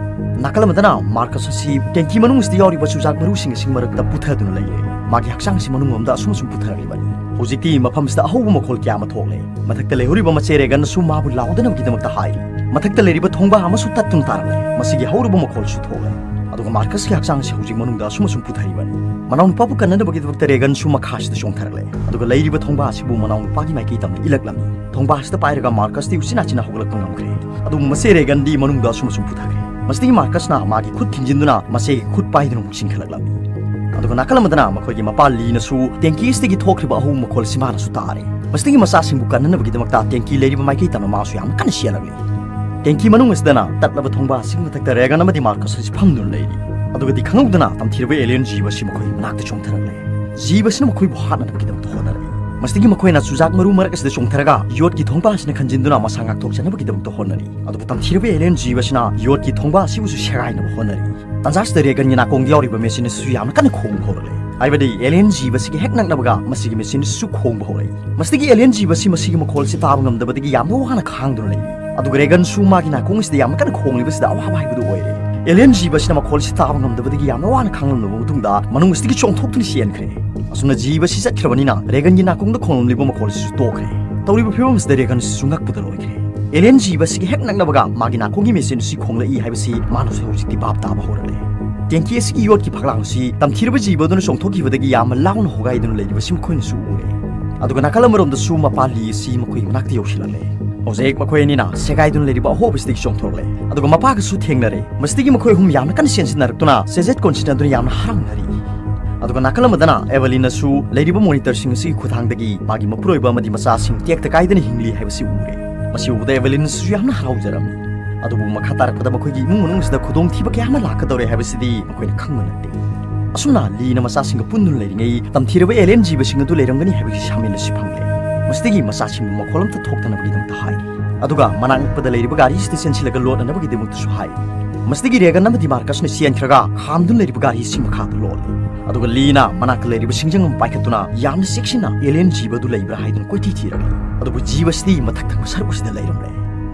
ꯅꯥꯀꯜ ꯑꯃꯗꯅ ꯃꯥꯔꯀꯁ ꯑꯁꯤ ꯇꯦꯡꯀꯤ ꯃꯅꯨꯡ ꯑꯁꯤꯗ ꯌꯥꯎꯔꯤꯕ ꯆꯨꯖꯥꯛ ꯃꯔꯨꯁꯤꯡ ꯑꯁꯤꯒꯤ ꯃꯔꯛꯇ ꯄꯨꯊꯗꯨꯅ ꯂꯩꯔꯦ꯫ ꯃꯥꯒꯤ ꯍꯛꯆꯥꯡꯁꯤ ꯃꯅꯨꯡꯂꯣꯝꯗ ꯑꯁꯨꯝ ꯑꯁꯨꯝ ꯄꯨꯊꯔꯛꯂꯤꯕꯅꯤ꯫ ꯍꯧꯖꯤꯛꯇꯤ ꯃꯐꯝꯁꯤꯗ ꯑꯍꯧꯕ ꯃꯈꯣꯜ ꯀꯌꯥ ꯑꯃ ꯊꯣꯛꯂꯦ꯫ ꯃꯊꯛꯇ ꯂꯩꯍꯧꯔꯤꯕ ꯃꯆꯦ ꯔꯦꯒꯟꯅꯁꯨ ꯃꯥꯕꯨ ꯂꯥꯎꯗꯅꯕꯒꯤꯗꯃꯛꯇ ꯍꯥꯏꯔꯤ꯫ ꯃꯊꯛꯇ ꯂꯩꯔꯤꯕ ꯊꯣꯡꯕ ꯑꯃꯁꯨ ꯇꯠꯇꯨꯅ ꯇꯥꯔꯛꯂꯦ꯫ ꯃꯁꯤꯒꯤ ꯍꯧꯔꯕ ꯃꯈꯣꯜꯁꯨ ꯊꯣꯛꯂꯦ꯫ ꯑꯗꯨꯒ ꯃꯥꯔꯀꯁꯀꯤ ꯍꯛꯆꯥꯡꯁꯤ ꯍꯧꯖꯤꯛ ꯃꯅꯨꯡꯗ ꯑꯁꯨꯝ ꯑꯁꯨꯝ ꯄꯨꯊꯔꯤꯕꯅꯤ꯫ ꯃꯅꯥꯎꯅꯨꯄꯥꯕꯨ ꯀꯟꯅꯅꯕꯒꯤꯗꯃꯛꯇ ꯔꯦꯒꯟꯁꯨ ꯃꯈꯥꯁꯤꯗ ꯆꯣꯡꯊꯔꯛꯂꯦ꯫ ꯑꯗꯨꯒ ꯂꯩꯔꯤꯕ ꯊꯣꯡꯕ ꯑꯁꯤꯕꯨ ꯃꯅꯥꯎꯅꯨꯄꯥꯒꯤ ꯃꯥꯏꯀꯩ ꯇꯝꯅ ꯏꯜꯂꯛꯂꯝꯃꯤ꯫ ꯊꯣꯡꯕ ꯑꯁꯤꯗ ꯄꯥꯏꯔꯒ ꯃꯥꯔꯀꯁꯇꯤ ꯎꯆꯤꯟ ꯅꯥꯆꯤꯟꯅ ꯍꯧꯒꯠꯂꯛꯄ ꯉꯝꯈ꯭ꯔꯦ꯫ ꯑꯗꯨꯕꯨ ꯃꯆꯦ ꯔꯦꯒꯟꯗꯤ ꯃꯅꯨꯡꯗ ꯑꯁꯨꯝ ꯑꯁꯨꯝ ꯄꯨꯊꯈ꯭ꯔꯦ꯫ ꯃꯁꯤꯗꯒꯤ ꯃꯥꯔꯀꯁꯅ ꯃꯥꯒꯤ ꯈꯨꯠ ꯊꯤꯡꯖꯤꯟꯗꯨꯅ ꯃꯆꯦꯒꯤ ꯈꯨꯠ ꯄꯥꯏꯗꯨꯅ ꯑꯃꯨꯛ ꯆꯤꯡꯈꯠꯂꯛꯂꯝꯃꯤ꯫ ꯑꯗꯨꯒ ꯅꯥꯀꯜ ꯑꯃꯗꯅ ꯃꯈꯣꯏꯒꯤ ꯃꯄꯥ ꯂꯤꯅꯁꯨ ꯇꯦꯡꯀꯤ ꯑꯁꯤꯗꯒꯤ ꯊꯣꯛꯈ꯭ꯔꯤꯕ ꯑꯍꯧꯕ ꯃꯈꯣꯜ ꯑꯁꯤ ꯃꯥꯅꯁꯨ ꯇꯥꯔꯦ꯫ ꯃꯁꯤꯗꯒꯤ ꯃꯆꯥꯁꯤꯡꯕꯨ ꯀꯟꯅꯅꯕꯒꯤꯗꯃꯛꯇ ꯇꯦꯡꯀꯤ ꯂꯩꯔꯤꯕ ꯃꯥꯏꯀꯩ ꯇꯝꯅ ꯃꯥꯁꯨ ꯌꯥꯝꯅ ꯀꯟꯅ ꯆꯦꯜꯂꯛꯂꯤ꯫ ꯇꯦꯡꯀꯤ ꯃꯅꯨꯡ ꯑꯁꯤꯗꯅ ꯇꯠꯂꯕ ꯊꯣꯡꯕ ꯑꯁꯤꯒꯤ ꯃꯊꯛꯇ ꯔꯦꯒꯟ ꯑꯃꯗꯤ ꯃꯥꯔꯀꯁ ꯑꯁꯤ ꯐꯝꯗꯨꯅ ꯂꯩꯔꯤ꯫ ꯑꯗꯨꯒꯗꯤ ꯈꯪꯍꯧꯗꯅ ꯇꯝꯊꯤꯔꯕ ꯑꯦꯂꯤꯌꯟ ꯖꯤꯕ ꯑꯁꯤ ꯃꯈꯣꯏꯒꯤ ꯃꯅꯥꯛꯇ ꯆꯣꯡꯊꯔꯛꯂꯦ꯫ ꯖꯤꯕ ꯑꯁꯤꯅ ꯃꯈꯣꯏꯕꯨ ꯍꯥꯠꯅꯅꯕꯒꯤꯗꯃꯛꯇ ꯍꯣꯠꯅꯔꯛꯏ꯫ ꯃꯁꯤꯗꯒꯤ ꯃꯈꯣꯏꯅ ꯆꯨꯖꯥꯛ ꯃꯔꯨ ꯃꯔꯛ ꯑꯁꯤꯗ ꯆꯣꯡꯊꯔꯒ ꯌꯣꯠꯀꯤ ꯊꯣꯡꯕ ꯑꯁꯤꯅ ꯈꯟꯖꯤꯟꯗꯨꯅ ꯃꯁꯥ ꯉꯥꯛꯊꯣꯛꯆꯅꯕꯒꯤꯗꯃꯛꯇ ꯍꯣꯠꯅꯔꯤ꯫ ꯑꯗꯨꯕꯨ ꯇꯝꯊꯤꯔꯕ alien ꯖꯤꯕ ꯑꯁꯤꯅ ꯌꯣꯠꯀꯤ ꯊꯣꯡꯕ ꯑꯁꯤꯕꯨꯁꯨ ꯁꯦꯒꯥꯏꯅꯕ ꯍꯣꯠꯅꯔꯤ꯫ ꯇꯥꯟꯖꯥ ꯑꯁꯤꯗ ꯔꯦꯒꯟꯒꯤ ꯅꯥꯀꯣꯡꯗ ꯌꯥꯎꯔꯤꯕ ꯃꯦꯆꯤꯟ ꯑꯁꯤꯁꯨ ꯌꯥꯝꯅ ꯀꯟꯅ ꯈꯣꯡꯕ ꯍꯧꯔꯛꯂꯦ꯫ ꯍꯥꯏꯕꯗꯤ alien ꯖꯤꯕ ꯑꯁꯤꯒꯤ ꯍꯦꯛ ꯅꯛꯅꯕꯒ ꯃꯁꯤꯒꯤ ꯃꯦꯆꯤꯟ ꯑꯁꯤꯁꯨ ꯈꯣꯡꯕ ꯍꯧꯔꯛꯏ꯫ ꯃꯁꯤꯗꯒꯤ alien ꯖꯤꯕ ꯑꯁꯤ ꯃꯁꯤꯒꯤ ꯃꯈꯣꯜ ꯑꯁꯤ ꯇꯥꯕ ꯉꯝꯗꯕꯗꯒꯤ ꯌꯥꯝꯅ ꯋꯥꯅ ꯈꯥꯡꯗꯨꯅ ꯂꯩ꯫ ꯑꯗꯨꯒ ꯔꯦꯒꯟꯁꯨ ꯃꯥꯒꯤ ꯅꯥꯀꯣꯡ ꯑꯁꯤꯗ ꯌꯥꯝꯅ ꯀꯟꯅ ꯈꯣꯡꯂꯤꯕꯁꯤꯗ ꯑꯋꯥꯕ ꯍꯥꯏꯕꯗꯨ ꯑꯣꯏꯔꯦ꯫ Alien ꯖꯤꯕ ꯑꯁꯤꯅ ꯃꯈꯣꯜ ꯑꯁꯤ ꯇꯥꯕ ꯉꯝꯗꯕꯗꯒꯤ ꯌꯥꯝꯅ ꯋꯥꯅ ꯈꯥꯡꯂꯝꯂꯕ ꯃꯇꯨꯡꯗ ꯃꯅꯨꯡ ꯑꯁꯤꯗꯒꯤ ꯆꯣꯡꯊꯣꯛꯇꯨꯅ ꯆꯦꯟꯈ꯭ꯔꯦ꯫ ꯑꯁꯨꯝꯅ ꯖꯤꯕ ꯑꯁꯤ ꯆꯠꯈ꯭ꯔꯕꯅꯤꯅ ꯔꯦꯒꯟꯒꯤ ꯅꯥꯀꯣꯡꯗ ꯈꯣꯡꯂꯝꯂꯤꯕ ꯃꯈꯣꯜ ꯑꯁꯤꯁꯨ ꯇꯣꯛꯈ꯭ꯔꯦ꯫ ꯇꯧꯔꯤꯕ ꯐꯤꯕꯝ ꯑꯁꯤꯗ ꯔꯦꯒꯟ ꯑꯁꯤꯁꯨ ꯉꯛꯄꯗ ꯂꯣꯏꯈ꯭ꯔꯦ꯫ Alien ꯖꯤꯕ ꯑꯁꯤꯒꯤ ꯍꯦꯛ ꯅꯛꯅꯕꯒ ꯃꯥꯒꯤ ꯅꯥꯀꯣꯡꯒꯤ ꯃꯦꯆꯤꯟ ꯑꯁꯤ ꯈꯣꯡꯂꯛꯏ ꯍꯥꯏꯕꯁꯤ ꯃꯥꯅꯁꯨ ꯍꯧꯖꯤꯛꯇꯤ ꯚꯥꯞ ꯇꯥꯕ ꯍꯧꯔꯛꯂꯦ꯫ ꯇꯦꯡꯀꯤ ꯑꯁꯤꯒꯤ ꯌꯣꯠꯀꯤ ꯐꯛꯂꯥꯡ ꯑꯁꯤ ꯇꯝꯊꯤꯔꯕ ꯖꯤꯕ ꯑꯗꯨꯅ ꯆꯣꯡꯊꯣꯛꯈꯤꯕꯗꯒꯤ ꯌꯥꯝꯅ ꯂꯥꯎꯅ ꯍꯣꯒꯥꯏꯗꯨꯅ ꯂꯩꯔꯤꯕꯁꯤ ꯃꯈꯣꯏꯅꯁꯨ ꯎꯔꯦ꯫ ꯑꯗꯨꯒ ꯅꯥꯀꯜ ꯑꯃꯔꯣꯝꯗꯁꯨ ꯃꯄꯥ ꯂꯤ ꯑꯁꯤ ꯃꯈꯣꯏꯒꯤ ꯃꯅꯥꯛꯇ ꯌꯧꯁꯤꯜꯂꯛꯂꯦ꯫ ꯍꯧꯖꯤꯛ ꯃꯈꯣꯏ ꯑꯅꯤꯅ ꯁꯦꯒꯥꯏꯗꯨꯅ ꯂꯩꯔꯤꯕ ꯑꯍꯣꯕꯁꯤꯗꯒꯤ ꯆꯣꯡꯊꯣꯔꯛꯂꯦ꯫ ꯑꯗꯨꯒ ꯃꯄꯥꯒꯁꯨ ꯊꯦꯡꯅꯔꯦ꯫ ꯃꯁꯤꯗꯒꯤ ꯃꯈꯣꯏ ꯑꯍꯨꯝ ꯌꯥꯝꯅ ꯀꯟꯅ ꯆꯦꯟꯁꯤꯟꯅꯔꯛꯇꯨꯅ ꯆꯦꯖꯦꯠ ꯀꯣꯟꯁꯤꯟꯅꯗꯨꯅ ꯌꯥꯝꯅ ꯍꯔꯥꯎꯅꯔꯤ꯫ ꯑꯗꯨꯒ ꯅꯥꯀꯜ ꯑꯃꯗꯅ ꯑꯦꯚꯦꯂꯤꯟꯅꯁꯨ ꯂꯩꯔꯤꯕ ꯃꯣꯅꯤꯇꯔꯁꯤꯡ ꯑꯁꯤꯒꯤ ꯈꯨꯠꯊꯥꯡꯗꯒꯤ ꯃꯥꯒꯤ ꯃꯄꯨꯔꯣꯏꯕ ꯑꯃꯗꯤ ꯃꯆꯥꯁꯤꯡ ꯇꯦꯛꯇ ꯀꯥꯏꯗꯅ ꯍꯤꯡꯂꯤ ꯍꯥꯏꯕꯁꯤ ꯎꯔꯦ꯫ ꯃꯁꯤ ꯎꯕꯗ ꯑꯦꯚꯦꯂꯤꯟꯁꯨ ꯌꯥꯝꯅ ꯍꯔꯥꯎꯖꯔꯝꯃꯤ꯫ ꯑꯗꯨꯕꯨ ꯃꯈꯥ ꯇꯥꯔꯛꯄꯗ ꯃꯈꯣꯏꯒꯤ ꯏꯃꯨꯡ ꯃꯅꯨꯡꯁꯤꯗ ꯈꯨꯗꯣꯡꯊꯤꯕ ꯀꯌꯥ ꯑꯃ ꯂꯥꯛꯀꯗꯧꯔꯦ ꯍꯥꯏꯕꯁꯤꯗꯤ ꯃꯈꯣꯏꯅ ꯈꯪꯕ ꯅꯠꯇꯦ꯫ ꯑꯁꯨꯝꯅ ꯂꯤꯅ ꯃꯆꯥꯁꯤꯡꯒ ꯄꯨꯟꯗꯨꯅ ꯂꯩꯔꯤꯉꯩ ꯇꯝꯊꯤꯔꯕ alien ꯖꯤꯕꯁꯤꯡ ꯑꯗꯨ ꯂꯩꯔꯝꯒꯅꯤ ꯍꯥꯏꯕꯒꯤ ꯁꯥꯃꯤꯟ ꯑꯁꯤ ꯐꯪꯂꯦ꯫ ꯃꯁꯤꯗꯒꯤ ꯃꯆꯥꯁꯤꯡꯕꯨ ꯃꯈꯣꯜ ꯑꯝꯇ ꯊꯣꯛꯇꯅꯕꯒꯤꯗꯃꯛꯇ ꯍꯥꯏꯔꯤ꯫ ꯑꯗꯨꯒ ꯃꯅꯥꯛ ꯅꯛꯄꯗ ꯂꯩꯔꯤꯕ ꯒꯥꯔꯤ ꯑꯁꯤꯗ ꯆꯦꯟꯁꯤꯜꯂꯒ ꯂꯣꯠꯅꯅꯕꯒꯤꯗꯃꯛꯇꯁꯨ ꯍꯥꯏꯔꯤ꯫ ꯃꯁꯤꯗꯒꯤ ꯔꯦꯒꯟ ꯑꯃꯗꯤ ꯃꯥꯔꯀꯁꯅ ꯆꯦꯟꯈ꯭ꯔꯒ ꯈꯥꯝꯗꯨꯅ ꯂꯩꯔꯤꯕ ꯒꯥꯔꯤ ꯑꯁꯤ ꯃꯈꯥꯗ ꯂꯣꯠꯂꯤ꯫ ꯑꯗꯨꯒ ꯂꯤꯅ ꯃꯅꯥꯛꯇ ꯂꯩꯔꯤꯕ ꯁꯤꯡꯖꯪ ꯑꯃ ꯄꯥꯏꯈꯠꯇꯨꯅ ꯌꯥꯝꯅ ꯆꯦꯛꯁꯤꯟꯅ alien ꯖꯤꯕ ꯑꯗꯨ ꯂꯩꯕ꯭ꯔꯥ ꯍꯥꯏꯗꯨꯅ ꯀꯣꯏꯊꯤ ꯊꯤꯔꯝꯃꯤ꯫ ꯑꯗꯨꯕꯨ ꯖꯤꯕꯁꯤꯗꯤ ꯃꯊꯛ ꯊꯪꯕ ꯁꯔꯨꯛ ꯑꯁꯤꯗ ꯂꯩꯔꯝꯂꯦ꯫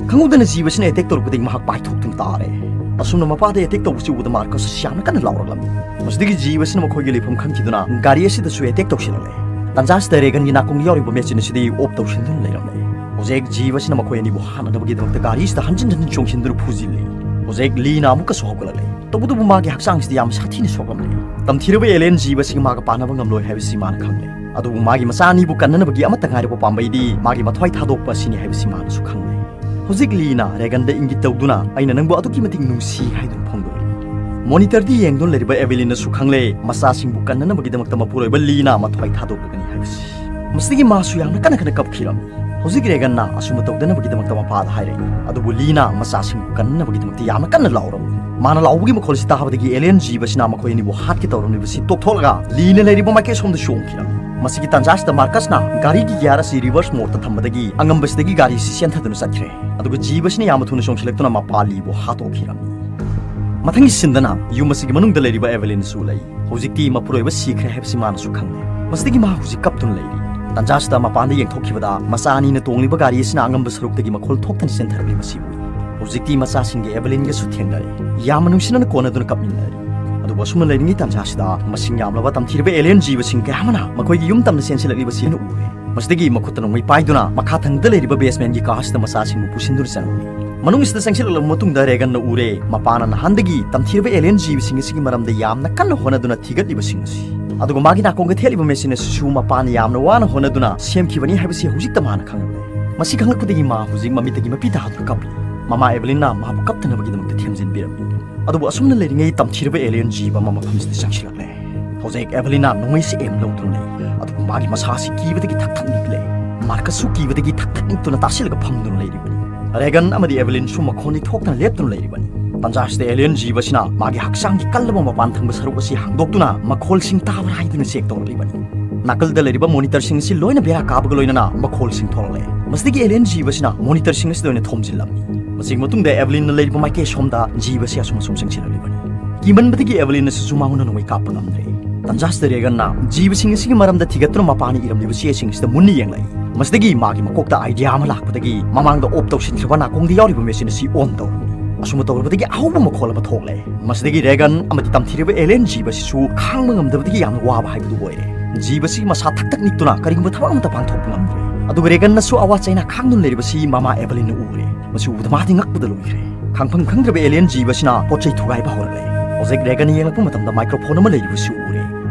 ꯈꯪꯍꯧꯗꯅ ꯖꯤꯕꯁꯤꯅ ꯑꯦꯇꯦꯛ ꯇꯧꯔꯛꯄꯗꯒꯤ ꯃꯍꯥꯛ ꯄꯥꯏꯊꯣꯛꯇꯨꯅ ꯇꯥꯔꯦ꯫ ꯑꯁꯨꯝꯅ ꯃꯄꯥꯗ ꯑꯦꯇꯦꯛ ꯇꯧꯕꯁꯤ ꯎꯕꯗ ꯃꯥꯔꯀꯁ ꯑꯁꯤ ꯌꯥꯝꯅ ꯀꯟꯅ ꯂꯥꯎꯔꯛꯂꯝꯃꯤ꯫ ꯃꯁꯤꯗꯒꯤ ꯖꯤꯕꯁꯤꯅ ꯃꯈꯣꯏꯒꯤ ꯂꯩꯐꯝ ꯈꯪꯈꯤꯗꯨꯅ ꯒꯥꯔꯤ ꯑꯁꯤꯗꯁꯨ ꯑꯦꯇꯦꯛ ꯇꯧꯁꯤꯜꯂꯛꯂꯦ꯫ ꯇꯥꯟꯖꯥ ꯑꯁꯤꯗ ꯔꯦꯒꯟꯒꯤ ꯅꯥꯀꯣꯡꯗ ꯌꯥꯎꯔꯤꯕ ꯃꯦꯆꯤꯟ ꯑꯁꯤꯗꯤ ꯑꯣꯐ ꯇꯧꯁꯤꯟꯗꯨꯅ ꯂꯩꯔꯝꯂꯦ꯫ ꯍꯧꯖꯤꯛ ꯖꯤꯕꯁꯤꯅ ꯃꯈꯣꯏ ꯑꯅꯤꯕꯨ ꯍꯥꯠꯅꯅꯕꯒꯤꯗꯃꯛꯇ ꯒꯥꯔꯤ ꯑꯁꯤꯗ ꯍꯟꯖꯤꯟ ꯍꯟꯖꯤꯟ ꯆꯣꯡꯁꯤꯟꯗꯨꯅ ꯐꯨꯖꯤꯜꯂꯤ꯫ ꯍꯧꯖꯤꯛ ꯂꯤꯅ ꯑꯃꯨꯛꯀꯁꯨ ꯍꯧꯒꯠꯂꯛꯂꯦ꯫ ꯇꯧꯕꯇꯕꯨ ꯃꯥꯒꯤ ꯍꯛꯆꯥꯡꯁꯤꯗ ꯌꯥꯝ ꯁꯥꯊꯤꯅ ꯁꯣꯛꯂꯝꯂꯦ꯫ ꯇꯝꯊꯤꯔꯕ alien ꯖꯤꯕꯁꯤꯒ ꯃꯥꯒ ꯄꯥꯟꯅꯕ ꯉꯝꯂꯣꯏ ꯍꯥꯏꯕꯁꯤ ꯃꯥꯅ ꯈꯪꯂꯦ꯫ ꯑꯗꯨꯕꯨ ꯃꯥꯒꯤ ꯃꯆꯥ ꯑꯅꯤꯕꯨ ꯀꯟꯅꯅꯕꯒꯤ ꯑꯃꯠꯇ ꯉꯥꯏꯔꯕ ꯄꯥꯝꯕꯩꯗꯤ ꯃꯥꯒꯤ ꯃꯊ꯭ꯋꯥꯏ ꯊꯥꯗꯣꯛꯄ ꯑꯁꯤꯅꯤ ꯍꯥꯏꯕꯁꯤ ꯃꯥꯅꯁꯨ ꯈꯪꯂꯦ꯫ ꯍꯧꯖꯤꯛ ꯂꯤꯅ ꯔꯦꯒꯟꯗ ꯏꯪꯒꯤꯠ ꯇꯧꯗꯨꯅ "ꯑꯩꯅ ꯅꯪꯕꯨ ꯑꯗꯨꯛꯀꯤ ꯃꯇꯤꯛ ꯅꯨꯡꯁꯤ" ꯍꯥꯏꯗꯨꯅ ꯐꯣꯡꯗꯣꯛꯏ꯫ ꯃꯣꯅꯤꯇꯔꯗ ꯌꯦꯡꯗꯨꯅ ꯂꯩꯔꯤꯕ ꯑꯦꯚꯦꯂꯤꯟꯅꯁꯨ ꯈꯪꯂꯦ, ꯃꯆꯥꯁꯤꯡꯕꯨ ꯀꯟꯅꯅꯕꯒꯤꯗꯃꯛꯇ ꯃꯄꯨꯔꯣꯏꯕ ꯂꯤꯅ ꯃꯊ꯭ꯋꯥꯏ ꯊꯥꯗꯣꯛꯂꯒꯅꯤ ꯍꯥꯏꯕꯁꯤ꯫ ꯃꯁꯤꯗꯒꯤ ꯃꯥꯁꯨ ꯌꯥꯝꯅ ꯀꯟꯅ ꯀꯟꯅ ꯀꯞꯈꯤꯔꯝꯃꯤ꯫ ꯍꯧꯖꯤꯛ ꯔꯦꯒꯟꯅ ꯑꯁꯨꯝꯅ ꯇꯧꯗꯅꯕꯒꯤꯗꯃꯛꯇ ꯃꯄꯥꯗ ꯍꯥꯏꯔꯛꯏ꯫ ꯑꯗꯨꯕꯨ ꯂꯤꯅ ꯃꯆꯥꯁꯤꯡꯕꯨ ꯀꯟꯅꯅꯕꯒꯤꯗꯃꯛꯇ ꯌꯥꯝꯅ ꯀꯟꯅ ꯂꯥꯎꯔꯝꯃꯤ꯫ ꯃꯥꯅ ꯂꯥꯎꯕꯒꯤ ꯃꯈꯣꯜ ꯑꯁꯤ ꯇꯥꯕꯗꯒꯤ alien ꯖꯤꯕꯁꯤꯅ ꯃꯈꯣꯏ ꯑꯅꯤꯕꯨ ꯍꯥꯠꯀꯦ ꯇꯧꯔꯝꯂꯤꯕꯁꯤ ꯇꯣꯛꯊꯣꯛꯂꯒ ꯂꯤꯅ ꯂꯩꯔꯤꯕ ꯃꯥꯏꯀꯩ ꯁꯣꯝꯗ ꯆꯣꯡꯈꯤꯔꯝꯃꯤ꯫ ꯃꯁꯤꯒꯤ ꯇꯥꯟꯖꯥꯁꯤꯗ ꯃꯥꯔꯀꯁꯅ ꯒꯥꯔꯤꯒꯤ ꯒꯤꯌꯥꯔ ꯑꯁꯤ ꯔꯤꯚꯔꯁ ꯃꯣꯗꯇ ꯊꯝꯕꯗꯒꯤ ꯑꯉꯝꯕꯁꯤꯗꯒꯤ ꯒꯥꯔꯤ ꯑꯁꯤ ꯆꯦꯟꯊꯗꯨꯅ ꯆꯠꯈ꯭ꯔꯦ꯫ ꯑꯗꯨꯒ ꯖꯤꯕꯁꯤꯅ ꯌꯥꯝꯅ ꯊꯨꯅ ꯆꯣꯡꯁꯤꯜꯂꯛꯇꯨꯅ ꯃꯄꯥ ꯂꯤꯕꯨ ꯍꯥꯠꯇꯣꯛꯈꯤꯔꯝꯃꯤ꯫ ꯃꯊꯪꯒꯤ ꯁꯤꯟꯗꯅ ꯌꯨꯝ ꯑꯁꯤꯒꯤ ꯃꯅꯨꯡꯗ ꯂꯩꯔꯤꯕ ꯑꯦꯚꯦꯂꯤꯟꯁꯨ ꯂꯩ꯫ ꯍꯧꯖꯤꯛꯇꯤ ꯃꯄꯨꯔꯣꯏꯕ ꯁꯤꯈ꯭ꯔꯦ ꯍꯥꯏꯕꯁꯤ ꯃꯥꯅꯁꯨ ꯈꯪꯂꯦ꯫ ꯃꯁꯤꯗꯒꯤ ꯃꯍꯥꯛ ꯍꯧꯖꯤꯛ ꯀꯞꯇꯨꯅ ꯂꯩꯔꯤ꯫ ꯇꯥꯟꯖꯥꯁꯤꯗ ꯃꯄꯥꯟꯗ ꯌꯦꯡꯊꯣꯛꯈꯤꯕꯗ ꯃꯆꯥ ꯑꯅꯤꯅ ꯇꯣꯡꯂꯤꯕ ꯒꯥꯔꯤ ꯑꯁꯤꯅ ꯑꯉꯝꯕ ꯁꯔꯨꯛꯇꯒꯤ ꯃꯈꯣꯜ ꯊꯣꯛꯇꯅ ꯆꯦꯟꯊꯔꯛꯂꯤꯕꯁꯤ ꯎꯏ꯫ ꯍꯧꯖꯤꯛꯇꯤ ꯃꯆꯥꯁꯤꯡꯒ ꯑꯦꯚꯦꯂꯤꯟꯒꯁꯨ ꯊꯦꯡꯅꯔꯦ꯫ ꯌꯥꯝꯅ ꯅꯨꯡꯁꯤꯅꯅ ꯀꯣꯟꯅꯗꯨꯅ ꯀꯞꯃꯤꯟꯅꯔꯤ꯫ ꯑꯗꯨꯕꯨ ꯑꯁꯨꯝꯅ ꯂꯩꯔꯤꯉꯩ ꯇꯥꯟꯖꯥꯁꯤꯗ ꯃꯁꯤꯡ ꯌꯥꯝꯂꯕ ꯇꯝꯊꯤꯔꯕ ꯑꯦꯂꯤꯌꯟ ꯖꯤꯕꯁꯤꯡ ꯀꯌꯥ ꯑꯃꯅ ꯃꯈꯣꯏꯒꯤ ꯌꯨꯝ ꯇꯝꯅ ꯆꯦꯟꯁꯤꯜꯂꯛꯂꯤꯕꯁꯤ ꯑꯩꯅ ꯎꯔꯦ꯫ ꯃꯁꯤꯗꯒꯤ ꯃꯈꯨꯠꯇ ꯅꯣꯡꯃꯩ ꯄꯥꯏꯗꯨꯅ ꯃꯈꯥ ꯊꯪꯕꯗ ꯂꯩꯔꯤꯕ ꯕꯦꯁꯃꯦꯟꯒꯤ ꯀꯥꯁꯤꯗ ꯃꯆꯥꯁꯤꯡꯕꯨ ꯄꯨꯁꯤꯟꯗꯨꯅ ꯆꯪꯂꯛꯂꯤ꯫ ꯃꯅꯨꯡꯁꯤꯗ ꯆꯪꯁꯤꯜꯂꯛꯂꯕ ꯃꯇꯨꯡꯗ ꯔꯦꯒꯟꯅ ꯎꯔꯦ, ꯃꯄꯥꯅ ꯅꯍꯥꯟꯗꯒꯤ ꯇꯝꯊꯤꯔꯕ ꯑꯦꯂꯤꯌꯟ ꯖꯤꯕꯁꯤꯡ ꯑꯁꯤꯒꯤ ꯃꯔꯝꯗ ꯌꯥꯝꯅ ꯀꯟꯅ ꯍꯣꯠꯅꯗꯨꯅ ꯊꯤꯒꯠꯂꯤꯕꯁꯤꯡ ꯑꯁꯤ꯫ ꯑꯗꯨꯒ ꯃꯥꯒꯤ ꯅꯥꯀꯣꯡꯗ ꯊꯦꯠꯂꯤꯕ ꯃꯦꯁꯤꯟ ꯑꯁꯤꯁꯨ ꯃꯄꯥꯅ ꯌꯥꯝꯅ ꯋꯥꯅ ꯍꯣꯠꯅꯗꯨꯅ ꯁꯦꯝꯈꯤꯕꯅꯤ ꯍꯥꯏꯕꯁꯤ ꯍꯧꯖꯤꯛꯇ ꯃꯥꯅ ꯈꯪꯂꯛꯂꯦ꯫ ꯃꯁꯤ ꯈꯪꯂꯛꯄꯗꯒꯤ ꯃꯥ ꯍꯧꯖꯤꯛ ꯃꯃꯤꯠꯇꯒꯤ ꯃꯄꯤ ꯇꯥꯗꯨꯅ ꯀꯞꯂꯤ꯫ ꯃꯃꯥ ꯑꯦꯚꯦꯂꯤꯟꯅ ꯃꯍꯥꯛꯄꯨ ꯀꯞꯇꯅꯕꯒꯤꯗꯃꯛꯇ ꯊꯦꯝꯖꯤꯟꯕꯤꯔꯝꯃꯤ꯫ ꯑꯗꯨꯕꯨ ꯑꯁꯨꯝꯅ ꯂꯩꯔꯤꯉꯩ ꯇꯝꯊꯤꯔꯕ ꯑꯦꯂꯤꯌꯟ ꯖꯤꯕ ꯑꯃ ꯃꯐꯝꯁꯤꯗ ꯆꯪꯁꯤꯜꯂꯛꯂꯦ꯫ ꯍꯧꯖꯤꯛ ꯑꯦꯚꯦꯂꯤꯟꯅ ꯅꯣꯡꯃꯩꯁꯤ ꯑꯦꯝ ꯂꯧꯗꯨꯅ ꯂꯩ꯫ ꯑꯗꯨꯕꯨ ꯃꯥꯒꯤ ꯃꯁꯥꯁꯤ ꯀꯤꯕꯗꯒꯤ ꯊꯛ ꯊꯛ ꯅꯤꯛꯂꯦ꯫ ꯃꯥꯔꯀꯁꯁꯨ ꯀꯤꯕꯗꯒꯤ ꯊꯛ ꯊꯛ ꯅꯤꯛꯇꯨꯅ ꯇꯥꯁꯤꯜꯂꯒ ꯐꯝꯗꯨꯅ ꯂꯩꯔꯤꯕꯅꯤ꯫ ꯔꯦꯒꯟ ꯑꯃꯗꯤ ꯑꯦꯚꯦꯂꯤꯟꯁꯨ ꯃꯈꯣꯟꯗꯤ ꯊꯣꯛꯇꯅ ꯂꯦꯞꯇꯨꯅ ꯂꯩꯔꯤꯕꯅꯤ꯫ ꯇꯥꯟꯖꯥꯁꯤꯗ ꯑꯦꯂꯤꯌꯟ ꯖꯤꯕꯁꯤꯅ ꯃꯥꯒꯤ ꯍꯛꯆꯥꯡꯒꯤ ꯀꯜꯂꯕ ꯃꯄꯥꯟ ꯊꯪꯕ ꯁꯔꯨꯛ ꯑꯁꯤ ꯍꯥꯡꯗꯣꯛꯇꯨꯅ ꯃꯈꯣꯜꯁꯤꯡ ꯇꯥꯕ꯭ꯔꯥ ꯍꯥꯏꯗꯨꯅ ꯆꯦꯛ ꯇꯧꯔꯛꯂꯤꯕꯅꯤ꯫ ꯅꯥꯀꯜꯗ ꯂꯩꯔꯤꯕ ꯃꯣꯅꯤꯇꯔꯁꯤꯡ ꯑꯁꯤ ꯂꯣꯏꯅ ꯕꯦꯔꯥ ꯀꯥꯕꯒ ꯂꯣꯏꯅꯅ ꯃꯈꯣꯜꯁꯤꯡ ꯊꯣꯛꯂꯛꯂꯦ꯫ ꯃꯁꯤꯗꯒꯤ ꯑꯦꯂꯤꯌꯟ ꯖꯤꯕꯁꯤꯅ ꯃꯣꯅꯤꯇꯔꯁꯤꯡ ꯑꯁꯤꯗ ꯑꯣꯏꯅ ꯊꯣꯝꯖꯤꯜꯂꯝꯃꯤ꯫ ꯃꯁꯤꯒꯤ ꯃꯇꯨꯡꯗ ꯑꯦꯚꯦꯂꯤꯟꯅ ꯂꯩꯔꯤꯕ ꯃꯥꯏꯀꯩ ꯑꯁꯣꯝꯗ ꯖꯤꯕꯁꯤ ꯑꯁꯨꯝ ꯑꯁꯨꯝ ꯆꯪꯁꯤꯜꯂꯛꯂꯤꯕꯅꯤ꯫ ꯀꯤꯃꯟꯕꯗꯒꯤ ꯑꯦꯚꯦꯂꯤꯟ ꯑꯁꯤꯁꯨ ꯃꯉꯣꯟꯗ ꯅꯣꯡꯃꯩ ꯀꯥꯞꯄ ꯉꯝꯗ꯭ꯔꯦ꯫ ꯇꯟꯖꯥꯁꯤꯗ ꯔꯦꯒꯟꯅ ꯖꯤꯕꯁꯤꯡ ꯑꯁꯤꯒꯤ ꯃꯔꯝꯗ ꯊꯤꯒꯠꯇꯨꯅ ꯃꯄꯥꯅ ꯏꯔꯝꯂꯤꯕ ꯆꯦꯁꯤꯡ ꯑꯁꯤꯗ ꯃꯨꯟꯅ ꯌꯦꯡꯂꯛꯏ꯫ ꯃꯁꯤꯗꯒꯤ ꯃꯥꯒꯤ ꯃꯀꯣꯛꯇ ꯑꯥꯏꯗꯤꯌꯥ ꯑꯃ ꯂꯥꯛꯄꯗꯒꯤ ꯃꯃꯥꯡꯗ ꯑꯣꯐ ꯇꯧꯁꯤꯟꯈ꯭ꯔꯕ ꯅꯥꯀꯣꯡꯗ ꯌꯥꯎꯔꯤꯕ ꯃꯦꯁꯤꯟ ꯑꯁꯤ ꯑꯣꯟ ꯇꯧꯔꯝꯃꯤ꯫ ꯑꯁꯨꯝꯅ ꯇꯧꯔꯕꯗꯒꯤ ꯑꯍꯧꯕ ꯃꯈꯣꯜ ꯑꯃ ꯊꯣꯛꯂꯦ꯫ ꯃꯁꯤꯗꯒꯤ ꯔꯦꯒꯟ ꯑꯃꯗꯤ ꯇꯝꯊꯤꯔꯤꯕ ꯑꯦꯂꯤꯌꯟ ꯖꯤꯕ ꯑꯁꯤꯁꯨ ꯈꯥꯡꯕ ꯉꯝꯗꯕꯗꯒꯤ ꯌꯥꯝꯅ ꯋꯥꯕ ꯍꯥꯏꯕꯗꯨ ꯑꯣꯏꯔꯦ꯫ ꯖꯤꯕꯁꯤ ꯃꯁꯥ ꯊꯛ ꯊꯛ ꯅꯤꯛꯇꯨꯅ ꯀꯔꯤꯒꯨꯝꯕ ꯊꯕꯛ ꯑꯃꯠꯇ ꯄꯥꯡꯊꯣꯛꯄ ꯉꯝꯗ꯭ꯔꯦ꯫ ꯑꯗꯨꯒ ꯔꯦꯒꯟꯅꯁꯨ ꯑꯋꯥ ꯆꯩꯅꯥ ꯈꯥꯡꯗꯨꯅ ꯂꯩꯔꯤꯕꯁꯤ ꯃꯃꯥ ꯑꯦꯚꯦꯂꯤꯟꯅ ꯎꯔꯦ꯫ ꯃꯁꯤ ꯎꯕꯗ ꯃꯥꯗꯤ ꯉꯛꯄꯗ ꯂꯣꯏꯈ꯭ꯔꯦ꯫ ꯈꯪꯐꯝ ꯈꯪꯗ꯭ꯔꯕ ꯑꯦꯂꯤꯌꯟ ꯖꯤꯕꯁꯤꯅ ꯄꯣꯠ ꯆꯩ ꯊꯨꯒꯥꯏꯕ ꯍꯧꯔꯛꯂꯦ꯫ ꯍꯧꯖꯤꯛ ꯔꯦꯒꯟꯅ ꯌꯦꯡꯂꯛꯄ ꯃꯇꯝꯗ ꯃꯥꯏꯀ꯭ꯔꯣꯐꯣꯟ ꯑꯃ ꯂꯩꯔꯤꯕꯁꯤ ꯎꯔꯦ꯫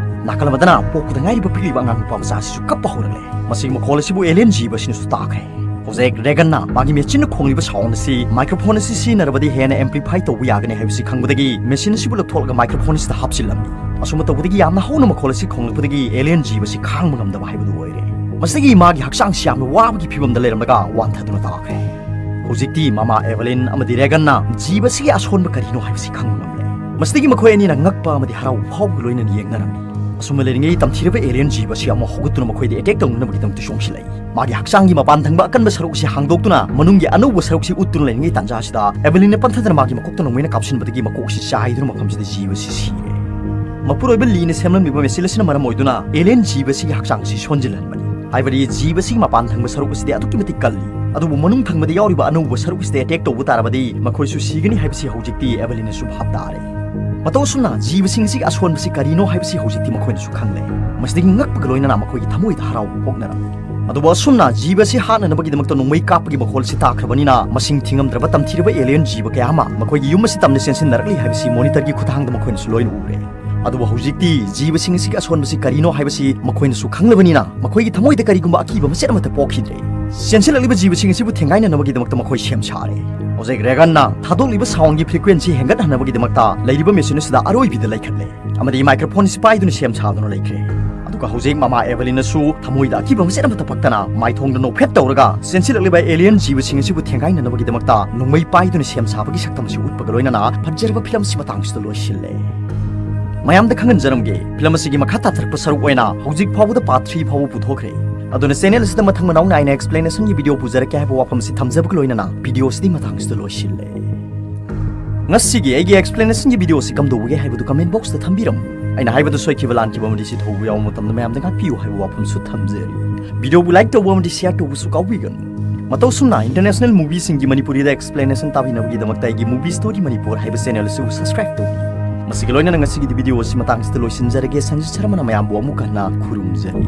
ꯅꯥꯀꯜ ꯑꯃꯗꯅ ꯄꯣꯛꯄꯗ ꯉꯥꯏꯔꯤꯕ ꯄꯤꯛꯂꯤꯕ ꯑꯉꯥꯡ ꯅꯨꯄꯥ ꯃꯆꯥ ꯑꯁꯤꯁꯨ ꯀꯞꯄ ꯍꯧꯔꯛꯂꯦ꯫ ꯃꯁꯤꯒꯤ ꯃꯈꯣꯜ ꯑꯁꯤꯕꯨ ꯑꯦꯂꯤꯌꯟ ꯖꯤꯕ ꯑꯁꯤꯅꯁꯨ ꯇꯥꯈ꯭ꯔꯦ꯫ ꯍꯧꯖꯤꯛ ꯔꯦꯒꯟꯅ ꯃꯥꯒꯤ ꯃꯦꯆꯤꯟꯅ ꯈꯣꯡꯂꯤꯕ ꯁꯥꯎꯟ ꯑꯁꯤ ꯃꯥꯏꯀ꯭ꯔꯣꯐꯣꯟ ꯑꯁꯤ ꯁꯤꯖꯤꯟꯅꯔꯕꯗꯤ ꯍꯦꯟꯅ ꯑꯦꯝꯄ꯭ꯂꯤꯐꯥꯏ ꯇꯧꯕ ꯌꯥꯒꯅꯤ ꯍꯥꯏꯕꯁꯤ ꯈꯪꯕꯗꯒꯤ ꯃꯦꯆꯤꯟ ꯑꯁꯤꯕꯨ ꯂꯧꯊꯣꯛꯂꯒ ꯃꯥꯏꯀ꯭ꯔꯣꯐꯣꯟ ꯑꯁꯤꯗ ꯍꯥꯞꯆꯤꯜꯂꯝꯃꯤ꯫ ꯑꯁꯨꯝꯅ ꯇꯧꯕꯗꯒꯤ ꯌꯥꯝꯅ ꯍꯧꯅ ꯃꯈꯣꯜ ꯑꯁꯤ ꯈꯣꯡꯂꯛꯄꯗꯒꯤ ꯑꯦꯂꯤꯌꯟ ꯖꯤꯕ ꯑꯁꯤ ꯈꯥꯡꯕ ꯉꯝꯗꯕ ꯍꯥꯏꯕꯗꯨ ꯑꯣꯏꯔꯦ꯫ ꯃꯁꯤꯗꯒꯤ ꯃꯥꯒꯤ ꯍꯛꯆꯥꯡꯁꯤ ꯌꯥꯝꯅ ꯋꯥꯕꯒꯤ ꯐꯤꯕꯝꯗ ꯂꯩꯔꯝꯂꯒ ꯋꯥꯟꯊꯗꯨꯅ ꯇꯥꯈ꯭ꯔꯦ꯫ ꯍꯧꯖꯤꯛꯇꯤ ꯃꯃꯥ ꯑꯦꯚꯦꯂꯤꯟ ꯑꯃꯗꯤ ꯔꯦꯒꯟꯅ ꯖꯤꯕꯁꯤꯒꯤ ꯑꯁꯣꯟꯕ ꯀꯔꯤꯅꯣ ꯍꯥꯏꯕꯁꯤ ꯈꯪꯕ ꯉꯝꯂꯦ꯫ ꯃꯁꯤꯗꯒꯤ ꯃꯈꯣꯏ ꯑꯅꯤꯅ ꯉꯛꯄ ꯑꯃꯗꯤ ꯍꯔꯥꯎꯕ ꯐꯥꯎꯕꯒ ꯂꯣꯏꯅꯅ ꯌꯦꯡꯅꯔꯝꯃꯤ꯫ ꯁꯨꯝꯅ ꯂꯩꯔꯤꯉꯩ ꯇꯝꯊꯤꯔꯕ alien ꯖꯤꯕ ꯑꯁꯤ ꯑꯃ ꯍꯧꯒꯠꯇꯨꯅ ꯃꯈꯣꯏꯗ attack ꯇꯧꯅꯅꯕꯒꯤꯗꯃꯛꯇ ꯆꯣꯡꯁꯤꯜꯂꯛꯏ꯫ ꯃꯥꯒꯤ ꯍꯛꯆꯥꯡꯒꯤ ꯃꯄꯥꯟ ꯊꯪꯕ ꯑꯀꯟꯕ ꯁꯔꯨꯛ ꯑꯁꯤ ꯍꯥꯡꯗꯣꯛꯇꯨꯅ ꯃꯅꯨꯡꯒꯤ ꯑꯅꯧꯕ ꯁꯔꯨꯛꯁꯤ ꯎꯠꯇꯨꯅ ꯂꯩꯔꯤꯉꯩ ꯇꯥꯟꯖꯥ ꯑꯁꯤꯗ ꯑꯦꯚꯦꯂꯤꯟꯅ ꯄꯟꯊꯗꯅ ꯃꯥꯒꯤ ꯃꯀꯣꯛꯇ ꯅꯣꯡꯃꯩꯅ ꯀꯥꯞꯁꯤꯟꯕꯗꯒꯤ ꯃꯀꯣꯛ ꯑꯁꯤ ꯆꯥꯏꯗꯨꯅ ꯃꯐꯝꯁꯤꯗ ꯖꯤꯕ ꯑꯁꯤ ꯁꯤꯔꯦ꯫ ꯃꯄꯨꯔꯣꯏꯕ ꯂꯤꯅ ꯁꯦꯝꯂꯝꯂꯤꯕ machine ꯑꯁꯤꯅ ꯃꯔꯝ ꯑꯣꯏꯗꯨꯅ alien ꯖꯤꯕ ꯑꯁꯤꯒꯤ ꯍꯛꯆꯥꯡ ꯑꯁꯤ ꯁꯣꯟꯖꯤꯜꯍꯟꯕꯅꯤ꯫ ꯍꯥꯏꯕꯗꯤ ꯖꯤꯕ ꯑꯁꯤꯒꯤ ꯃꯄꯥꯟ ꯊꯪꯕ ꯁꯔꯨꯛ ꯑꯁꯤꯗꯤ ꯑꯗꯨꯛꯀꯤ ꯃꯇꯤꯛ ꯀꯜꯂꯤ, ꯑꯗꯨꯕꯨ ꯃꯅꯨꯡ ꯊꯪꯕꯗ ꯌꯥꯎꯔꯤꯕ ꯑꯅꯧꯕ ꯁꯔꯨꯛ ꯑꯁꯤꯗ attack ꯇꯧꯕ ꯇꯥꯔꯕꯗꯤ ꯃꯈꯣꯏꯁꯨ ꯁꯤꯒꯅꯤ ꯍꯥꯏꯕꯁꯤ ꯍꯧꯖꯤꯛꯇꯤ ꯑꯦꯚꯦꯂꯤꯟꯅꯁꯨ ꯚꯥꯞ ꯇꯥꯔꯦ꯫ ꯃꯇꯧ ꯑꯁꯨꯝꯅ ꯖꯤꯕꯁꯤꯡ ꯑꯁꯤꯒꯤ ꯑꯁꯣꯟꯕꯁꯤ ꯀꯔꯤꯅꯣ ꯍꯥꯏꯕꯁꯤ ꯍꯧꯖꯤꯛꯇꯤ ꯃꯈꯣꯏꯅꯁꯨ ꯈꯪꯂꯦ꯫ ꯃꯁꯤꯗꯒꯤ ꯉꯛꯄꯒ ꯂꯣꯏꯅꯅ ꯃꯈꯣꯏꯒꯤ ꯊꯃꯣꯏꯗ ꯍꯔꯥꯎꯕ ꯄꯣꯛꯅꯔꯝꯃꯤ꯫ ꯑꯗꯨꯕꯨ ꯑꯁꯨꯝꯅ ꯖꯤꯕ ꯑꯁꯤ ꯍꯥꯠꯅꯅꯕꯒꯤꯗꯃꯛꯇ ꯅꯣꯡꯃꯩ ꯀꯥꯞꯄꯒꯤ ꯃꯈꯣꯜꯁꯤ ꯇꯥꯈ꯭ꯔꯕꯅꯤꯅ ꯃꯁꯤꯡ ꯊꯤꯉꯝꯗ꯭ꯔꯕ ꯇꯝꯊꯤꯔꯕ alien ꯖꯤꯕ ꯀꯌꯥ ꯑꯃ ꯃꯈꯣꯏꯒꯤ ꯌꯨꯝ ꯑꯁꯤ ꯇꯝꯅ ꯆꯦꯟꯁꯤꯟꯅꯔꯛꯂꯤ ꯍꯥꯏꯕꯁꯤ monitor ꯒꯤ ꯈꯨꯠꯊꯥꯡꯗ ꯃꯈꯣꯏꯅꯁꯨ ꯂꯣꯏꯅ ꯎꯔꯦ꯫ ꯑꯗꯨꯕꯨ ꯍꯧꯖꯤꯛꯇꯤ ꯖꯤꯕꯁꯤꯡ ꯑꯁꯤꯒꯤ ꯑꯁꯣꯟꯕꯁꯤ ꯀꯔꯤꯅꯣ ꯍꯥꯏꯕꯁꯤ ꯃꯈꯣꯏꯅꯁꯨ ꯈꯪꯂꯕꯅꯤꯅ ꯃꯈꯣꯏꯒꯤ ꯊꯃꯣꯏꯗ ꯀꯔꯤꯒꯨꯝꯕ ꯑꯀꯤꯕ ꯃꯆꯦꯠ ꯑꯃꯠꯇ ꯄꯣꯛꯈꯤꯗ꯭ꯔꯦ꯫ ꯆꯦꯟꯁꯤꯜꯂꯛꯂꯤꯕ ꯖꯤꯕꯁꯤꯡ ꯑꯁꯤꯕꯨ ꯊꯦꯡꯒꯥꯏꯅꯅꯕꯒꯤꯗꯃꯛꯇ ꯃꯈꯣꯏ ꯁꯦꯝ ꯁꯥꯔꯦ꯫ ꯍꯧꯖꯤꯛ ꯔꯦꯒꯟꯅ ꯊꯥꯗꯣꯛꯂꯤꯕ sound ꯒꯤ frequency ꯍꯦꯟꯒꯠꯍꯟꯅꯕꯒꯤꯗꯃꯛꯇ ꯂꯩꯔꯤꯕ machine ꯑꯁꯤꯗ ꯑꯔꯣꯏꯕꯤꯗ ꯂꯩꯈꯠꯂꯦ ꯑꯃꯗꯤ microphone ꯑꯁꯤ ꯄꯥꯏꯗꯨꯅ ꯁꯦꯝ ꯁꯥꯗꯨꯅ ꯂꯩꯈ꯭ꯔꯦ꯫ ꯑꯗꯨꯒ ꯍꯧꯖꯤꯛ ꯃꯃꯥ ꯑꯦꯚꯦꯂꯤꯟꯅꯁꯨ ꯊꯃꯣꯏꯗ ꯑꯀꯤꯕ ꯃꯆꯦꯠ ꯑꯃꯠꯇ ꯄꯛꯇꯅ ꯃꯥꯏꯊꯣꯡꯗ ꯅꯣꯛꯐꯦꯠ ꯇꯧꯔꯒ ꯆꯦꯟꯁꯤꯜꯂꯛꯂꯤꯕ alien ꯖꯤꯕꯁꯤꯡ ꯑꯁꯤꯕꯨ ꯊꯦꯡꯒꯥꯏꯅꯅꯕꯒꯤꯗꯃꯛꯇ ꯅꯣꯡꯃꯩ ꯄꯥꯏꯗꯨꯅ ꯁꯦꯝ ꯁꯥꯕꯒꯤ ꯁꯛꯇꯝ ꯑꯁꯤ ꯎꯠꯄꯒ ꯂꯣꯏꯅꯅ ꯐꯖꯔꯕ film ꯑꯁꯤ ꯃꯇꯥꯡꯁꯤꯗ ꯂꯣꯏꯁꯤꯜꯂꯦ꯫ ꯃꯌꯥꯝꯗ ꯈꯪꯍꯟꯖꯔꯝꯒꯦ, film ꯑꯁꯤꯒꯤ ꯃꯈꯥ ꯇꯥꯊꯔꯛꯄ ꯁꯔꯨꯛ ꯑꯣꯏꯅ ꯍꯧꯖꯤꯛ ꯐꯥꯎꯕꯗ part three ꯐꯥꯎꯕ ꯄꯨꯊꯣꯛꯈ꯭ꯔꯦ꯫ ꯑꯗꯨꯅ channel ꯑꯁꯤꯗ ꯃꯊꯪ ꯃꯅꯥꯎ ꯅꯥꯏꯅ explanation ꯒꯤ video ꯄꯨꯖꯔꯛꯀꯦ ꯍꯥꯏꯕ ꯋꯥꯐꯝ ꯑꯁꯤ ꯊꯝꯖꯕꯒ ꯂꯣꯏꯅꯅ video ꯑꯁꯤꯗꯤ ꯃꯇꯥꯡꯁꯤꯗ ꯂꯣꯏꯁꯤꯜꯂꯦ꯫ ꯉꯁꯤꯒꯤ ꯑꯩꯒꯤ explanation ꯒꯤ video ꯑꯁꯤ ꯀꯝꯗꯧꯕꯒꯦ ꯍꯥꯏꯕꯗꯨ comment box ꯇ ꯊꯝꯕꯤꯔꯝꯃꯨ꯫ ꯑꯩꯅ ꯍꯥꯏꯕꯗ ꯁꯣꯏꯈꯤꯕ ꯂꯥꯟꯈꯤꯕ ꯑꯃꯗꯤ ꯁꯤꯊꯧꯕ ꯌꯥꯎꯕ ꯃꯇꯝꯗ ꯃꯌꯥꯝꯗ ꯉꯥꯛꯄꯤꯌꯨ ꯍꯥꯏꯕ ꯋꯥꯐꯝꯁꯨ ꯊꯝꯖꯔꯤ꯫ Video ꯕꯨ like ꯇꯧꯕ ꯑꯃꯗꯤ share ꯇꯧꯕꯁꯨ ꯀꯥꯎꯕꯤꯒꯅꯨ꯫ ꯃꯇꯧ ꯁꯨꯝꯅ international movie ꯁꯤꯡꯒꯤ ꯃꯅꯤꯄꯨꯔꯤꯗ explanation ꯇꯥꯕꯤꯅꯕꯒꯤꯗꯃꯛꯇ ꯑꯩꯒꯤ Movie Story Manipur ꯍꯥꯏꯕ channel ꯑꯁꯤꯕꯨ subscribe ꯇꯧꯕꯤꯌꯨ꯫ ꯃꯁꯤꯒ ꯂꯣꯏꯅꯅ ꯉꯁꯤꯒꯤꯗꯤ video ꯑꯁꯤ ꯃꯇꯥꯡꯁꯤꯗ ꯂꯣꯏꯁꯤꯟꯖꯔꯒꯦ꯫ ꯁꯟꯖꯤꯠ ꯁꯔꯃꯅ ꯃꯌꯥꯝꯕꯨ ꯑꯃꯨꯛ ꯍꯟꯅ ꯈꯨꯔꯨꯝꯖꯔꯤ꯫